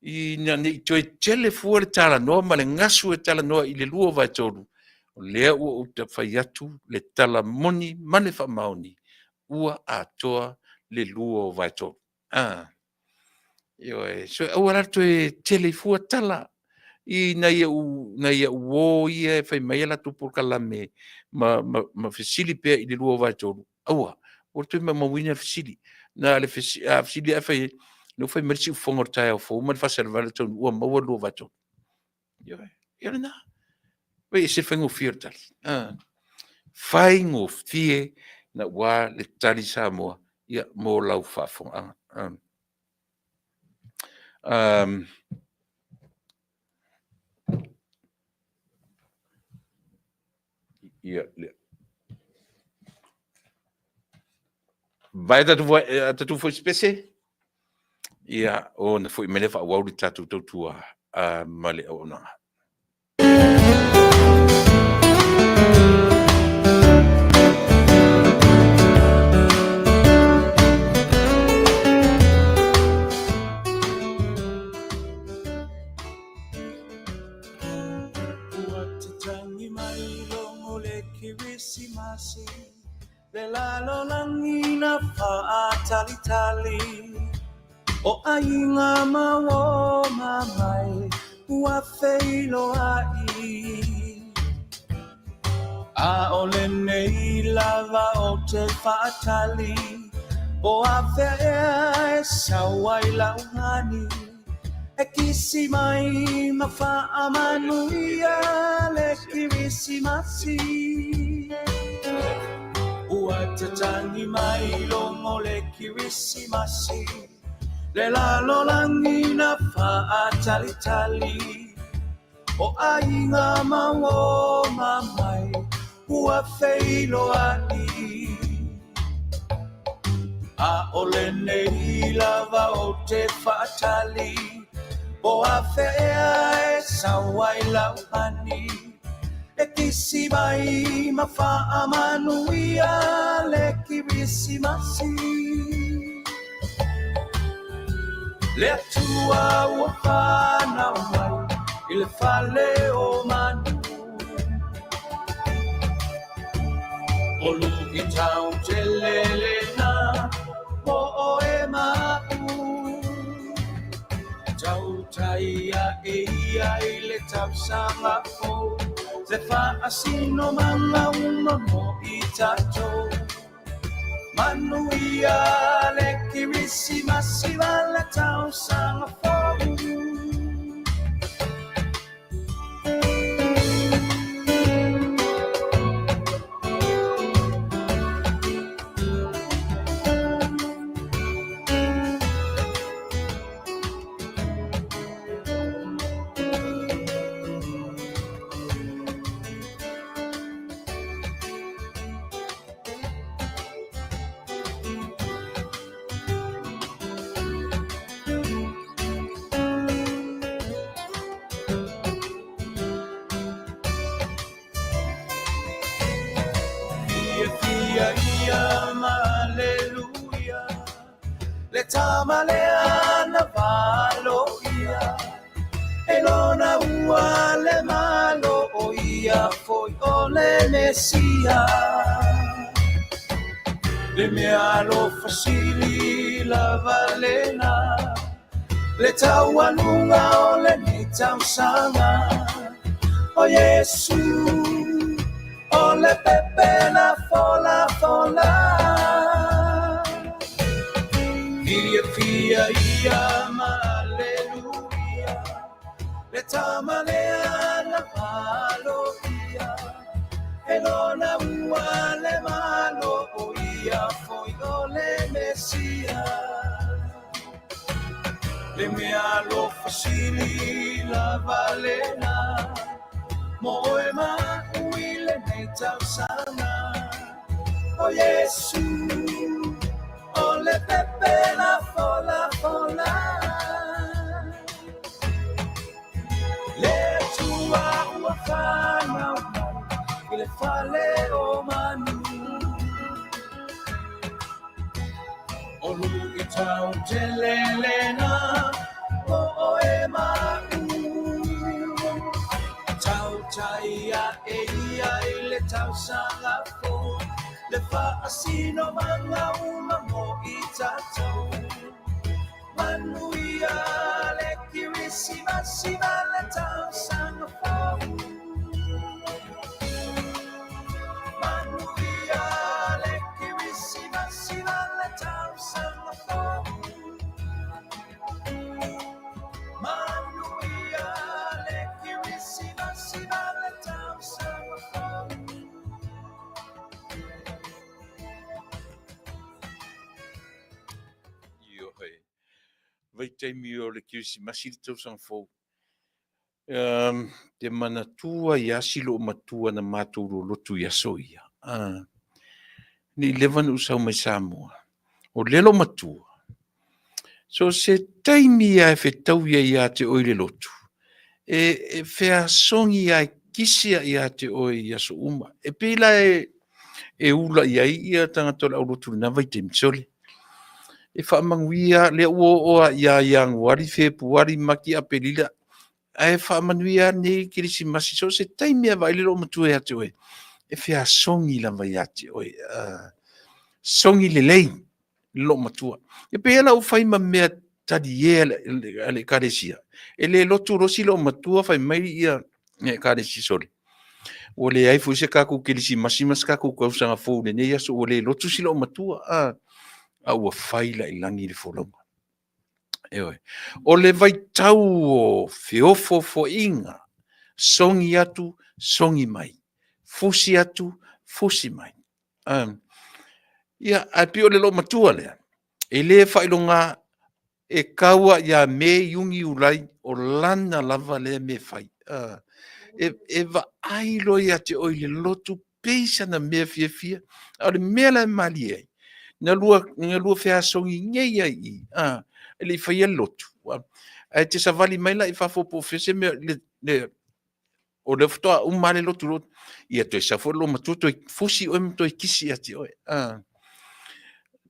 Ina ne i toe tele fua le talanoa ma le gasu e talanoa i le 2/3, o lea ua ou fai atu le tala moni ma le faamaoni, ua atoa le 2/3. Ioe, so aua la le toe tele fua tala i nai au uo ia e fai mai a latou polokalame ma fesili pea i le 2/3, aua, ua toe maumauina le fesili. Na o le fesili, a fesili lava fai ai, lea ua fai mai le siufofoga o le taeao fou ma le faasalalau o le taunuu ua maua le 2/3. Ioe, ia o lena. E ese le faigofie o le tali. Faigofie naua le tali Samoa ia, mo lau faafofogaaga. Ia, lea. Vaai a tatou foi sipese, ia, ona foi mai lea faaauau le tatou tautua ma le auaunaga. Ua tatagi mai logo le Kerisimasi Le lalolagi na faatalitali O aiga ma uo ma mai ua feiloai ʻAʻole nei lava ou te faatali Po afea ea e sau ai lau honey E kisi mai ma faamanuia le Kerisimasi Ua tatagi mai logo le Kerisimasi Le lalolagi na faatalitali O aiga ma uo ma mai ua feiloai ʻAʻole nei lava ou te faatali Po afea ea e sau ai lau honey E kisi mai ma faamanuia le Kerisimasi Le Atua ua fanau mai i le fale o manu O luitau tele lena mo ʻoe ma aʻu Tautai aʻe ia i le tausaga fou Se faasinomaga uma mo i tatou Manuia le Kerisimasi ma le tausaga fou. Fiafia ia ma aleluia Le tama lea na valoia E lona ua le Malo o ia foi o le Mesia Le mea alofa sili lava lena Le taualuga o lenei tausaga O Iesu o le pepe na folafola Fiafia ia ma aleluia Le tama lea na valoia. E lona ua le malo o ia foi o le Mesia. Le mea alofa sili lava lena, mo oe ma a'u i lenei tausaga. O Iesu, o le pepe lafolafola. Le Atua ua fanau mai i le fale o manu. O luitau tele lena mo oe ma a'u. Tautai a'e ia i le tausaga fou, le faasinomaga uma mo i tatou. Manuia le Kerisimasi ma le tausaga fou. Manuia le Kerisimasi ma le tausaga fou. Manuia le Kerisimasi ma le tausaga fou. Ioe. Vaitaimi o le Kerisimasi le tausaga fou. Te manatua ia si loo matua na matou lolotu i aso ia. Nei leva na ou sau mai Samoa. O lea loo matua. So se taimi ia e fetau ia ia te oe i le lotu, e feasogi ia e kisi ia ia te oe i aso uma. E pei la e ula i ai ia tagata o le aulotu i lena vaitaimi, sole. E faamanuia lea ua oo lava ia Ianuari, Fepuari, Mati, Aperila, ae faamanuia nei Kerisimasi, so o se taimi e vaai le loomatua ia te oe, e feasogi lava ia te oe. Sogi lelei le loomatua. E pei la ua fai ma mea talie a le Ekalesia. E le lotu loa si loomatua fai mai ia le Ekalesia, sole, ua leai foi se tatou Kerisimasi ma se tatou tausaga fou i lenei aso, ua le lotu si loomatua, a ua fai la i lagi le folauga. Ioe. O le vaitau o feofoofoaiga, sogi atu, sogi mai, fusi atu, fusi mai. Ia, ae pei o le loomatua lea, e le faailoga e tau lava ia Me, Iuni, Iulai, o lana lava lea mea e fai. E vaai loa ia te oe i le lotu pei sana mea fiafia. A o le mea la e malie ai, na lua feasogi nei ai i, e le i faia le lotu. Ae te savali mai la i fafo po o fea se mea, o lea faatoa uma lava le lotu loa, ia toe sau foi le loomatua toe fusi oe ma toe kisi ia te oe.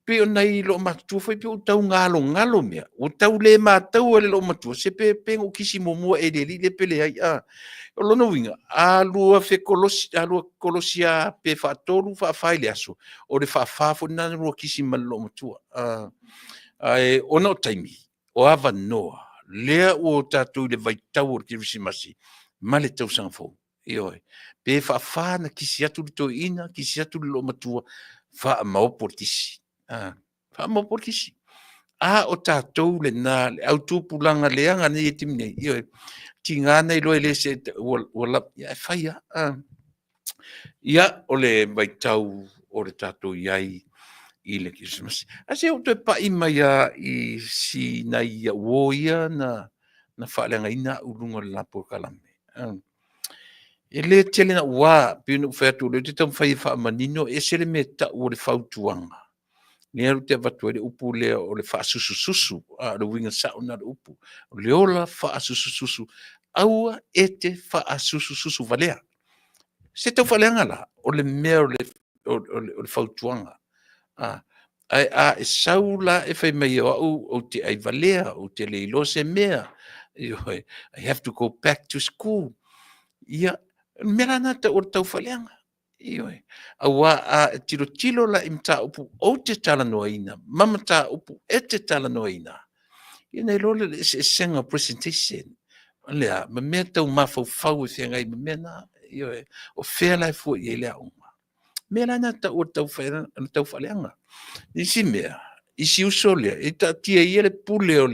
Pei o nai loomatutua foi pei ua tau galogalo mea, ua tau le mataua e le loomatua, se pe na ou kisi muamua ea i le alii lea pe leai. O lona uiga, a lua fekolosi, a lua kolosi lava pe faatolu faafa i le aso, o le faafa foi lena na lua kisi ma le loomatua. Ae ona o taimi, o avanoa, lea ua tatou i le vaitau o le Kerisimasi ma le tausaga fou. Ioe. Pe faafa na kisi atu le toeaina, kisi atu le loomatua, faamaopo le kisi. Faamaopo le kisi. A o tatou lena, le au tupulaga leaga nei e taimi nei, ioe, tiga na iloa e le se, ua lava, ia e fai lava. Ia, o le vaitau o le tatou i ai i le Kerisimasi. Ae se i ou toe pai mai lava i si nai au uo ia na faaleagaina au i luga o le la polokalame. E le tele naua, pei ona ou fai atu o lea ou te taumafai e faamanino, e ese le mea e tau o le fautuaga. Lea ou te avatu ai le upu lea o le faasusususu, o le uiga sao lena o le upu. O le ola faasusususu, aua e te faasusususu valea. Se tau faaleaga la, o le mea o le fautuaga. Ae a e sau la e fai mai o au ou te ai valea, ou te le iloa se mea, ioe, I have to go back to school. Ia, o le mea la lena e tau o le taufaaleaga. Ioe. Aua a e tilotilo la i mataupu ou te talanoaina ma mataupu e te talanoaina, ia ona iloa lea o le eseesega o presentation, o le a? Ma mea tau mafaufau e feagai ma mea na. Ioe. O fea la e fua i ai le aoga? Mea la na e tau o le taufaaleaga. Isi mea, i si uso lea, e taatia ia le pule o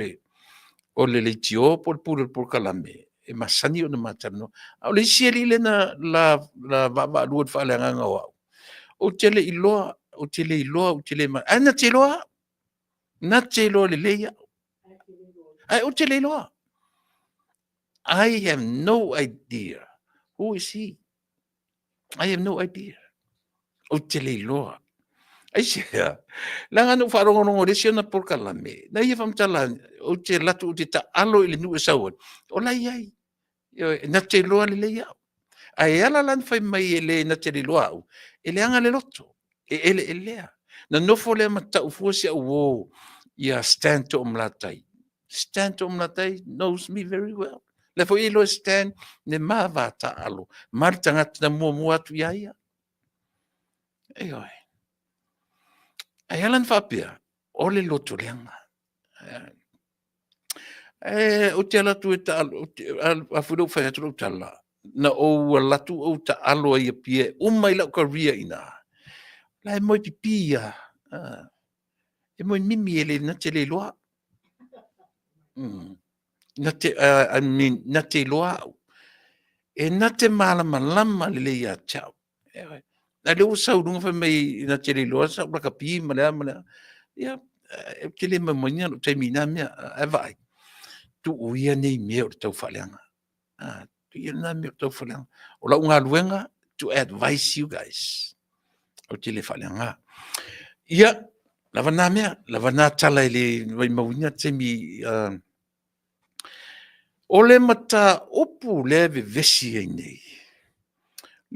le leitio po o le pule o le polokalame. e masani ona ma talanoa. A o le isi alii lea na la, la vaavaalua i le faaleagaga o au, ou te le iloa, ou te le iloa, ou te le ma... Ae na te iloa au. Na te iloa lelei au. Ae ou te le iloa. I have no idea who is he. I have no idea. Ou te le iloa. Aisea? Leaga na ou faalogologo i le isi ona polokalame, na ia faamatala, ou te alu atu ou te taalo i le nuu e sau ai, o la e i ai. Ioe, na te iloa lelei au. Ae ala la ona fai mai e le na te le iloa au, e leaga le loto, e eleelea. Na nofo lea ma tau fua si au uo ia Stan Toomalatai. Stan Toomalatai knows me very well. La foi e iloa e Stan le ma va taaalo ma le tagata na muamua atu ia ia. Ioe. Ae ala ona faapea, o le loto leaga. E, ou te alu atu e taalo, a foi lea ua fai atu lau tala, na ou alu atu ou taalo ai i Apia e uma ai lau career i ina. La e moe pipi ia. E moe mimi e le na te le iloa. Na te, I mean, na te iloa au. E na te malamalama lelei ia te au. A lea ua sau i luga fai mai na te le iloa sa ou lakapi ma le a ma le a. Ia, ou te le maimoaina lou taimi i na mea. Ae vaai, tuu ia nei mea o le taufaaleaga. Tuu ia na mea o le taufaaleaga. O lau galuega, to advise you guys. Ou te le faaleaga. Ia, lava na mea, lava na tala e le maumauina taimi. O le mataupu lea e vevesi ai nei,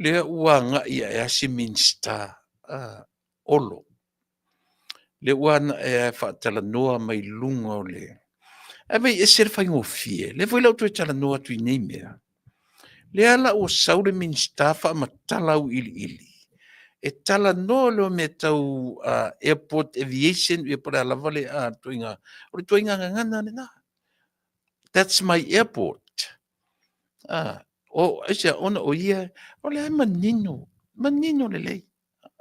lea ua agai ae lava si Minisita Olo, lea ua agai e faatalanoa mai luga o le... Ae vaai ese le faigofie, lea foi o le a ou toe talanoa atu i nei mea. Lea la ua sau le Minisita faamatala auiliili, e talanoa loa i mea tau airport aviation ia po o le a lava le ituaiga, o le ituaiga gagana lena. That's my airport. Aisea? Ona o ia, o lea e manino, manino lelei.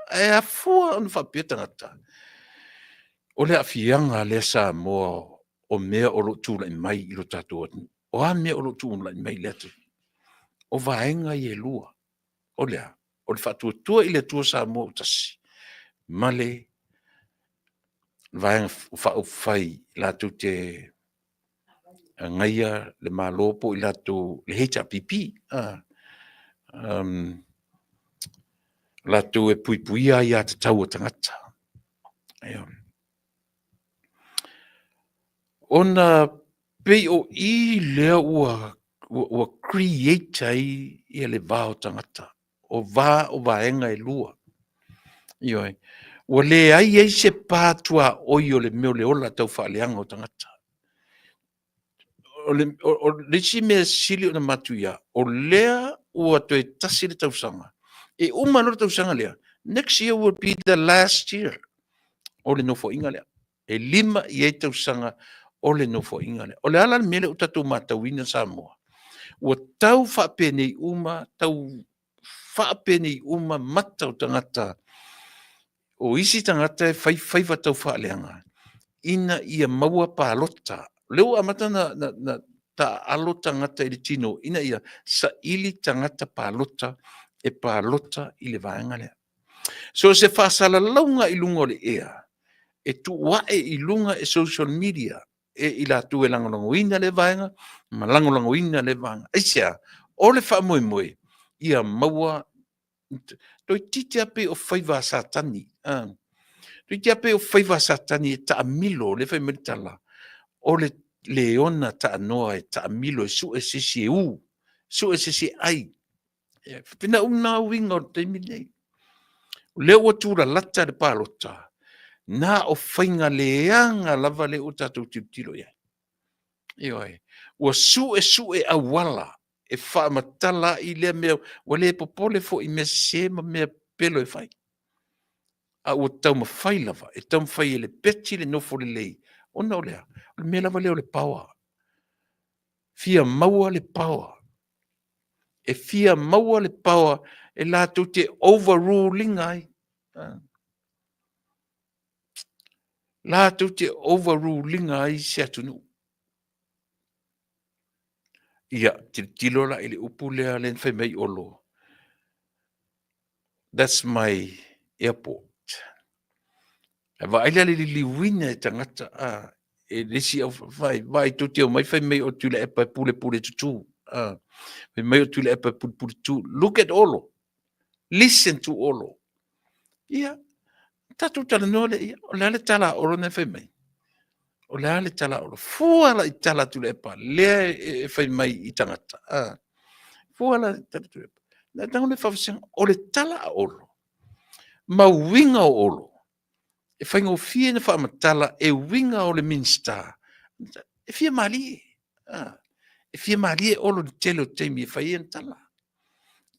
Ae afua ona faapea tagata, o le aafiaga lea Samoa o mea o lo o tulai mai i lo tatou atunuu. O a mea o lo o tulai mai i le atunuu? O vaega ia e lua. O le a? O le Faatuatua i le Atua Samoa ua Tasi ma le Vaega Faaupufai latou te agaia le Malo po o i latou le HRPP, latou e puipuia aia tatau a tagata. Ona pei o i lea ua create ai ia le va o tagata, o va o vaega e lua. Ioe. Ua leai ai se pa tuaoi o le mea o le ola taufaaleaga o tagata. O le isi mea sili ona matuia, o lea ua toe tasi le tausaga, e uma loa le tausaga lea, next year will be the last year o le nofoaiga lea. E 5 i ai tausaga o le nofoaiga lea. O le a la le mea lea ua tatou matauina Samoa? Ua tau faapenei uma, tau faapenei uma mata o tagata, o isi tagata e fai faiva taufaaleaga ina ia maua palota. O lea ua amata ona taaalo tagata i le tino ina ia saili tagata palota e palota i le vaega lea. So o se faasalalauga i luga o le ea, e tuu ae i luga e social media e i latou e lagolagoina lea vaega ma lagolagoina lea vaega. Aisea? O le faamoemoe ia maua toeitiiti lava pei o faiva a Satani, toeitiiti lava pei o faiva a Satani e taamilo, lea e fai mai le tala, o le leona taanoa e taamilo e sue se isi e u, sue se isi e ai. E faapena uma lava uiga o le taimi lenei. O lea ua tulalata le palota, na o faiga leaga lava lea ua tatou tilotilo i ai. Ioe. Ua suesue auala e faamatala ai lea mea, ua le popole foi i mea sese ma mea pelo e fai. A ua taumafai lava e taumafai e lepeti le nofo lelei, ona o le a? O le mea lava lea o le power. Fia maua le power. E fia maua le power e latou te overrule ina ai. Latou te overrule ina ai se atunuu. Ia, tilotilo la i le upu lea lea na fai mai Olo, that's my airport. Ae vaai la le liliuina e tagata a e le isi au fai vai tou te omai fai mai o Tuilaepa e pulepule tutu. A fai mai o Tuilaepa e pulepule tutu. Look at Olo. Listen to Olo. Ia, tatou talanoa lea, ia, o le a le tala a Olo na fai mai? O le a le tala a Olo? Fua la i tala a Tuilaepa, lea e fai mai i tagata. A fua la i tala a Tuilaepa. Na tago le faafesega, o le tala a Olo, ma uiga o Olo, e faigofie na faamatala e uiga o le Minisita, e fia malie. E fia malie Olo i le tele o taimi e fai ai ana tala.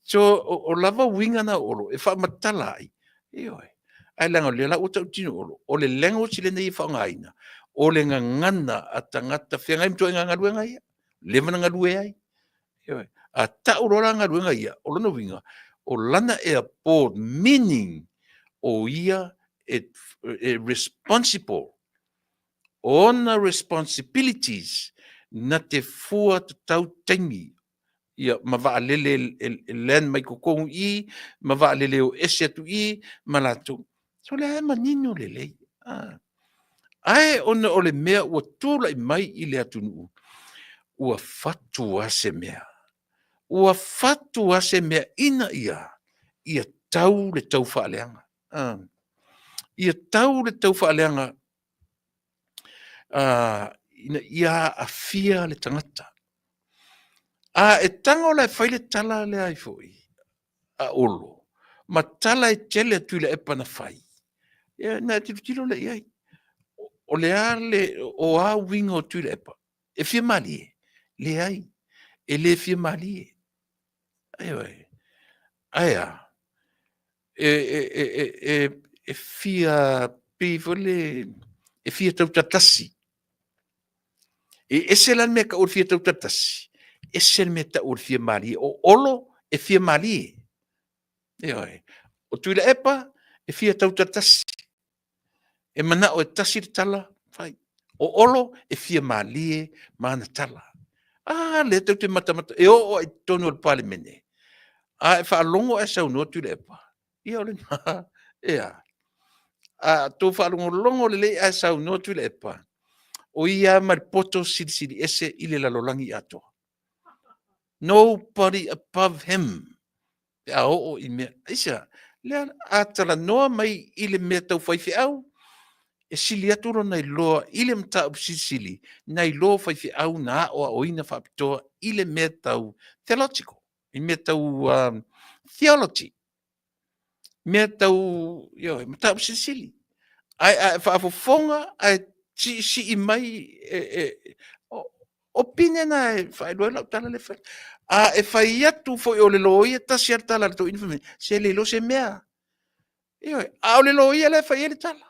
So, o lava uiga na o Olo e faamatala ai, ioe. Ae leaga o lea la ua tautino Olo, o le language lea na ia faaaogaina, o le gagana a tagata feagai ma ituaiga galuega ia, leva ona galue ai. Ioe. A tau loa la galuega ia, o lona uiga, o lana airport, meaning o ia e responsible, o ona responsibilities na te fua tatau taimi ia ma vaalele e land mai totonu i i, ma vaalele e o ese atu i i, ma latou. So o lea e manino lelei. Ae ona o le mea ua tulai mai i le atunuu, ua fatu lava se mea. Ua fatu lava se mea ina ia tau le taufaaleaga. Ia tau le taufaaleaga ina ia aafia le tagata. A e tago la e fai le tala lea ai foi a Olo, ma tala e tele a Tuilaepa na fai, ia ona e tilotilo lea i ai. O le a le, o a uiga o Tuilaepa? E fia malie? Leai, e le fia malie. Ioe. Ae a? E fia pei foi lele e fia tautatasi. E ese la le mea e tau o le fia tautatasi, ese le mea e tau o le fia malie. O Olo e fia malie. Ioe. O Tuilaepa e fia tautatasi. E manao e tasi le tala, fai. O Olo e fia malie ma ana tala. A lea tou te matamata, e oo lava i totonu o le Palemene, a e faalogo ae saunoa Tuilaepa, ia o lena, e a? A outou faalogologo lelei ae saunoa Tuilaepa, o ia lava ma le poto silisili ese i le lalolagi atoa. Nobody above him pe a oo i mea. Aisea? Lea a talanoa mai i le mea tau faifeau, e sili atu lona iloa i le mataupu silisili nai lo faifeau na aoaoina faapitoa i le mea tau theological, i mea tau theology, mea tau, ioe, mataupu silisili. Ae a e faafofoga ae siisii mai, o pine na e faailoa ai lau tala lea e fai. A e fai atu foi o le loia, tasi lava le tala a le toeaina fai mai, se le iloa se mea. Ioe, a o le loia la e fai i ai le tala.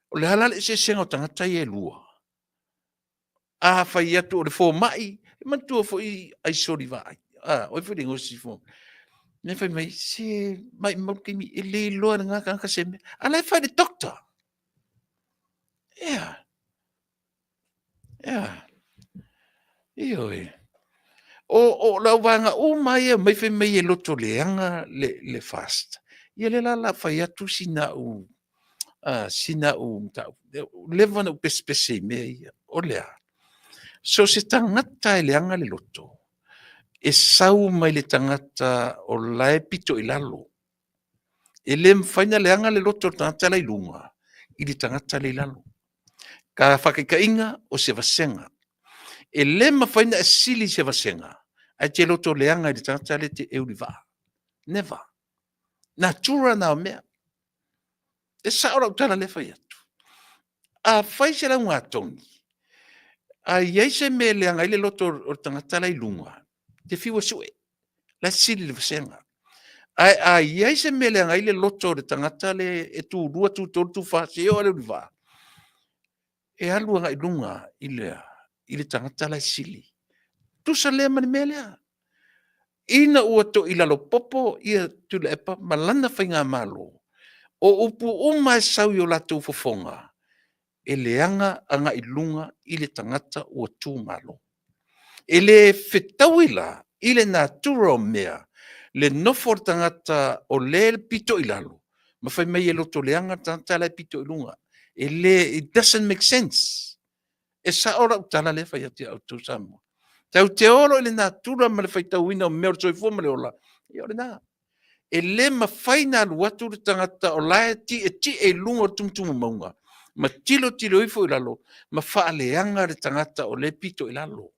O le a la le eseesega o tagata ia e lua? A fai atu o le fomai, e manatua foi Aisoli Vaai, o ai foi le igoa o se isi fomai, na fai mai, se maumau le taimi, e le iloa e lena tagata se mea, a o la e fai i le doctor. Ea, ea, ioe. O le auvaega uma lava ia e omai fai mai e loto leaga le FAST, ia lea la o le a fai atu sina au mataupu. Ua leva ona ou pesepese i mea ia. O le a? So o se tagata lava e leaga le loto, e sau mai le tagata o la e pito i lalo. E le mafai ona leaga le loto o le tagata la e i luga i le tagata la e i lalo. Ka faataitaiga, o se vasega. E le mafai ona e sili i se vasega ae te loto leaga i le tagata lea e te euliva. Never. Natura na o mea. E sao lau tala lea e fai atu. A fai se laugatogi, a i ai se mea e leaga ai le loto o le tagata la e i luga, e te fiu e sue, la e sili i le vasega. Ae a i ai se mea e leaga ai le loto o le tagata lea e tu 2, tu 3, tu 4, seia oo lava i le uliva, e alu agai i luga i le tagata la e sili. Tusa lea ma le mea lea. Ina ua toilalo popo ia Tuilaepa ma lana faigamalo, o upu uma e sau i o latou fofoga, e leaga agai i luga i le tagata ua tu malo. E le fetaui la i le natura o mea le nofo o le tagata o lea e pito i lalo ma fai mai e loto leaga le tagata la e pito i luga. E le, it doesn't make sense. E sao lau tala lea e fai atu ia outou Samoa. Tatou te o loa i le natura ma le faitauina o mea o le soifua ma le ola, ia o lena. E le mafai ona alu atu le tagata o la e tietie i luga o le tumutumu mauga ma tilotilo ifo i lalo ma faaleaga le tagata o lea e pito i lalo.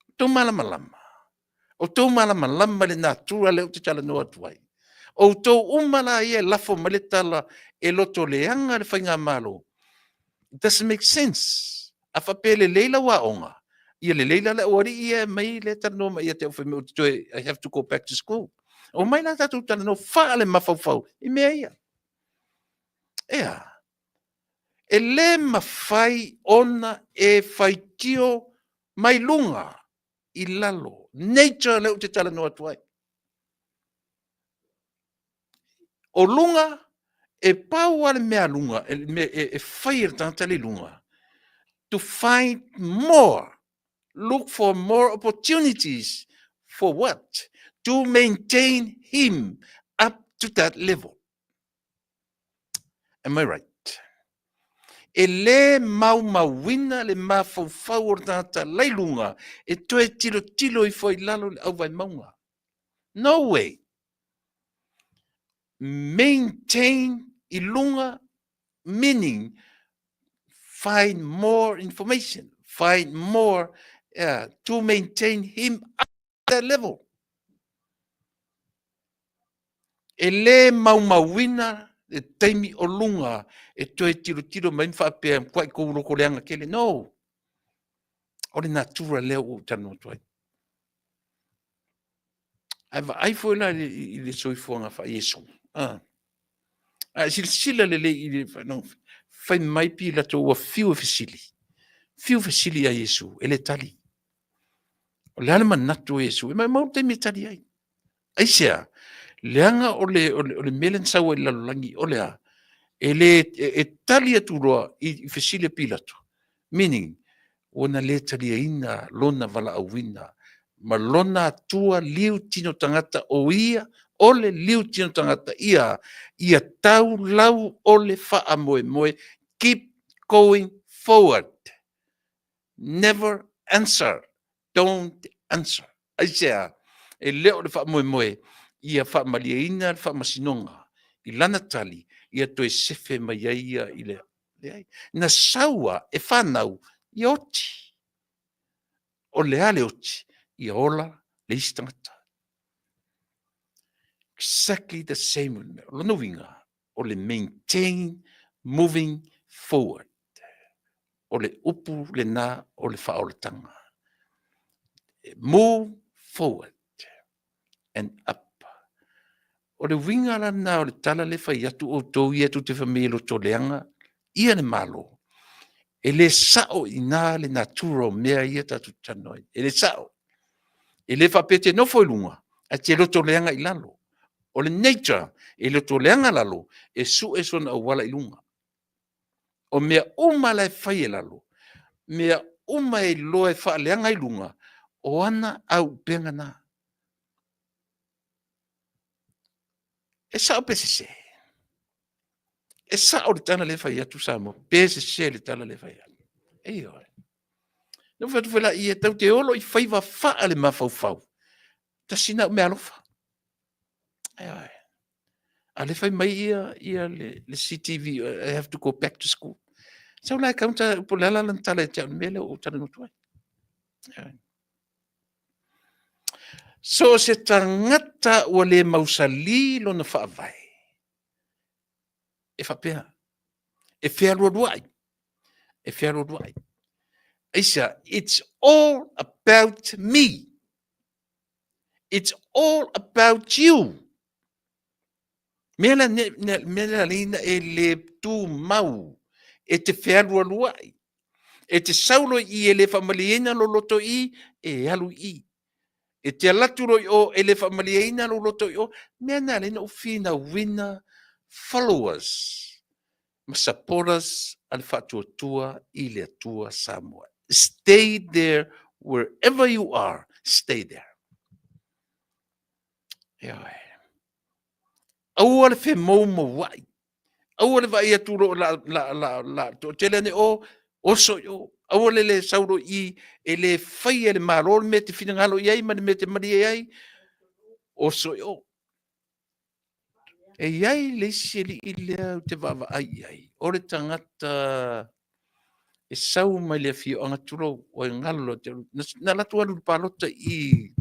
Outou malamalama? Outou malamalama i le natura lea ou te talanoa atu ai? Outou uma la ia e lafo mai le tala e lotoleaga le faigamalo, it doesn't make sense. A faapea e lelei lau aoga, ia lelei la le aualii ia e aumai lea e talanoa mai ia te au fai mai ou te toe, I have to go back to school. Omai la tatou talanoa faalemafaufau i mea ia. Ea, e le mafai ona e faitio mai luga i lalo, nature lea ou te talanoa atu ai. O luga, e pau lava le mea a luga, le mea e fai e le tagata le i luga, to find more, look for more opportunities for what? To maintain him up to that level. Am I right? E le maumauina le mafaufau o le tagata la i luga e toe tilotilo ifo ai i lalo i le auvae mauga. No way. Maintain i luga meaning find more information, find more to maintain him up that level. E le maumauina le taimi o luga e toe tilotilo mai ma faapea, matuai tou loto leaga tele. No. O le natura lea ua ou talanoa atu ai. Ae vaai foi la i le soifuaga faa-Iesu. Ah. Ae silasila lelei i le no, fai mai Pilato ua fiu e fesili. Fiu fesili ia Iesu, e le tali. O le a le manatu o Iesu? E maumau le taimi e tali ai. Aisea? Leaga o le mea lea na sau ai i le lalolagi, o le a? E, le, e tali atu loa i fesili a Pilato. Meaning, ua na le taliaina lona valaauina ma lona Atua liu tino tagata o ia o le liu tino tagata ia ia tau lau o le faamoemoe. Keep going forward, never answer, don't answer. Aisea? E le o le faamoemoe ia faamalieina le faamasinoga i lana tali ia toe sefe mai ai ia i le leai. Na saua e fanau ia oti. O le a le oti? Ia ola le isi tagata. Exactly the same. O lona uiga, o le maintain moving forward. O le upu lena o le faaolataga. Move forward and up. O le uiga la lena o le tala lea e fai atu outou ia tou te fai mai e loto leaga ia le Malo. E le sao i ina le natura o mea ia tatou te talanoa ai. E le sao. E le faapea e te nofo i luga, ae te loto leaga i lalo. O le nature, e loto leaga lalo, e sue sona auala i luga. O mea uma la e fai e lalo, mea uma e iloa e faaleaga i luga, o ana auupega na. E sao pe sese? E sao le tala lea e fai atu Samoa, pe sese le tala lea e fai atu. Ioe. Na fai atu foi la ia tau te olo i faiva faa le mafaufau. Tasi na au mea alofa. Ioe. A le fai mai ia, ia le CTV, I have to go back to school. Sau la e counter, po le ala lana tala e te au mea lea o talanoa atu ai. Ioe. So se tagata ua le mausali lona faavae, e faapea, e fealualuai, e fealualuai. Aisea, it's all about me. It's all about you. Mea la ne, ne, mea la leina e le tumau, e te fealualuai. E te sau loa i i e le faamalieina lou loto i i, e alu i i. E te alu atu loa i o e le faamalieina lou loto i o. Mea na ala ai ona ou finauina followers ma supporters a le Faatuatua i le Atua Samoa. Stay there wherever you are, stay there. Ioe. Aua le femoumouai. Aua le vaai atu lo la la la la toatele ane o, oso i o. Aua le le sau loa i i e le faia e le Malo le mea e te finagalo i ai ma le mea e te malie ai, oso i o. E i ai le isi alii lea ou te vaavaai i ai, o le tagata e sau mai le afioaga tulou, ua galo ia te au, na alu atu alu i le palota i i,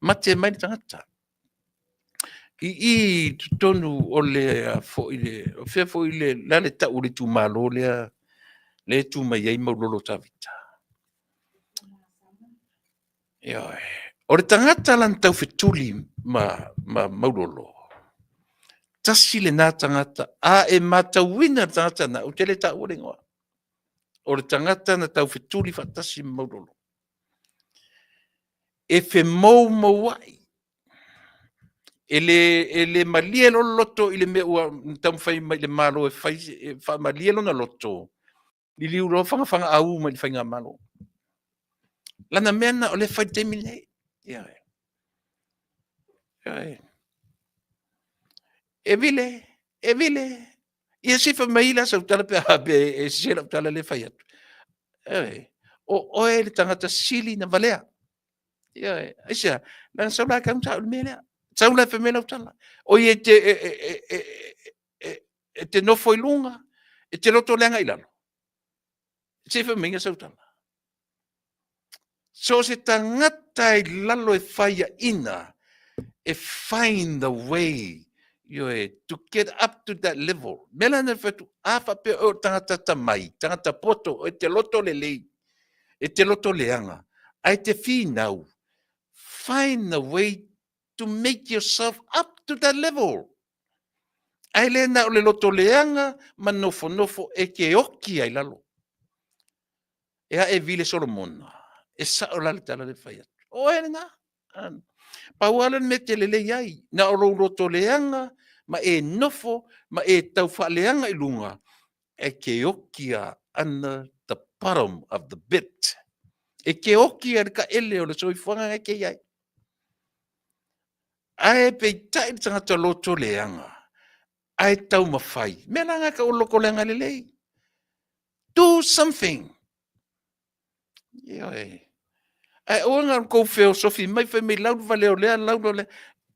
mate mai le tagata. I i i totonu o le foi le, o fea foi le, o le a le tau o le itumalo lea lea e tu mai ai Maulolo Tavita? Ioe. O le tagata la na taufetuli ma Maulolo, tasi lena tagata, a e matauina le tagata lena, ou te le taua le igoa, o le tagata na taufetuli faatasi ma Maulolo, e femoumouai, e le malie loa le loto i le mea ua taumafai mai le Malo e fai, e faamalie lona loto, liliu loa fagafagaau mai i le faigamalo. Lana mea lena o lea e fai i le taimi lenei. Ioe. Ioe. E vile, e vile. Ia se i fai mai la sau tala pe a pe e sese lau tala lea e fai atu. Ioe. O oe le tagata sili na valea. Ioe. Aisea? Leaga sau la e tau le mea lea. Sau la e fai mai lau tala. O ia e te, e, e, e, e, e te nofo i luga, e te loto leaga i lalo. Se i fai mai sau tala. So o se tagata i lalo e faiaina e find the way ioe, to get up to that level. Mea la na fai atu, a faapea o tagata tamai, tagata poto, e te loto lelei, e te loto leaga, ae te finau, find the way to make yourself up to that level. Ae le na o le loto leaga ma nofonofo e ke oki ai lalo. E a e vile Solomona, e sao la le tala le fai atu. O e lena. Pau lava le mea e te lelei ai, na o lou loto leaga ma e nofo ma e tau faaleaga i luga, e ke oki a under the bottom of the bit. E ke oki a le kaele o le soifuaga e ke iai. Ae peitai le tagata loto leaga, ae taumafai. Mea la nga ka o loko leaga lelei. Do something. Ioe. Ae aua na kou feosofi mai fai mai lau le valea o lea, lau le lea.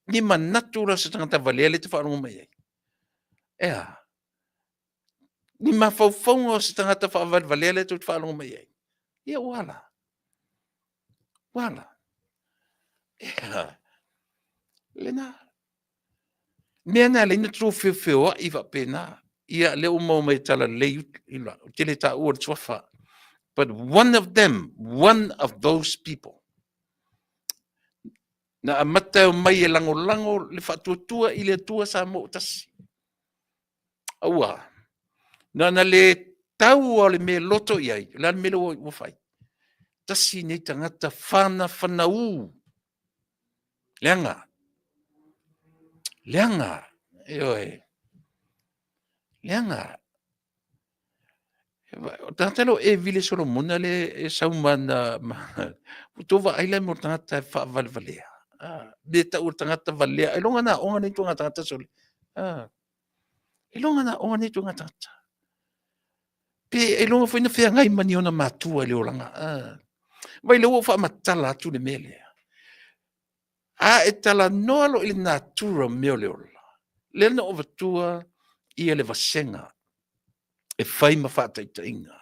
Ni manatu la se tagata valea le te faalogo mai ai. Ea. Ni mafaufauga o se tagata faavalevalea lea tou te faalogo mai ai. Ia ua ala. Ua ala. Ea. Lena. Mea na alai na tou feofeoai faapena. Ia, lea ua maua mai e talalelei ula. Ou te le taua le suafa. But one of them, one of those people, na amata e omai e lagolago le faatuatua i le Atua Samoa ua tasi. Aua, na ona le tau o le mea loto i ai, o le a le mea lea ua fai? Tasi nei tagata whanawhanaū. Leaga. Leaga. Ioe. Leaga. O tagata leo e vile Solomona le e sau ma na ma tou vaai la mo tagata e faavalevalea. Ah, me tau o tagata valea. E longa na onga nei tonga tagata sole. Ah. E longa na onga nei tonga tagata. Pe e longa foi na feagai ma ni ona matua i le olaga. Ah. Vai le ua faamatala atu le mea lea. A e talanoa loa i le natura o mea o le ola, lea na ou avatua ia le vasega e fai ma faataitaiga.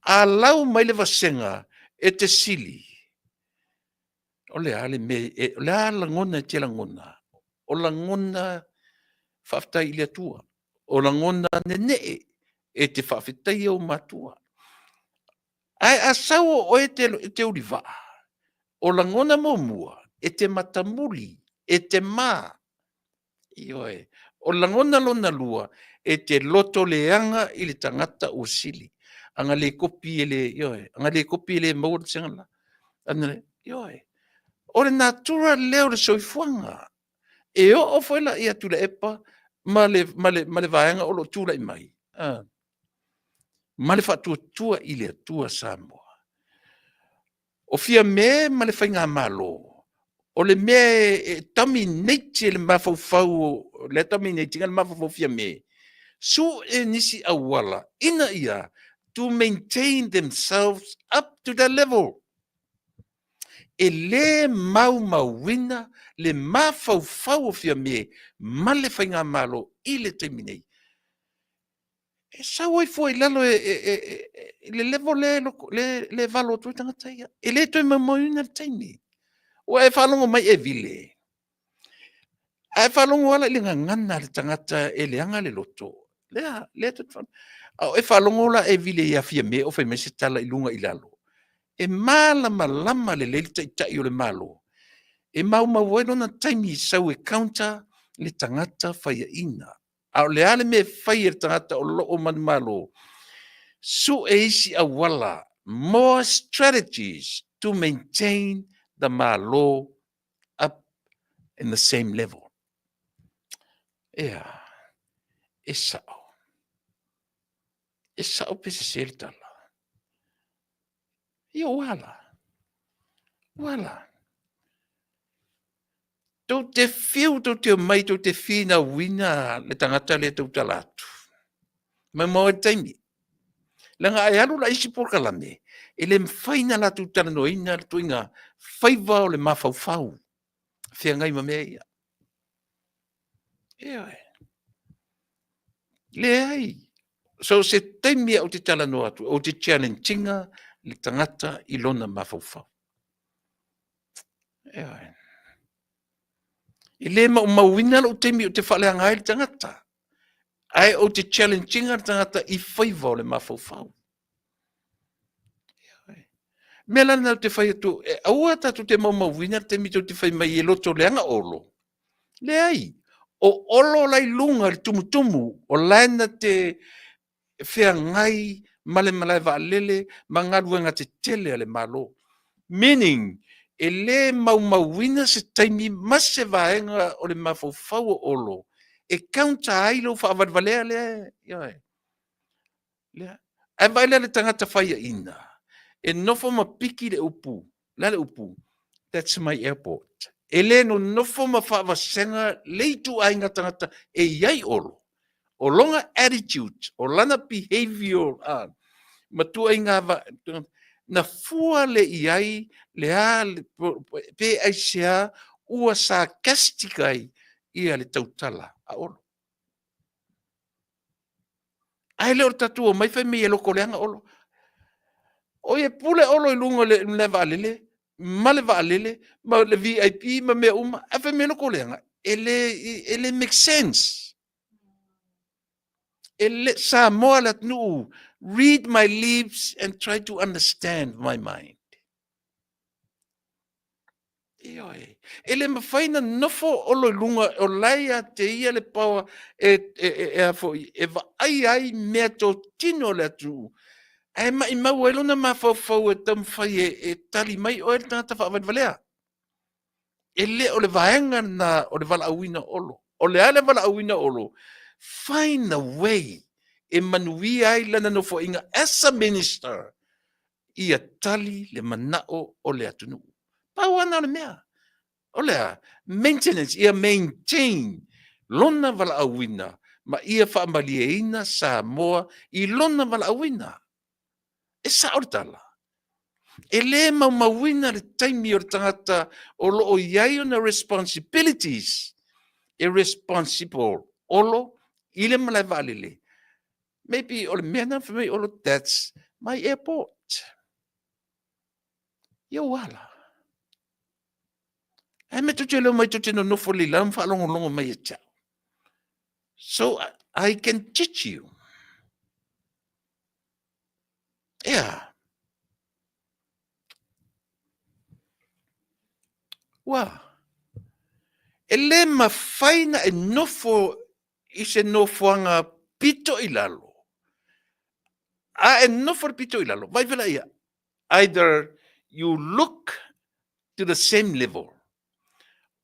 A lau mai le vasega e te sili, o le a le mea, e, o le a lagona e te lagona? O lagona faafetai i le Atua, o lagona nenee e te faafetaia ou matua. Ae a sau o oe e te ulivaa, o lagona muamua, e te matamuli, e te mā. Ioe. O lagona lona lua, e te loto leaga i le tagata ua sili. Ana le kopi e le, ioe, ana le kopi e le maua le vasega la. Ana le, ioe. O le natura lea o le soifuaga. E oo foi la ia Tuilaepa ma le, ma le, ma le vaega o lo o tulai mai. Ah. Ma le faatuatua i le Atua Samoa. O Fiame ma le Faigamalo, o le mea e dominate e le mafaufau, o le dominate ina le mafaufau o Fiame, sue nisi auala ina ia to maintain themselves up to that level. E le maumauina le mafaufau o Fiame ma le Faigamalo i le taimi nei. E sau ai fua i lalo e, e, e, e, i le level lea le, le valo atu ai tagata ia. E le toe maumauina le taimi. Ua e faalogo mai e vile. A e faalogo ala i le gagana a le tagata e leaga le loto. Lea, lea te A o e faalogo la e vile ia Fiame o fai mai se tala i luga i lalo. E malamalama lelei le taitai o le Malo e maumau ai lona taimi i sau e counter le tagata faiaina. A o le a le mea e fai e le tagata o lo o manumalo? Sue isi auala, more strategies to maintain the Malo up in the same level. Ea, e sao. E sao pe sese le tala. Ia ua ala. Ua ala. Tou te fiu, tou te omai, tou te finauina le tagata lea tautala atu. Maumau ai le taimi. Leaga a e alu la i isi polokalame, e le mafai ona latou talanoaina le ituaiga faiva o le mafaufau feagai ma mea ia. Ioe. Leai. So se taimi ou te talanoa atu, ou te challenge ina le tagata i lona mafaufau. Ioe. E le maumauina lou taimi ou te faaleaga ai le tagata, ae ou te challenge ina le tagata i faiva o le mafaufau. Ioe. Mea la lena ou te fai atu, e aua tatou te maumauina le taimi tou te fai mai e loto leaga Olo. Leai, o Olo la i luga i le tumutumu, o la e na te feagai ma le malae vaalele ma galuega tetele a le Malo. Meaning, e le maumauina se taimi ma se vaega o le mafaufau o Olo e counter ai lou faavalevalea lea. Ioe. Lea. Ae vaai la le tagata faiaina e nofo ma piki le upu, le a le upu? That's my airport. E le nonofo ma faavasega le ituaiga tagata e i ai Olo. O lona attitude, o lana behavior, ma tuaiga na fua le i ai le a pe aisea ua sarcastic ai ia le tautala a Olo. Ae le o le tatou omai fai mai e loko leaga Olo. Oi e pule Olo i luga o le malae vaalele ma le vaalele ma le VIP ma mea uma, ae fai mai e loko leaga. E le make sense. E le Samoa le atunuu, read my lips and try to understand my mind. Ioe. E le mafai na nofo Olo i luga o la e ia te ia le power e, e, e, e, a foi, e vaai ai mea totino o le atunuu. Ae maimau ai lona mafaufau e taumafai e, e tali mai oe le tagata faavalevalea. E le o le vaega lena o le valaauina o Olo. O le a le valaauina o Olo? Find a way e manuia ai lana nofoaiga as a minister ia tali le manao o le atunuu. Pau lava lena o le mea. O le a? Maintenance, ia maintain lona valaauina ma ia faamalieina Samoa i lona valaauina. E sao le tala. E le maumauina le taimi o le tagata o lo o i ai ona responsibilities e responsible Olo i le malae vaalele. Maybe o le mea na fai mai Olo, that's my airport. Ia ua ala. Ae me tou te leo mai tou te nonofo lelei lalo ma faalogologo mai ia te au. So I can teach you. Ea. Ua. E le mafai na e nofo i se nofoaga pito i lalo. A e nofo le pito i lalo, vai vela ia. Either you look to the same level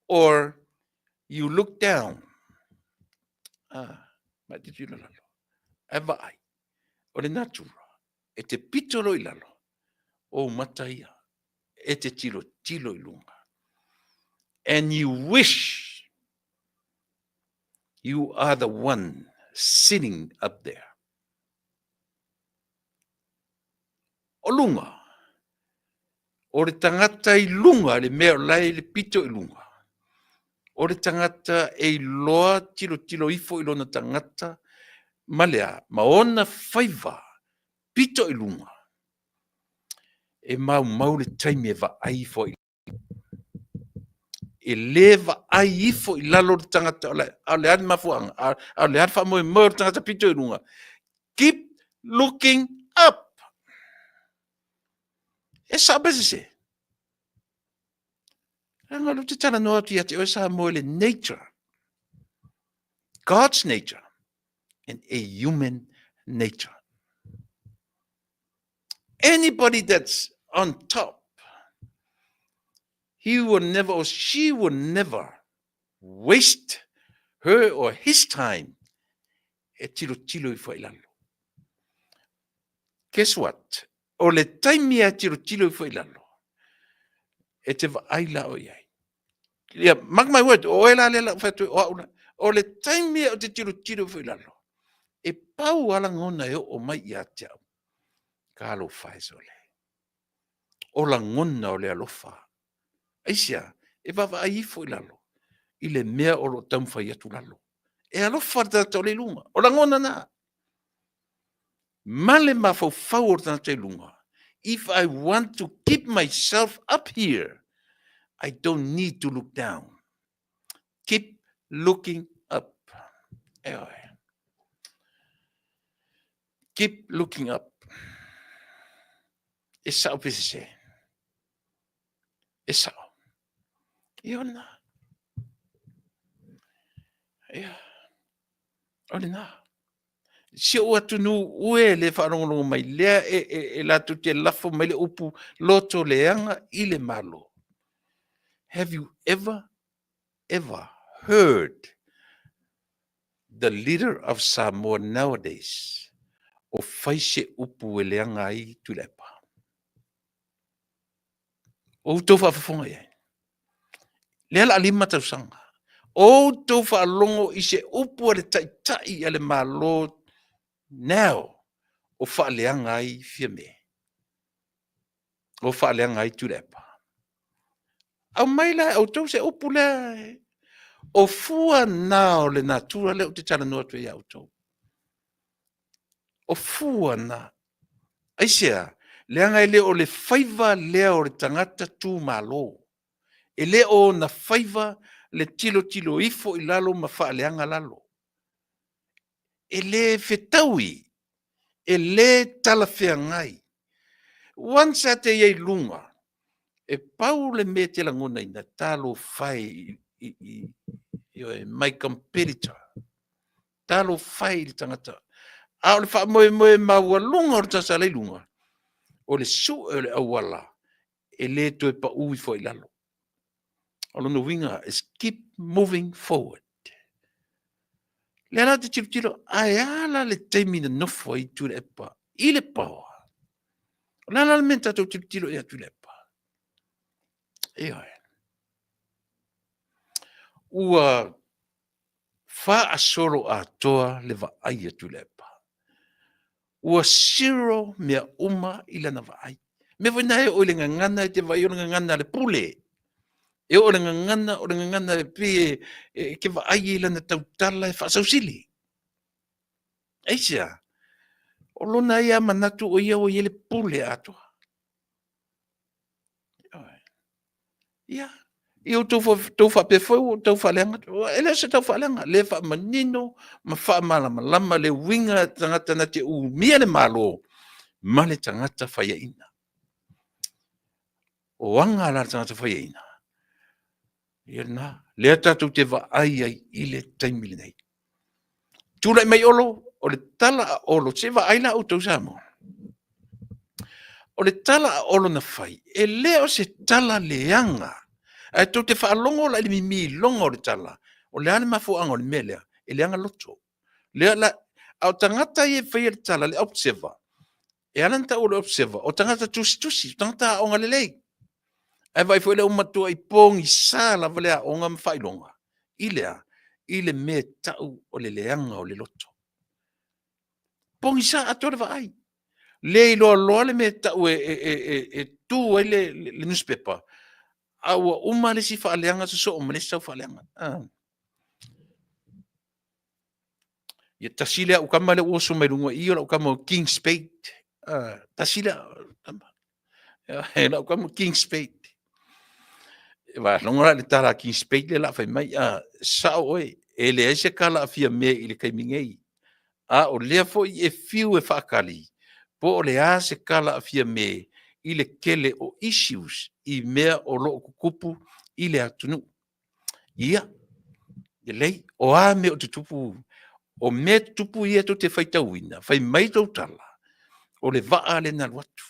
or you look down. Ah, mai te tiro lalo. Ae vaai, o le natura, e te pito lo i lalo, o mata ia. E te tilotilo i luga. And you wish you are the one sitting up there. O luga, o le tagata i luga, le mea o la e i le pito i luga, o le tagata e iloa tilotilo ifo i lona tagata ma le a? Ma ona faiva pito i luga, e maumau le taimi e vaai ifo ai. E le vaai ifo i lalo le tagata, a o le a le mafuaaga, a o le a le faamoemoe o le tagata pito i luga? Keep looking up. E sao pe sese? Leaga o lea ou te talanoa atu ia te oe Samoa i le nature, God's nature and a human nature. Anybody that's on top, he will never or she will never waste her or his time e tilotilo ifo i lalo. Guess what? O le taimi e tilotilo ifo i lalo, e te vaai la o i ai. Ia, mark my word, o oe la lea la ou fai atu ai, o au la. O le taimi ou te tilotilo ifo i lalo, e pau lava lagona e oo mai ia te au, talofa e sole. O lagona o le alofa. Aisea? E vaavaai ifo i lalo i le mea o lo o taumafai atu lalo. E alofa le tagata o le i luga. O lagona na. Ma le mafaufau o le tagata i luga, if I want to keep myself up here, I don't need to look down. Keep looking up. Ioe. Keep looking up. E sao pe sese. E sao. Ia o lena. Ia. O lena. Si ou atunuu e le faalogologo mai lea e, e, e latou te lafo mai le upu loto leaga i le Malo. Have you ever, ever heard the leader of Samoa nowadays o fai se upu e leaga ai Tuilaepa? O outou faafofoga i ai. Lea la 5 tausaga. O outou faalogo i se upu a le taitai a le Malo now o faaleaga ai Fiame. O faaleaga ai Tuilaepa. Aumai la e outou se upu lea. O fua na o le natura lea ou te talanoa atu ai ia outou. O fua na. Aisea? Leaga e le o le faiva lea o le tagata tu malo. E le o ona faiva le tilotilo ifo i lalo ma faaleaga lalo. E le fetaui, e le talafeagai. Once a te i ai i luga, e pau le mea e te lagonaina, talofa e i, i, my competitor. Talofa e i le tagata. A o le faamoemoe maualuga o le tagata la i luga, o le sue o le auala e le toe pau ifo ai i lalo. O lona uiga is keep moving forward. Lea la te tilotilo, ae a la le taimi na nofo ai Tuilaepa i le power? O le a la le mea na tatou tilotilo ia Tuilaepa? Ioe. Ua faasolo atoa le vaai a Tuilaepa. Ua zero mea uma i lana vaai. Mea foi na e oo i le gagana e te vaai o le gagana a le pule. E oo i le gagana o le gagana e pei e, e ke vaai i lana tautala e faasausili. Aisea? O lona ia manatu o ia ua i ai le pule atoa. Ia, i outou tou faapea foi ua tau faaleaga atu. E le o se tau faaleaga, le faamanino ma faamalamalama le uiga tagata na te umia le Malo ma le tagata faiaina. O aga la le tagata faiaina. Ia lena, lea tatou te vaai ai i le taimi lenei. Tulai mai Olo, o le tala a Olo, se vaai la outou Samoa. O le tala a Olo na fai, e le o se tala leaga. Ae tou te faalogo la i le mimiloga o le tala, o le a le mafuaaga o le mea lea, e leaga loto. Lea la, a o tagata ia e faia le tala, le observer, e ala ona taua o le observer, o tagata tusitusi, o tagata aoga lelei. Ae vaai foi lea ua matuai pogisa lava le aoga ma faailoga i le a? I le mea e tau o le leaga o le loto. Pogisa atoa le vaai. Le iloa loa le mea e tau e tu ai le nusipepa, a ua uma le isi faaleaga sosoo ma le isi sau faaleaga. Ia tasi lea au tama lea ua oso mai luga i i, o lau tama o King Spade. Tasi lea tama. O lau tama King Spade. E faalogo la i le tala a King Spade lea o le a fai mai, sao oe, e leai se tala a Fiame i le taimi nei, a o lea foi e fiu e faatali po o le a se tala a Fiame i le tele o issues i mea o lo o tutupu i le atunuu. Ia, lelei, o a mea o tutupu, o mea tutupu ia tou te faitauina, fai mai tou tala, o le vaa lea na alu atu,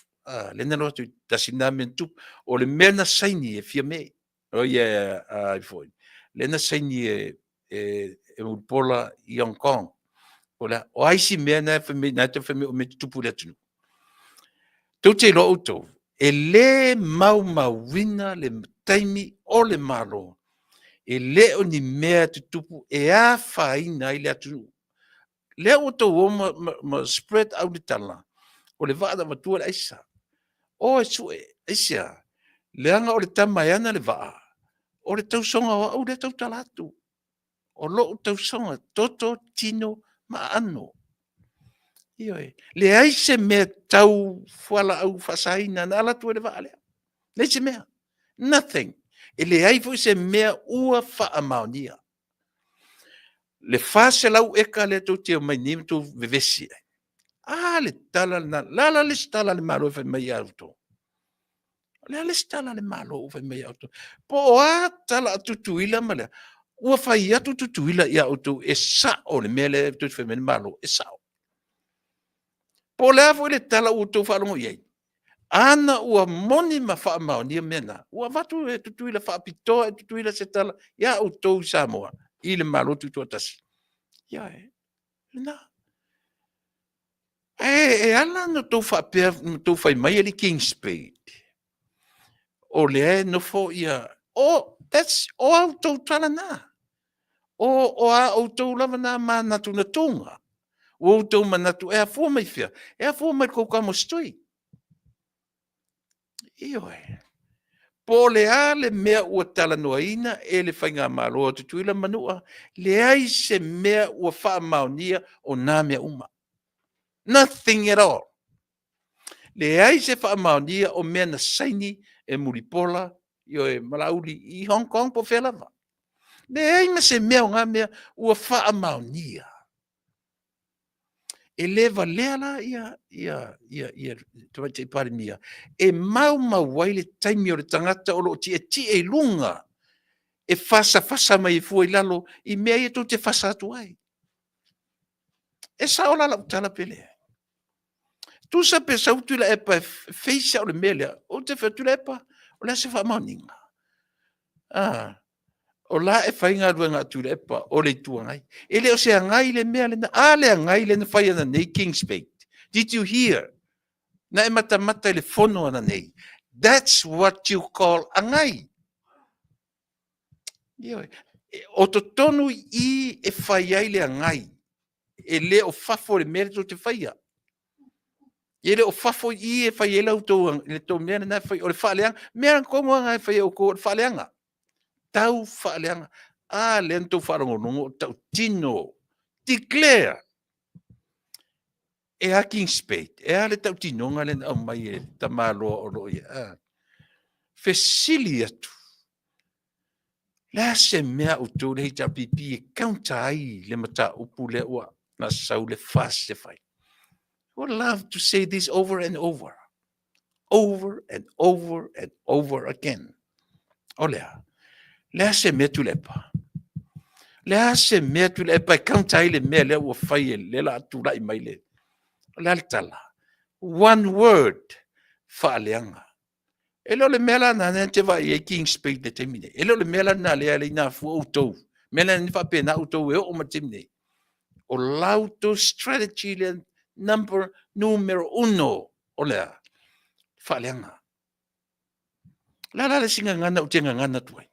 lea na alu atu, tasi lena mea na tupu. O le mea na saini e Fiame, oi foi, lea na saini e Mulipola i Hong Kong. O a isi mea na e fai mai o mea e tutupu i le atunuu? Tou te iloa outou, e le maumauina le taimi o le Malo, e le o ni mea tutupu e afaina ai le atunuu. Lea ua outou o ma spread out le tala, o le vaa na avatua le aisa. O e sue, aisea? Leaga o le tama e ana le vaa, o le tausoga o au lea e tautala atu. O lou tausoga, toto, tino ma aano. Ioe. Leai se mea tau fualaau faasaina na alu atu ai le vaa lea. Leai se mea. Nothing. E leai foi se mea ua faamaonia. Le 400 eka lea tou te omai nei ma outou vevesi ai, a le tala lena? O le a la le isi tala a le Malo e fai mai ia outou? O le a le isi tala a le Malo o fai mai ia outou? Po o a tala a Tutuila ma le, ua fai atu Tutuila ia outou e sao le mea lea tou te fai mai ai le Malo, e sao. Po o le a foi le tala ua outou faalogo i ai, ana ua moni ma faamaonia mea na, ua avatu e Tutuila faapitoa e Tutuila se tala ia outou i Samoa i le Malo Tutoatasi. Ioe, o lena. Ae ala ona outou faapea ma outou fai mai alii King Spade, o lea e nofo ia, o a outou tala na. O a outou lava na manatunatuga ua outou manatu e afua mai fea? E afua mai i le tou kamositui. Ioe. Po o le a le mea ua talanoaina e le faigamalo a Tutuila ma Manua, leai se mea ua faamaonia o na mea uma. Nothing at all. Leai se faamaonia o mea na saini e Mulipola, ioe, ma Laauli i Hong Kong po o fea lava. Leai ma se mea o na mea ua faamaonia. E le valea la ia Tamaitai Palemia e maumau ai le taimi o le tagata o lo o tietie i luga e fasafasa mai ai fua i lalo i mea ia tou te fasa atu ai. E sao la lau tala pe leai? Tusa pe sau Tuilaepa e face au i le mea lea, ou te fai atu, Tuilaepa, o le a se faamaoniga? O la e fai galuega a Tuilaepa o le Itu Agai. E le o se agai le mea lena. A le agai lea na fai ananei King's Spade? Did you hear? Na e matamata i le fono ananei? That's what you call agai. Ioe. O totonu i i e fai ai le agai. E le o fafo i le mea lea tou te faia. E le o fafo i i e fai ai la outou, le tou mea lena e fai, o le faaleaga. Mea tonu lava na e fai e outou o le faaleaga. Tau faaleaga. A lea na outou faalogologo o tautino, declare e a King Spade? E a le tautinoga lea na aumai e le tamaloa o lo o i ai? Fesili atu, le a se mea a outou le HRPP e counter ai le mataupu lea ua na sau le FAST e fai? I would love to say this over and over. Over and over and over again. O le a? Le a se mea Tuilaepa? Le a se mea Tuilaepa e counter ai le mea lea ua fai e lea la tulai mai le... O le a le tala? One word, faaleaga. E le o le mea la lena e te vaai ai King Spade i le taimi nei. E le o le mea la lena lea e na fua outou. Mea la e faapena outou e oo mai le taimi nei. O la outou strategy lea number numero uno, o le a? Faaleaga. Le a la le isi gagana ou te gagana atu ai?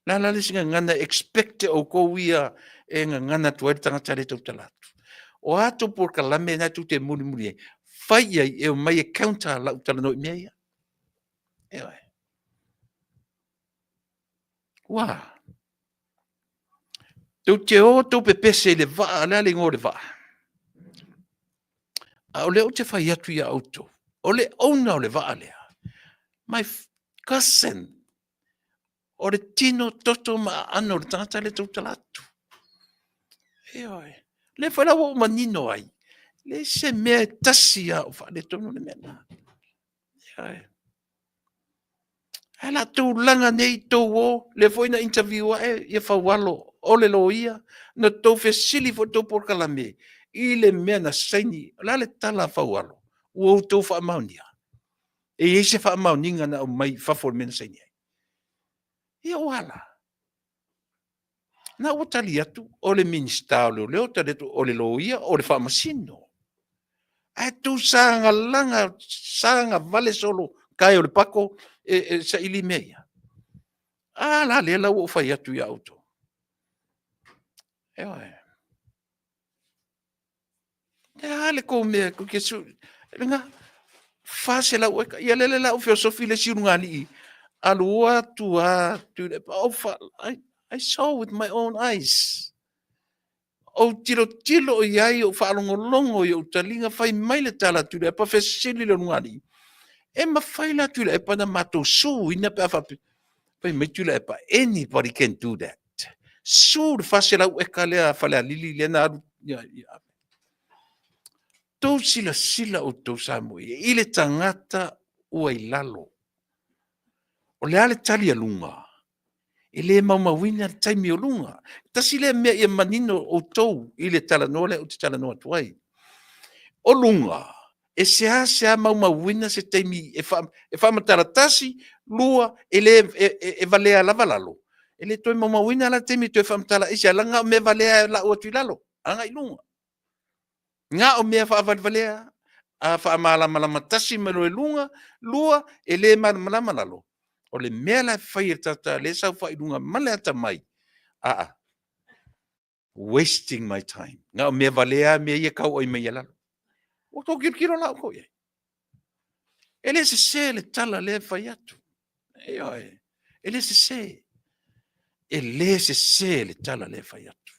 Le a la le isi gagana e expect e outou ia e gagana atu ai le tagata lea e tautala atu? O a tou polokalame na tou te mulimuli ai, fai i ai e omai e counter lau talanoa i mea ia. Ioe. Ua. Tou te o tou pepese i le vaa, o le a le igoa o le vaa? A o lea ou te fai atu ia outou, o le owner o le vaa lea, my cousin, o le tino toto ma aano o le tagata lea e tautala atu. Ioe. Lea foi la ua ou manino ai, leai se mea e tasi lava o faaletonu le mea lena. Ioe. Ae o le a tulaga nei tou o, lea foi na interview ae ia Faualo o le loia, na tou fesili foi i le tou polokalame i le mea na saini. O le a le tala a Faualo? Ua outou faamaonia? E i ai se faamaoniga na aumai i fafo i le mea na saini ai? Ia ua a la? Na ua tali atu o le Minisita o Leoleo, tali atu o le Loia, o le Faamasino. Ae tou sagalaga, sagavale solo tae o le pako e saili mea ia. A la lea la ua ou fai atu ia outou. Ioe. E a le tou mea tou te lena, 400 eka. Ia lele la ua feosofi le isi ulugalii, alu atu lava Tuilaepa. I saw with my own eyes. Ou tilotilo i ai, ou faalogologo i ou taliga, fai mai le tala a Tuilaepa, fesili le ulugalii, e mafai la Tuilaepa ona matou sue ina pe a faapea? Fai mai Tuilaepa, anybody can do that. Sue le 400 eka lea a Falealili lea na alu. Tou silasila outou Samoa i le tagata ua i lalo. O le a le tali a luga? E le maumauina le taimi o luga. Tasi lea mea ia manino outou i le talanoa lea ou te talanoa atu ai. O luga, e seasea maumauina se taimi e faamatala tasi, lua, e, le, e, e, e valea lava lalo. E le toe maumauina la le taimi e toe faamatala aisi, leaga o mea valea e lau atu i lalo, agai i luga. Na o mea faavalevalea, a faamalamalama tasi mai loa e luga, lua, e le malamalama lalo. O le mea la e fai e le tagata lea e saofai i luga ma le atamai, aa, wasting my time. Na o mea valea mea ia e tau mai i lalo. Ua outou tilotilo la outou i ai. E le sese le tala lea e fai atu. Ioe, e le sese. E le sese le tala lea e fai atu.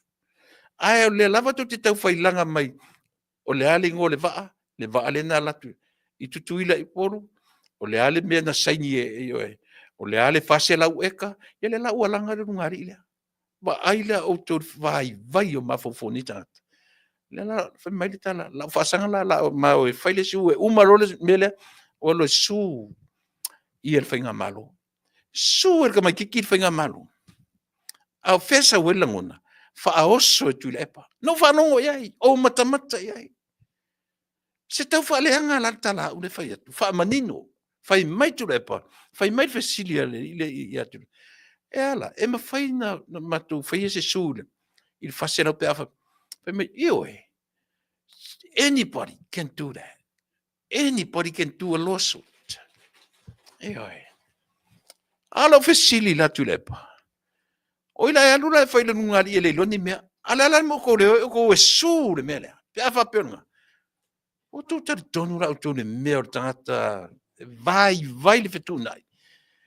Ae o lea lava tou te taufailaga mai, o le a le igoa o le vaa, le vaa lea na alu atu i Tutuila i Upolu, o le a le mea na saini e oe, o le a le 400 eka, ia lea la ua laga le ulugalii lea. Vaai la outou i le vaivai o mafaufau o nei tagata. Lea la fai mai le tala, lau faasaga la o le a ma o e fai le isi e uma loa le mea lea, o alu e sue ia le faigamalo. Sue e le tamaitiiti le faigamalo. A o fea e sau ai le lagona? Faaoso e Tuilaepa. Na ou faalogo i ai, ou matamata i ai. Se tau faaleaga la le tala a au lea e fai atu, faamanino. Fai mai Tuilaepa, fai mai le fesili a le alii lea ia Tuilaepa, e a la, e mafai ona matou faia se sue i le 400 pe a faapea? Fai mai, ioe, anybody can do that. Anybody can do a lawsuit. Ioe. A o lau fesili la Tuilaepa, o i la e alu la e fai le lugalii e le iloa ni mea. A o le a la le mea ua outou le o ai outou e sue le mea lea? Pe a faapea o lena. Ua outou talitonu la outou i le mea o le tagata vaivai le fetuunai.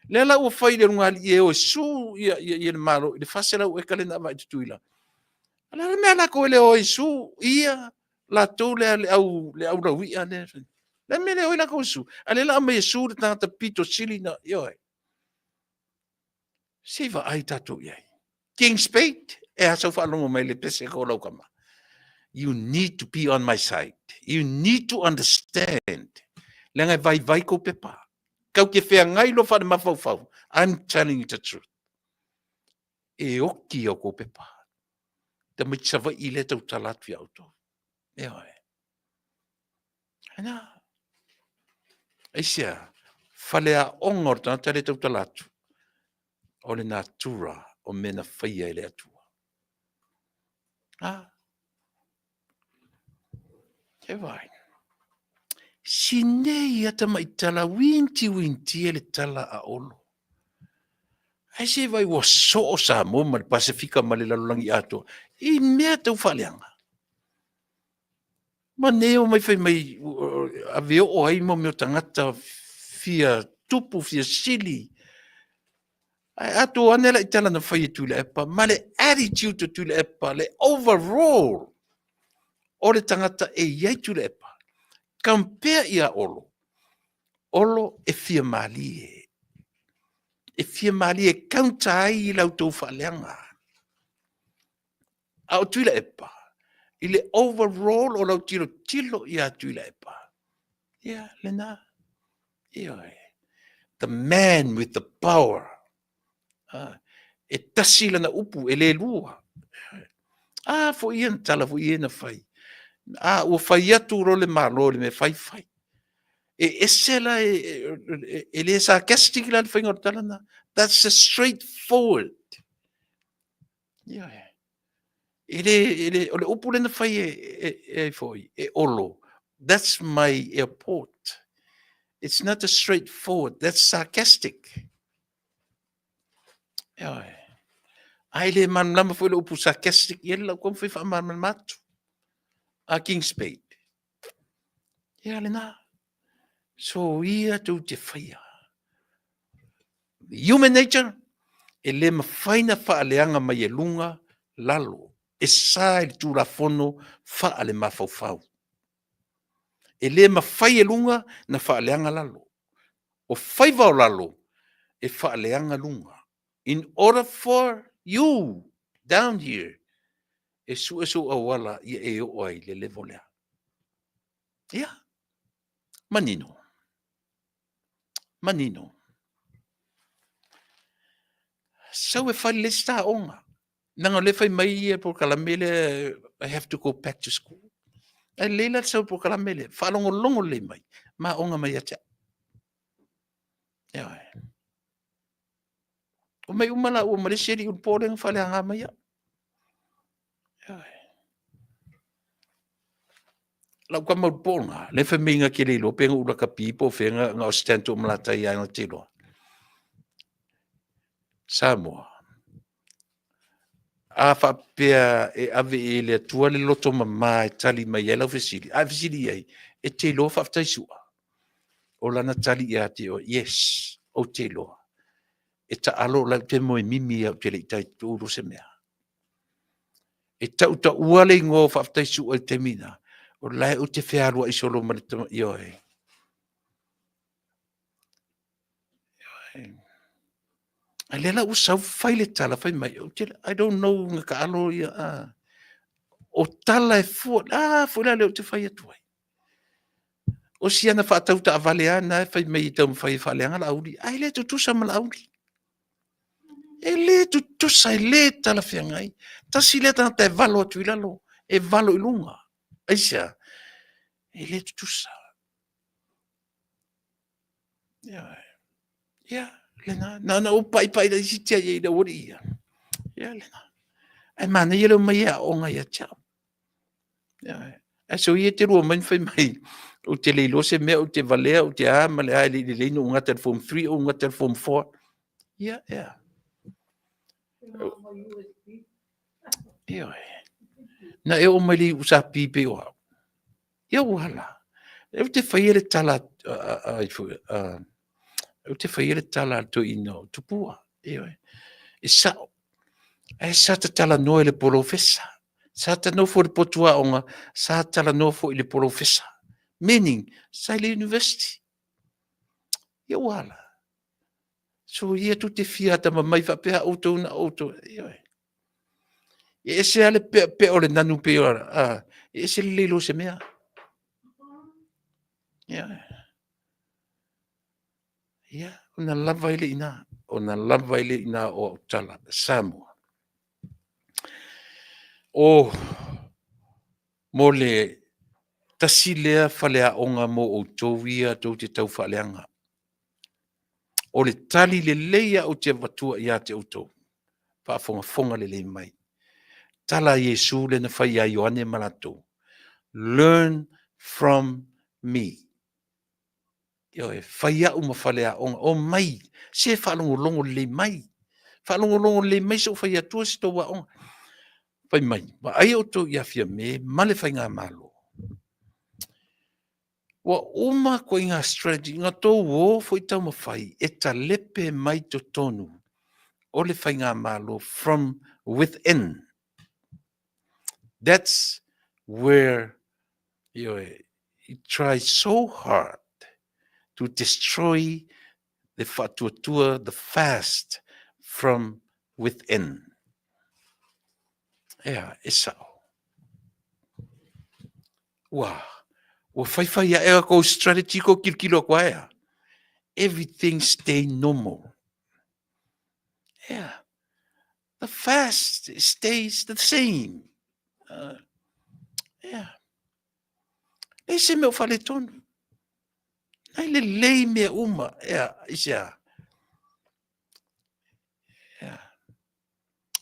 Lea la ua fai i le ulugalii e o e sue ia le Malo i le 400 eka lea na avai i Tutuila. O le a le mea latou e le o ai e sue ia latou lea le au le au lauia lea. Le mea le o ai latou e sue. A lea la aumai e sue le tagata pito sili na, ioe. Se i vaai tatou i ai. King Spade, e a sau faalogo mai i le pese o lau tama? You need to be on my side. You need to understand. Leaga e vaivai tou pepa. Tau te feagai loa faale-mafaufau. I'm telling you the truth. E oti au kou pepa. Tamaiti Savaii lea tautala atu ia outou. Ioe. Ana. Aisea, faleaoga o le tagata lea tautala atu, o le natura o mea na faia e le Atua. Ah. E vai. Sinei ia tamaitala uintiuintia le tala a Olo. Ae se vai ua soo Samoa ma le Pasefika ma le lalolagi atoa i mea tau faaleaga. Ma nei o mai fai mai ave oo ai mo mea o tagata fia tupu, fia sili. Ae a tou ane la i tala na fai e Tuilaepa ma le attitude o Tuilaepa, le overall o le tagata e i ai Tuilaepa, compare ia Olo, Olo e fia malie. E fia malie e counter ai i la outou faaleaga. A o Tuilaepa, i le overall o lau tilotilo ia Tuilaepa, ia lena, ioe, the man with the power. Ah, e tasi lana upu, e le lua. A foi ia na tala foi ia na fai. A ua fai atu lo le Malo i le mea fai, fai. E ese la, e le sarcastic la le faiga o le tala na. That's a straight forward. Ioe. E le, e le, o le upu lea na fai e, e, e, foi, e Olo. That's my airport. It's not a straightforward, that's sarcastic. Ioe. Ai le malamalama foi le upu sarcastic, ia le lau taumafai faamalamalama atu. A King Spade. Ia lena. So ia tou te faia. Human nature, e le mafai na faaleaga mai e luga, lalo. E sa i le Tulafono faale-mafaufau. E le mafai e luga na faaleaga lalo. O faiva o lalo, e faaleaga luga. In order for you down here, e sue sou auala ia e oo ai le level lea. Ia, manino. Manino. Sau e fali le isi taoga. Leaga o lea fai mai ia polokalame lea, I have to go back to school. Ae lelei la le sau polokalame lea, faalogologo lelei mai, ma aoga mai ia te au. Ioe. Omai uma la ua ma le isi alii ulupo lea na faaleaga mai au. Ioe. Lau tama ulupo lena, lea fai mai na te le iloa pe na ou lakapi po o fea na o Stan Toomalatai lava na te iloa. Samoa, a faapea e ave i le Atua le loto mama e tali mai ai lau fesili, a e fesili i ai, e te iloa faafetai Su'a? O lana tali ia te oe, yes, ou te iloa. E taalo o la e ou te moe mimi lava ou te le i taitou iloa se mea. E tautaua le igoa o faafetai Su'a i le taimi lena, o la e ou te fealuai solo ma le tama, ioe. A lea la ua sau fai le tala fai mai, I don't know na taalo ia, o tala e fua, a foi la lea ou te fai atu ai. O si ana faatau taavale lava na e fai mai e taumafai e faaleaga Laauli, ae le tutusa ma Laauli. E le tutusa, e le talafeagai. Tasi lea tagata e valo atu i lalo, e valo i luga. Aisea? E le tutusa. Ia, lena. Na ona ou paipai laitiiti lava i ai i le aualii ia. Ia, lena. Ae manaia le omai e aooga ia te au. Ae soia e te lua mai ma fai mai, ou te le iloa se mea, ou te valea, ou te a ma le a, e le i lelei ona ou gata i le Form 3, ou gata i le Form 4. Ia, ea. Ioe. Na e oo mai le USP pei o au. Ia ua ala. Ou te faia le tala a, ou te faia le tala a le toeaina o Tupua. Ioe. E sao. Ae sa ta talanoa i le polofesa. Sa ta nofo i le potu aoga, sa talanoa foi i le polofesa. Meaning, sa i le university. Ia ua ala. So ia tou te fia atamamai faapea outou na outou. Ioe. E ese lava le peapea o le nanu pei o, a, e ese le le iloa o se mea. Ioe. Ia, ona lava ai lea i ina, ona lava ai lea i ina o au tala Samoa. O mo le tasi lea faleaoga mo outou ia tou te tau faaleaga. O le tali lelei lava ou te avatua ia te outou, faafogafoga lelei mai. Tala a Iesu lea na fai ia Ioane ma latou, learn from me. Ioe, fai au ma faleaoga, omai, se faalogologo lelei mai. Faalogologo lelei mai se i ou fai atua se tou aoga. Fai mai, vaai outou ia Fiame ma le Faigamalo, ua uma ituaiga strategy, na outou o foi taumafai e talepe mai totonu o le Faigamalo from within. That's where, ioe, you try so hard to destroy the Faatuatua, the fast from within. Ea, e sao. Ua, ua faifai ae a kou strategy ko kilokilo aku aea. Everything stay normal. Yeah. The fast stays the same. Yeah. Leai se mea o faaletonu. Nai lelei mea uma. Ea, i se a? Ea.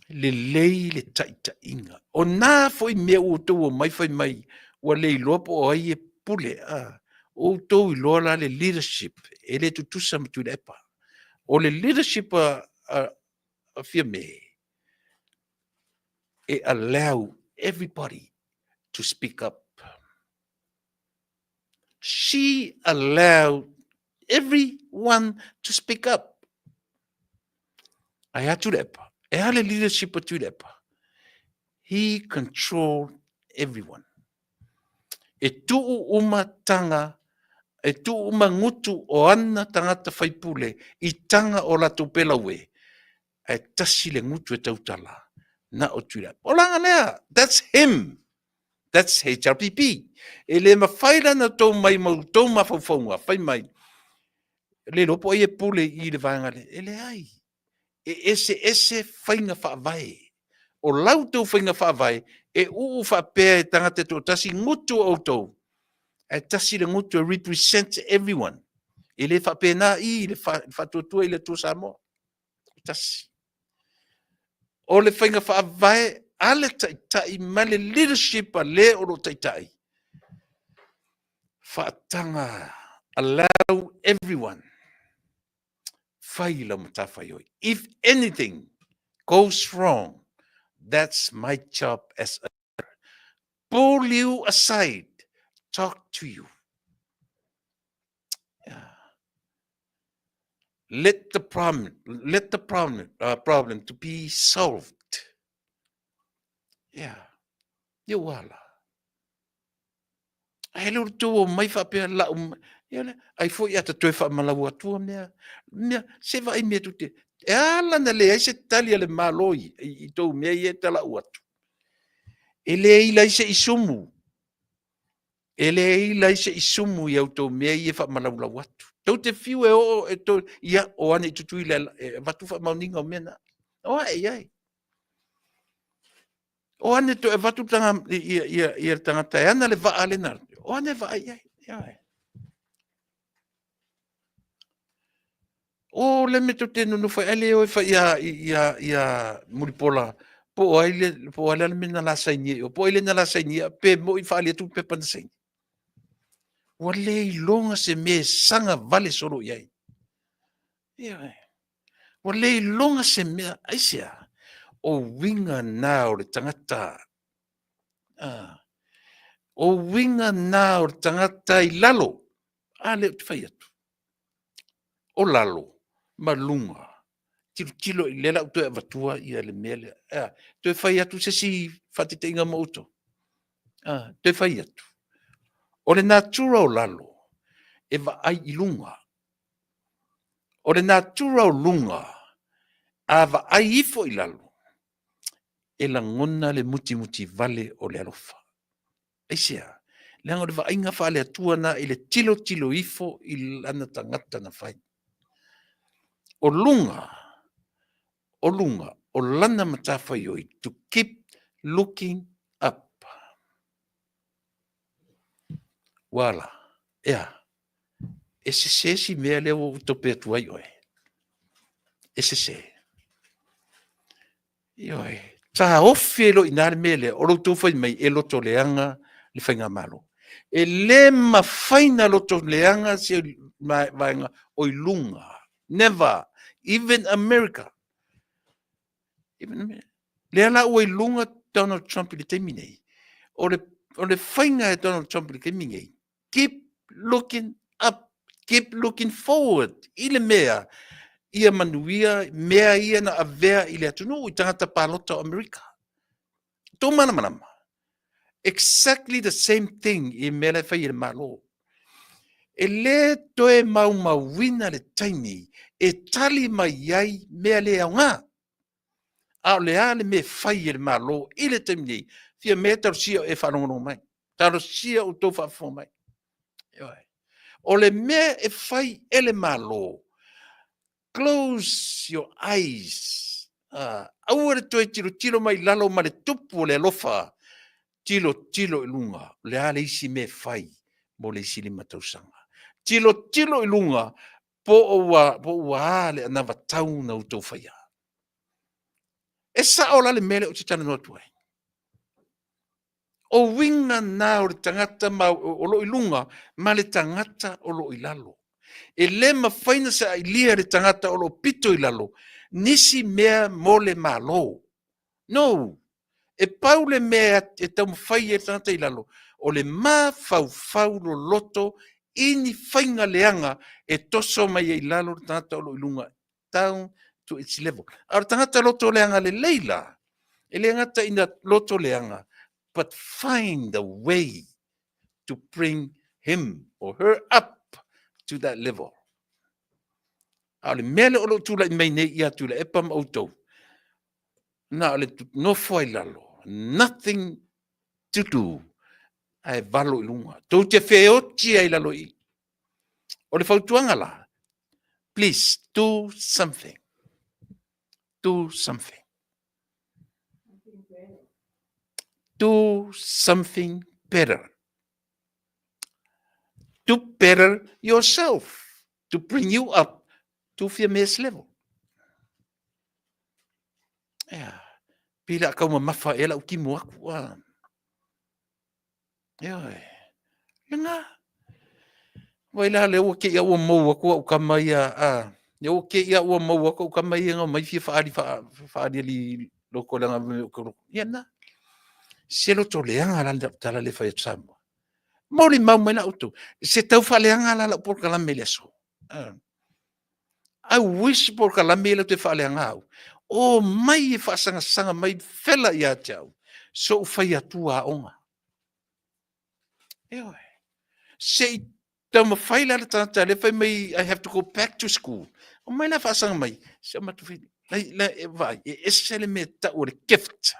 Lelei le taitaiga. O nā foi mea ua outou omai fai mai, ua le iloa po o ai e pule. A, outou iloa la le leadership e le tutusa ma Tuilaepa. O le leadership a Fiame, e allow everybody to speak up. She allowed everyone to speak up. Ae a Tuilaepa? E a le leadership a Tuilaepa? He controlled everyone. E tuu uma taga, e tuu uma gutu o ana tagata faipule i taga o latou pelaue, ae tasi le gutu e tautala, na o Tuilaepa. O lana lea, that's him. That's HRPP. E le mafai la ona outou mai ma outou mafaufauga, fai mai, le iloa po o ai e pule i le vaega lea. E leai. E eseese faiga faavae. O la outou faiga faavae, e uu faapea e tagata e toatasi gutu o outou, ae tasi le gutu e represent everyone. E le faapena i le Faatuatua i le Atua Samoa. E tasi. O le faiga faavae a le taitai ma le leadership a le o lo o taitai, faataga, allow everyone, fai lau matafaioi. If anything goes wrong, that's my job as a leader. Pull you aside, talk to you. Yeah. Let the problem, let the problem, problem to be solved. Yeah. Ia ua ala. Ae le o le tou omai faapea lau, ia le, ai foi a ta toe faamalau atua mea, mea, se vaai mea tu te, e ala na leai se tali a le Malo i tou mea ia e talau atu. E le ila ai se isumu, e le ila ai se isumu i a outou mea ia e faamalaulau atu. Tou te fiu e oo e tou, ia, o ane i Tutuila e avatu faamaoniga o mea na. O ae i ai. O ane toe avatu tanga, ia, ia, ia le tagata e ana le vaa lena. O ane vaai i ai. Ia e. O le me te nonofo ai le o e fai ia, ia, ia Mulipola po o ai le, po o ai le mea na la sainia i o, po o ai le na la sainia, pe moi whaali atu pepa na saini. Ua le iloga se mea e saga vale solo i ai. Ia e. Ua le iloga se mea, aisea? O uiga na o le tagata. Ah. O uiga na o le tagata i lalo. A lea ou te fai atu. O lalo ma luga. Tilotilo i lea la ou toe avatua ia le mea lea. Ea, toe fai atu se isi faataitaiga mo outou. Ah, toe fai atu. O le natura o lalo e vaai i luga. O le natura o luga, a vaai ifo i lalo, e lagona le mutimutivale o le alofa. Aisea? Leaga o le vaaiga faale-Atua na i le tilotilo ifo i lana tagata na fai. O luga, o luga, o lana matafaioi, to keep looking up. Ua ala, ea, e sese si mea lea ua ou tope atu ai oe. E sese. Ioe, taofi ai loa i ina le mea lea, o lo outou fai mai e lotoleaga le faigamalo. E le mafai na loto leaga se vaega o i luga. Never. Even America. Even America. Lea la ua i luga Donald Trump i le taimi nei. O le faiga e Donald Trump i le taimi nei, keep looking up, keep looking forward i le mea ia manuia mea ia na avea i le atunuu i tagata palota o Amerika. Tou malamalama. Exactly the same thing i mea la e fai e le Malo. E le toe maumauina le taimi e tali mai ai mea le aoga. A o le a le mea e fai e le Malo i le taimi nei? Fia mea talosia e faalogologo mai. Talosia outou faafofoga mai. O le mea e fai e le Malo, close your eyes. Aua le toe tilotilo mai lalo ma le tupu o le alofa. Tilotilo i luga, o le a le isi mea e fai mo le isi 5 tausaga. Tilotilo i luga po o ua a le anavatau na outou faia. E sao la le mea lea ou te talanoa atu ai. O uiga na o le tagata ma o lo i luga ma le tagata o lo i lalo. E le mafai na saailia le tagata o lo pito i lalo nisi mea mo le Malo. No. E pau le mea e taumafai e le tagata i lalo, o le mafaufau loloto i ni faiga leaga e toso mai ai i lalo le tagata o lo i luga down to its level. A o le tagata loto leaga lelei la, e le gata ina loto leaga, but find a way to bring him or her up to that level. A o le mea lea o lou tulai mai nei ia Tuilaepa ma outou, na o le nofo ai lalo, nothing to do, ae valo i luga. Tou te feoti ai lalo i. O le fautuaga la, please do something. Do something. Do something better. Do better yourself to bring you up to Fiame's level. Yeah. Pila kau mamafa e lau timu aku. Ah. Ioe. Langa. Vai la le ua ke ia ua mau aku au kama ia a. Ia ua ke ia ua mau aku au kama ia ngau mai fia faali faali ali loko langa me ko. Ia na. Se loto leanga la tala le fai Samoa. Moli mau mai la outou. Se tau faaleaga la lau polokalame i le aso. I wish polokalame ia te faaleaga au. O mai e faasagasagamai fela ia te au. So u fai atua aoga. Ioe. Se i taumafai la le tagata le fai mai, "I have to go back to school." O mai la faasaga mai. Se o matu fai. La, la, e vai, e ese le mea tau o le gift.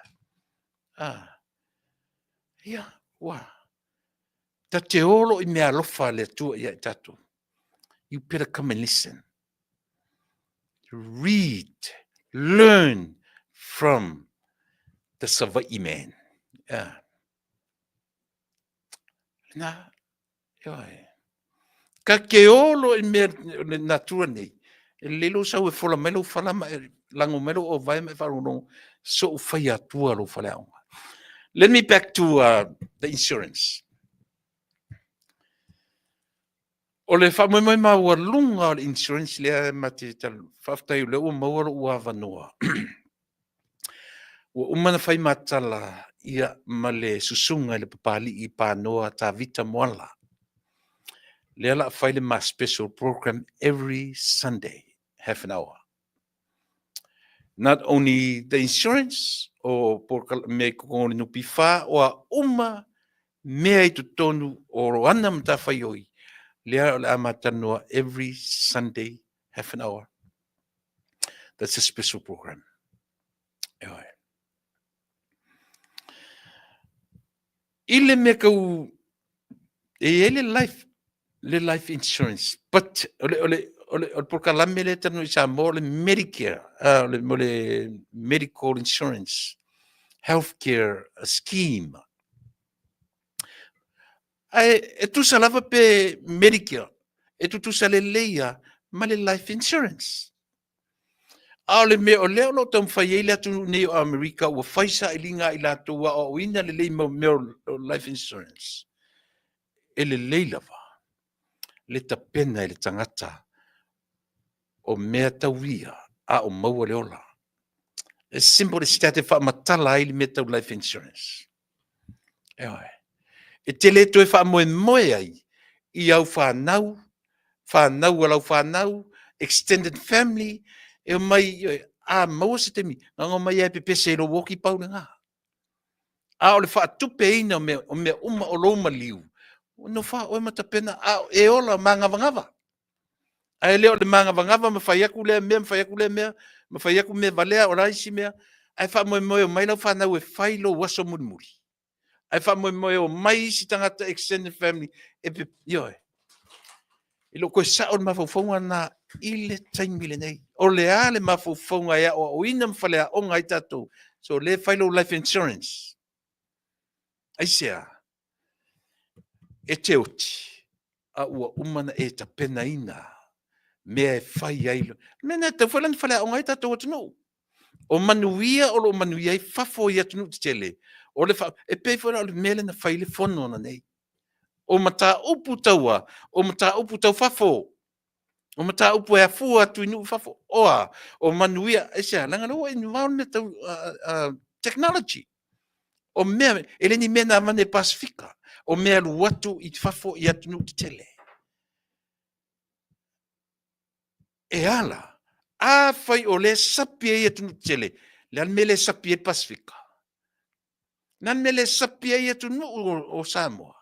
Ah. Ia, ua. Ta te olo i mea alofa le Atua ia i tatou. You better come and listen. Read, learn from the Savaii man. Yeah. Na, ioe. Ka ke olo i mea le natura nei. E lelo sau e fola mai lau fala ma e lango mai lau o vai ma e wharongo so u whai atua lau fale aonga. Let me back to the insurance. O le faamoemoe maualuga o le insurance lea ma te faafetai o lea ua maua lou avanoa. Ua uma na fai matala ia ma le susuga i le Papali'i Panoa Tavita Moala. Lea la fai le ma special program every Sunday, half an hour. Not only the insurance o mea i totonu o le NPF, o a uma mea i totonu o ana matafaioi, lea o le a matalanoa every Sunday, half an hour. That's a special program. Ioe. I le mea kau, e i ai le life insurance, but o le polokalame lea tanu i Samoa, o le Medicare, o le medical insurance, healthcare scheme. Ae e tusa lava pe Medicare, e tutusa lelei ia ma le life insurance. A o le mea o lea o lo o taumafai ai le atunuu nei o Amerika ua fai sailiga i latou aoaoina lelei mau mea o life insurance. E lelei lava le tapena e le tagata o mea tau ia a o maua le ola. As simple as that e faamatala ai le mea tau life insurance. Ioe. E te le toe faamoemoe ai i au fanau, fanau a lau fanau, extended family, e omai, ioe, a maua se taimi, na ona omai lava e pepese i lou oki pau lena. A o le faatupeina o mea, o mea uma o lou maliu, ua nofo lava oe ma tapena, a o e ola mangavangav. Ae le o le mangavangav ma fai atu lea mea ma fai atu lea mea, ma fai atu mea valea o le a isi mea, ae faamoemoe e omai lau fanau e fai lou aso mulimuli. Ae faamoemoe e omai isi tagata extended family e ioe. E le o toe sao le mafaufauga lena i le taimi lenei. O le a le mafaufauga e aoaoina ma faleaoga ai tatou? So lea e fai lou life insurance. Aisea? E te oti, a ua uma ona e tapenaina mea e fai ai. Mea na e tatau foi la ona faleaoga ai tatou atunuu. O manuia o lo o manuia ai fafo i atunuu tetele, o le fa... e pei foi la o le mea lea na fai ai le fono ananei. O mataupu tau a? O mataupu tau fafo. O mataupu e afua atu i nuu i fafo. O a? O manuia. Aisea? Leaga o lea ua involve mea tau technology. O mea, e le ni mea na avane e Pasefika, o mea e alu atu i fafo i atunuu tetele. E ala, afai o lea e sapi ai atunuu tetele, le a le mea e le sapi ai le Pasefika? Le a le mea e le sapi ai atunuu o Samoa?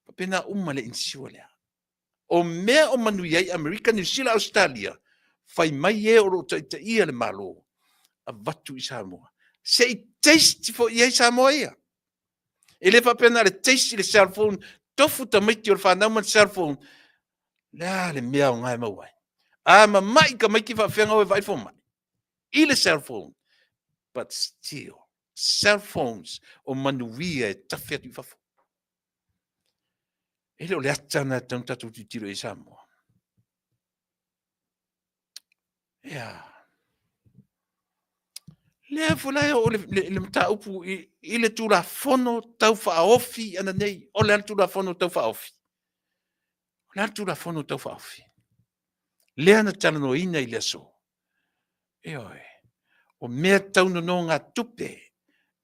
Faapena uma le insure lea. O mea o manuia ai Amerika, Niu Sila, Ausetalia, fai mai e o lo o taitaia le Malo, avatu i Samoa. Se i taste foi i ai Samoa ia. E le faapea na o le taste i le cell phone, tofu tamaiti o le fanau ma le cell phone. O le a le mea aoga e maua ai? A mamai tamaiti faapefea ona o e vaai le fomai? I le cell phone. But still, cell phones o manuia e tafe atu i fafo. E le o le ata lena e tatau ona tatou tilotilo i ai Samoa. Ia. Lea foi la e oo le, le, le mataupu i, i le Tulafono Tau Faaofi ananei. O le a le Tulafono Tau Faaofi? O le a le Tulafono Tau Faaofi? Lea na talanoaina i le aso. Ioe. O mea tau nonogatupe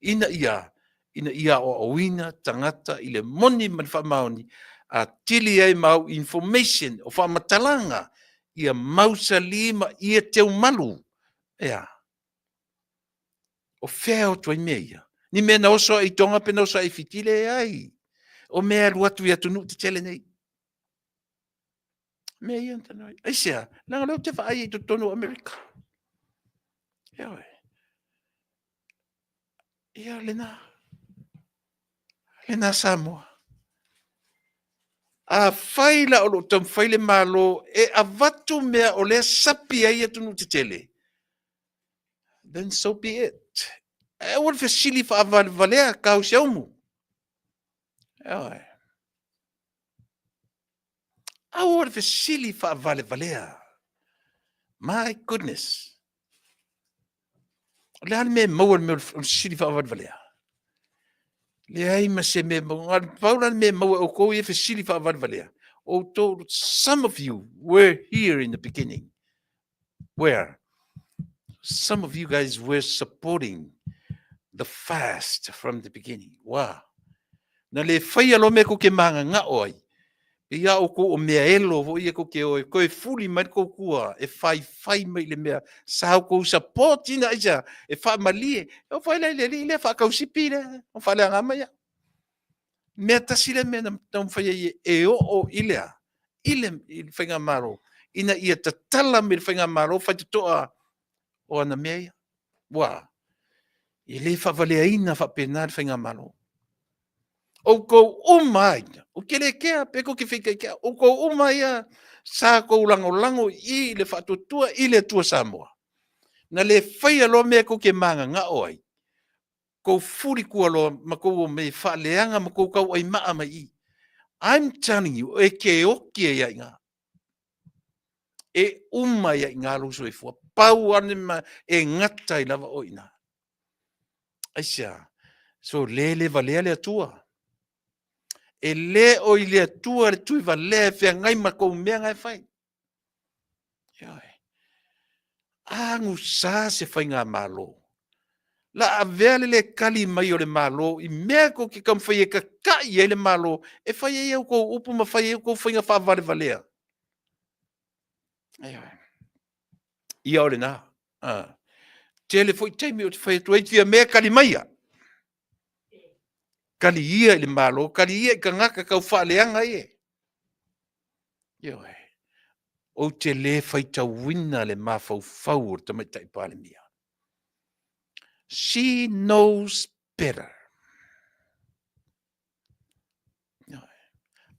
ina ia ina ia aoaoina tagata i le moni ma le faamaoni, atili ai ma au information o faamatalaga ia mausali ma ia teumalu. Ea. O fea e o atu ai mea ia? Ni mea na oso ai i Toga pe na oso ai i Fiti? Leai. O mea e alu atu i atunuu tetele nei. Mea ia na talanoa ai. Aisea? Leaga o lea ou te vaai i totonu o Amerika. Ioe. Ia lena. Lena Samoa. Afai la o lo o taumafai le Malo e avatu mea o lea sapi ai atunuu tetele, then so be it. Ae aua le fesili faavalevalea tau siaumu. Ioe. Aua le fesili faavalevalea. My goodness. O le a le mea e maua i le mea o le fesili faavalevalea? Leai ma se mea e maua. Pau la le mea e maua e outou ia fesili faavalevalea. Outou, some of you were here in the beginning. Where? Some of you guys were supporting the fast from the beginning. Wow. Na le faia loa mea kou te magagao ai. Pei lava outou o mea elo foi ia kou te o e toe fuli mai le tou tua e faifai mai i le mea sa outou support ina aisea e faamalie. E oo foi la i le alii lea faatausipi lea o faaleaga mai au. Mea tasi lea mea na taumafai ai e oo i le a? I le, i le faigamalo ina ia tatala mai le faigamalo faitotoa o ana mea ia. Ua e le faavaleaina faapena le faigamalo. Outou uma ai, ou te le kea pe tou te feitaiti, outou uma ia sa tou lagolago i le faatuatua i le Atua Samoa. Na le faia loa mea tou te magagao ai, tou fuli tua loa ma tou omai e faaleaga ma tou tauaimaa mai i. I'm telling you, e te oti ai lava i ina. E uma ai lava i ina lou soifua. Pau lava le mea e gata ai lava oe i ina. Aisea? So le le valea le Atua. E le o i le Atua le tuivalea e feagai ma kou mea na e fai. Ioe. Agusa se faigamalo. La avea le le kali mai o le Malo i mea tou te taumafai e tata'i ai le Malo e fai ai a outou upu ma fai ai a outou faiga faavalevalea. Ioe. Ia o lena. Ah. Tele foi taimi ou te fai atu ai, Fiame kali maia. Kali ia i le Malo, kali ia i tagata tau faaleaga ia. Ioe. Ou te le faitauina le mafaufau o le Tamaitai Palemia. She knows better. Ioe.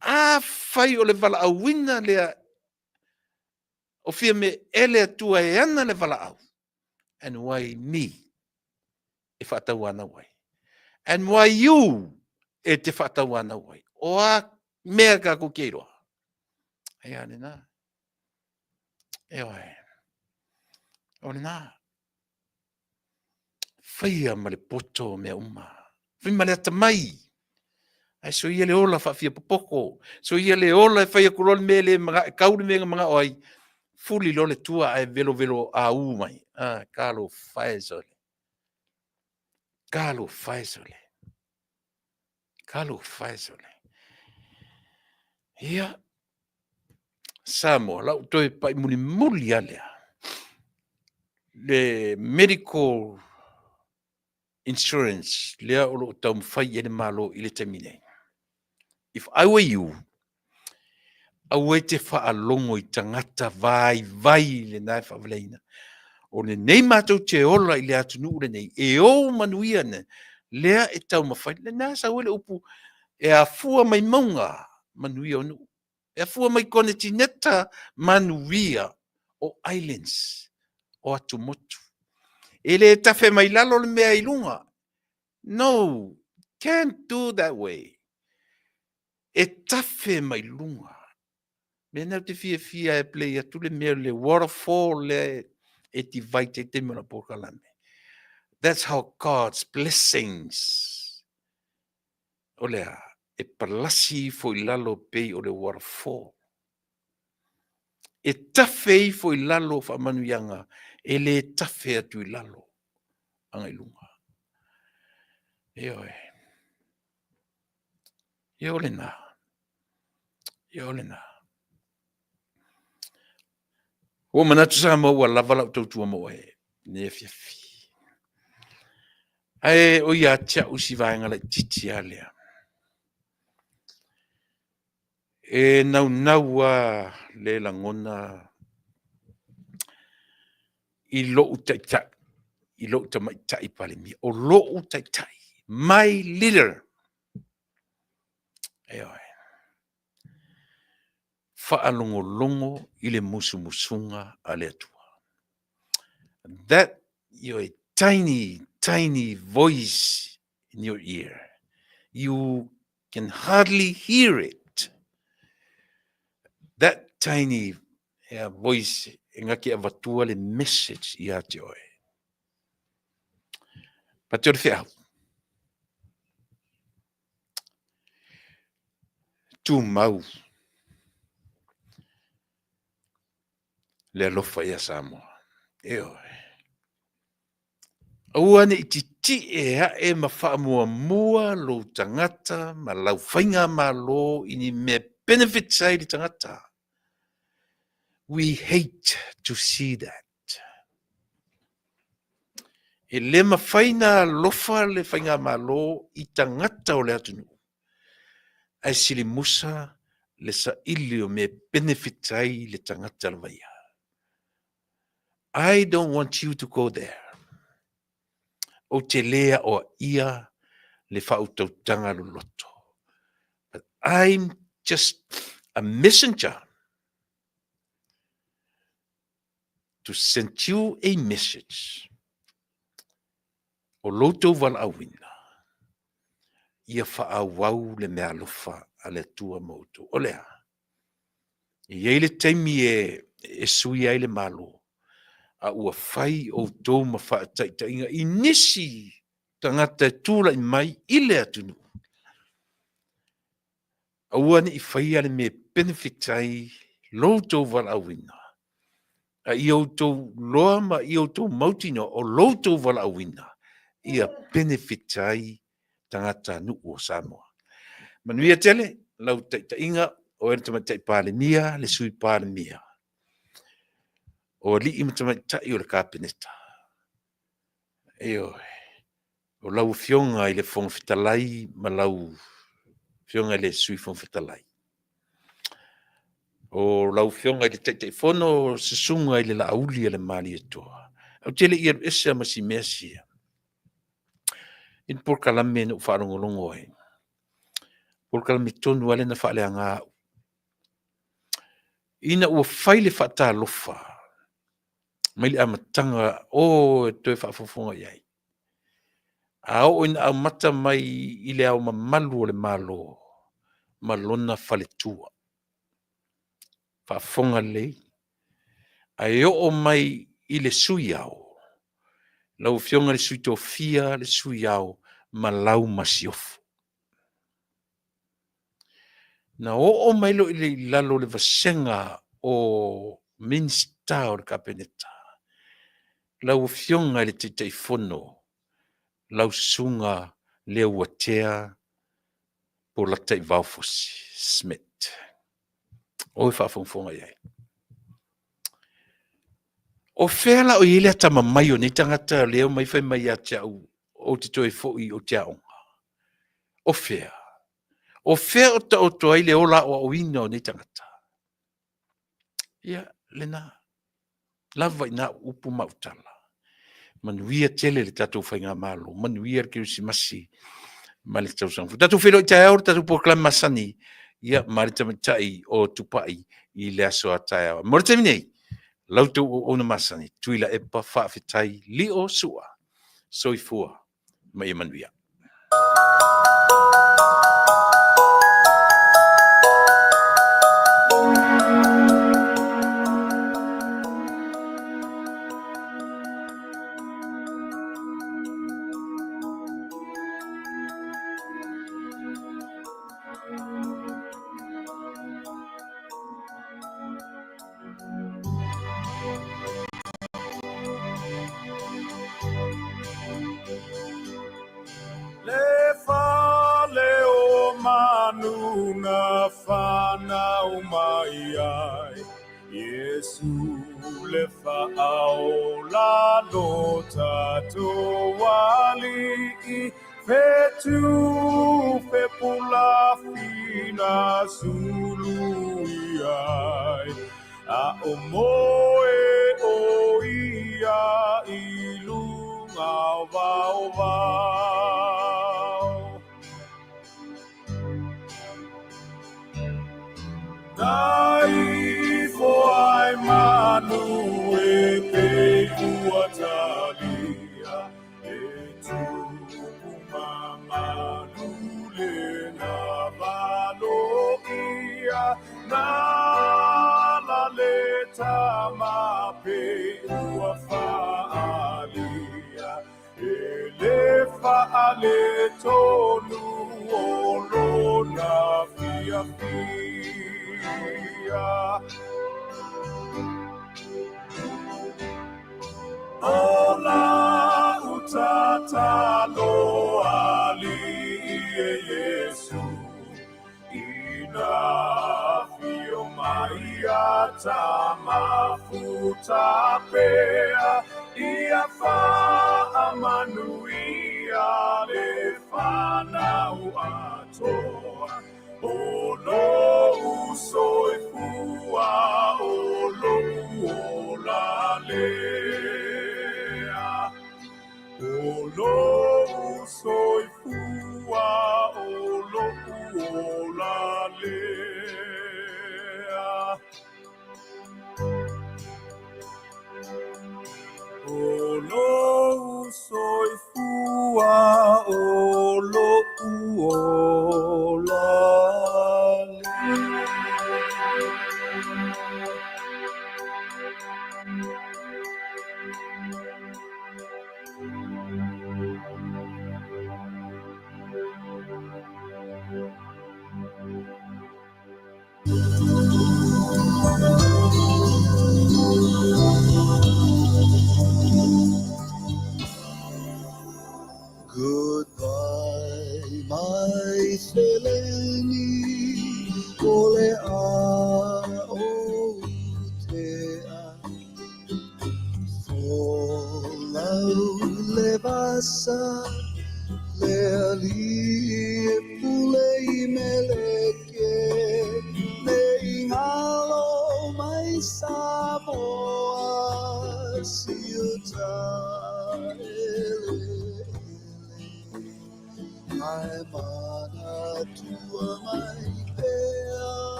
Afai o le valaauina lea o Fiame e le Atua e ana le valaau, and why me e faatauanau ai? And why you e te faatauanau ai? O a mea tatou te iloa? Ia lena. Ioe. O lena. Faia ma le poto mea uma. Fai ma le atamai. Ae soia le ola faafiapopoto. Soia le ola e fai atu loa le mea e le manao, e kau le mea na manao ai. Fuli loa le tua ae velovelo aū mai. Ah, talofa e sole. Talofa e sole. Talofa e sole. Ia, Samoa, lau toe pai mulimuli lava lea. Le medical insurance lea o lo o taumafai i ai le Malo i le taimi nei. If I were you, aua e te faalogo i tagata vaivai lena e faavaleina. O lenei matou te ola i le atunuu lenei, e ou manuia ne, lea e taumafai, lena e sau ai le upu, e afua mai mauga manuia o nuu. E afua mai konetineta manuia o islands, o atumotu. E le tafe mai lalo le mea i luga. No, can't do that way. E tafe mai luga. Mea na ou te fiafia e play atu le mea le waterfall lea e divide ai taimi o lau polokalame. That's how God's blessings o le a? E palasi ifo i lalo pei o le waterfall. E tafe ifo i lalo faamanuiaga, e le tafe atu i lalo agai luga. Ioe. Ia o lena. Ia o lena. Ua manatu Samoa ua lava lau tautua mo oe lenei afiafi. Ae o ia te au si vaega laitiiti lava lea. E naunau lava le lagona i lou taitai, i lou tamaitai Palemia, o lou taitai, my leader. Ioe. Faalogologo i le musumusuga a le Atua. That your tiny, tiny voice in your ear. You can hardly hear it. That tiny voice e ngaki avatua le message ia te oe. Pate o le feau. Tumau le alofa ia Samoa. Ioe. Aua ne i titie ae ma faamuamua lou tagata ma lau faigamalo i ni mea benefits ai le tagata. We hate to see that. E le mafai na alofa le faigamalo i tagata o le atunuu, ae silimusa le saili o mea e benefit ai le tagata lava ia. I don't want you to go there. Ou te le aoaia le faautautaga loloto. But I'm just a messenger to send you a message o lo outou valaauina ia faaauau le meaalofa a le Atua ma outou. O le a? E i ai le taimi e sui ai le Malo, a ua fai outou ma faataitaiga i nisi tagata e tulai mai i le atunuu. Aua ne i faia le mea e benefit ai lo outou valaauina, a ia outou loa ma ia outou mautinoa o lo outou valaauina ia benefit ai tagatanuu o Samoa. Manuia tele lau taitaiga, o oe le Tamaitai Palemia, le Sui Palemia, o alii ma tamaitai o le Kapeneta. Ioe. O lau Afioga i le Fofoga Fetalai ma lau Afioga i le Sui Fofoga Fetalai. O lau Afioga i le Taitaifono, Susuga i le Laauli a le Malietoa. Ou te le i alu ese ma si mea sia i le polokalame na ou faalogologo ai, polokalame tonu lava lea na faaleaga au. Ina ua fai le faatalofa mai le amataga o e toe faafofoga i ai, a oo ina amata mai i le Ao Mamalu o le Malo ma lona faletua, faafofoga lelei, ae oo mai i le Sui Ao, lau Afioga i le Sui Tofia, le Sui Ao ma lau Masiofo. Na oo mai loa i lalo o le vasega o Minisita o le Kapeneta, lau Afioga i le Taitaifono, lau Susuga Leuatea Polataivao Fosi Smith. O e faafogafoga i ai. O fea la o i ai le atamamai o nei tagata lea e omai fai mai ia te au ou te toe foi ou te aoga? O fea? O fea o taoto ai le ola aoaoina o nei tagata? Ia, lena. Lava i ina au upu ma au tala. Manuia tele le tatou faigamalo, manuia le Kerisimasi ma le tausaga fou. Tatou feiloai taeao i le tatou polokalame masani, ia ma le tamaitai o Tupai i le aso a taeao. Mo le taimi nei, la outou auauna masani, Tuilaepa Faafetai Lio Sua. Soifua ma ia manuia. Le fale o manu na whanau mai ai Iesu le faaola lo tatou Alii Fetu fe pulafina sulu ai A o moe o ia i lunga o vao vao. Na ifo ai manu e pei ua talia, e tupu mamalu le na valoia, na la le tama pei ua faalia, e le faaletonu o lona fiafia. O la utatalo ali e Iesu, ina fio mai a tamafuta pea, ia faamanuia le fanau atoa. O lou soifua, o lou ola lea. O lou soifua, o lou ola lea. O lou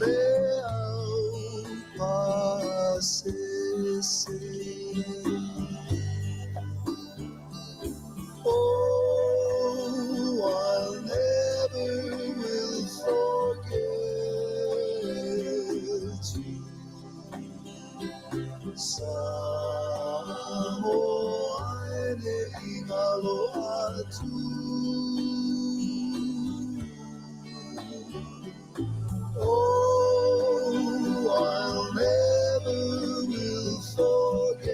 le au pasese. Oh, I'll never will forget you. Samoa e ne ingalo atu. Oh, I'll never will forget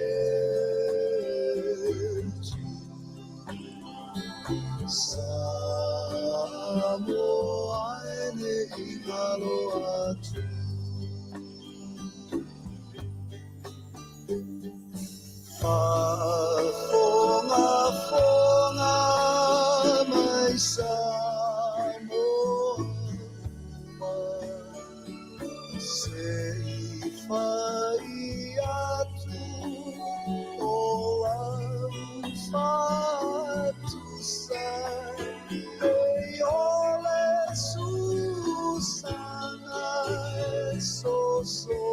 you. Samoa e ne ingalo atu. Faafogafoga mai Samoa, se i fai atu o lau faatusa e o le susaga e soso.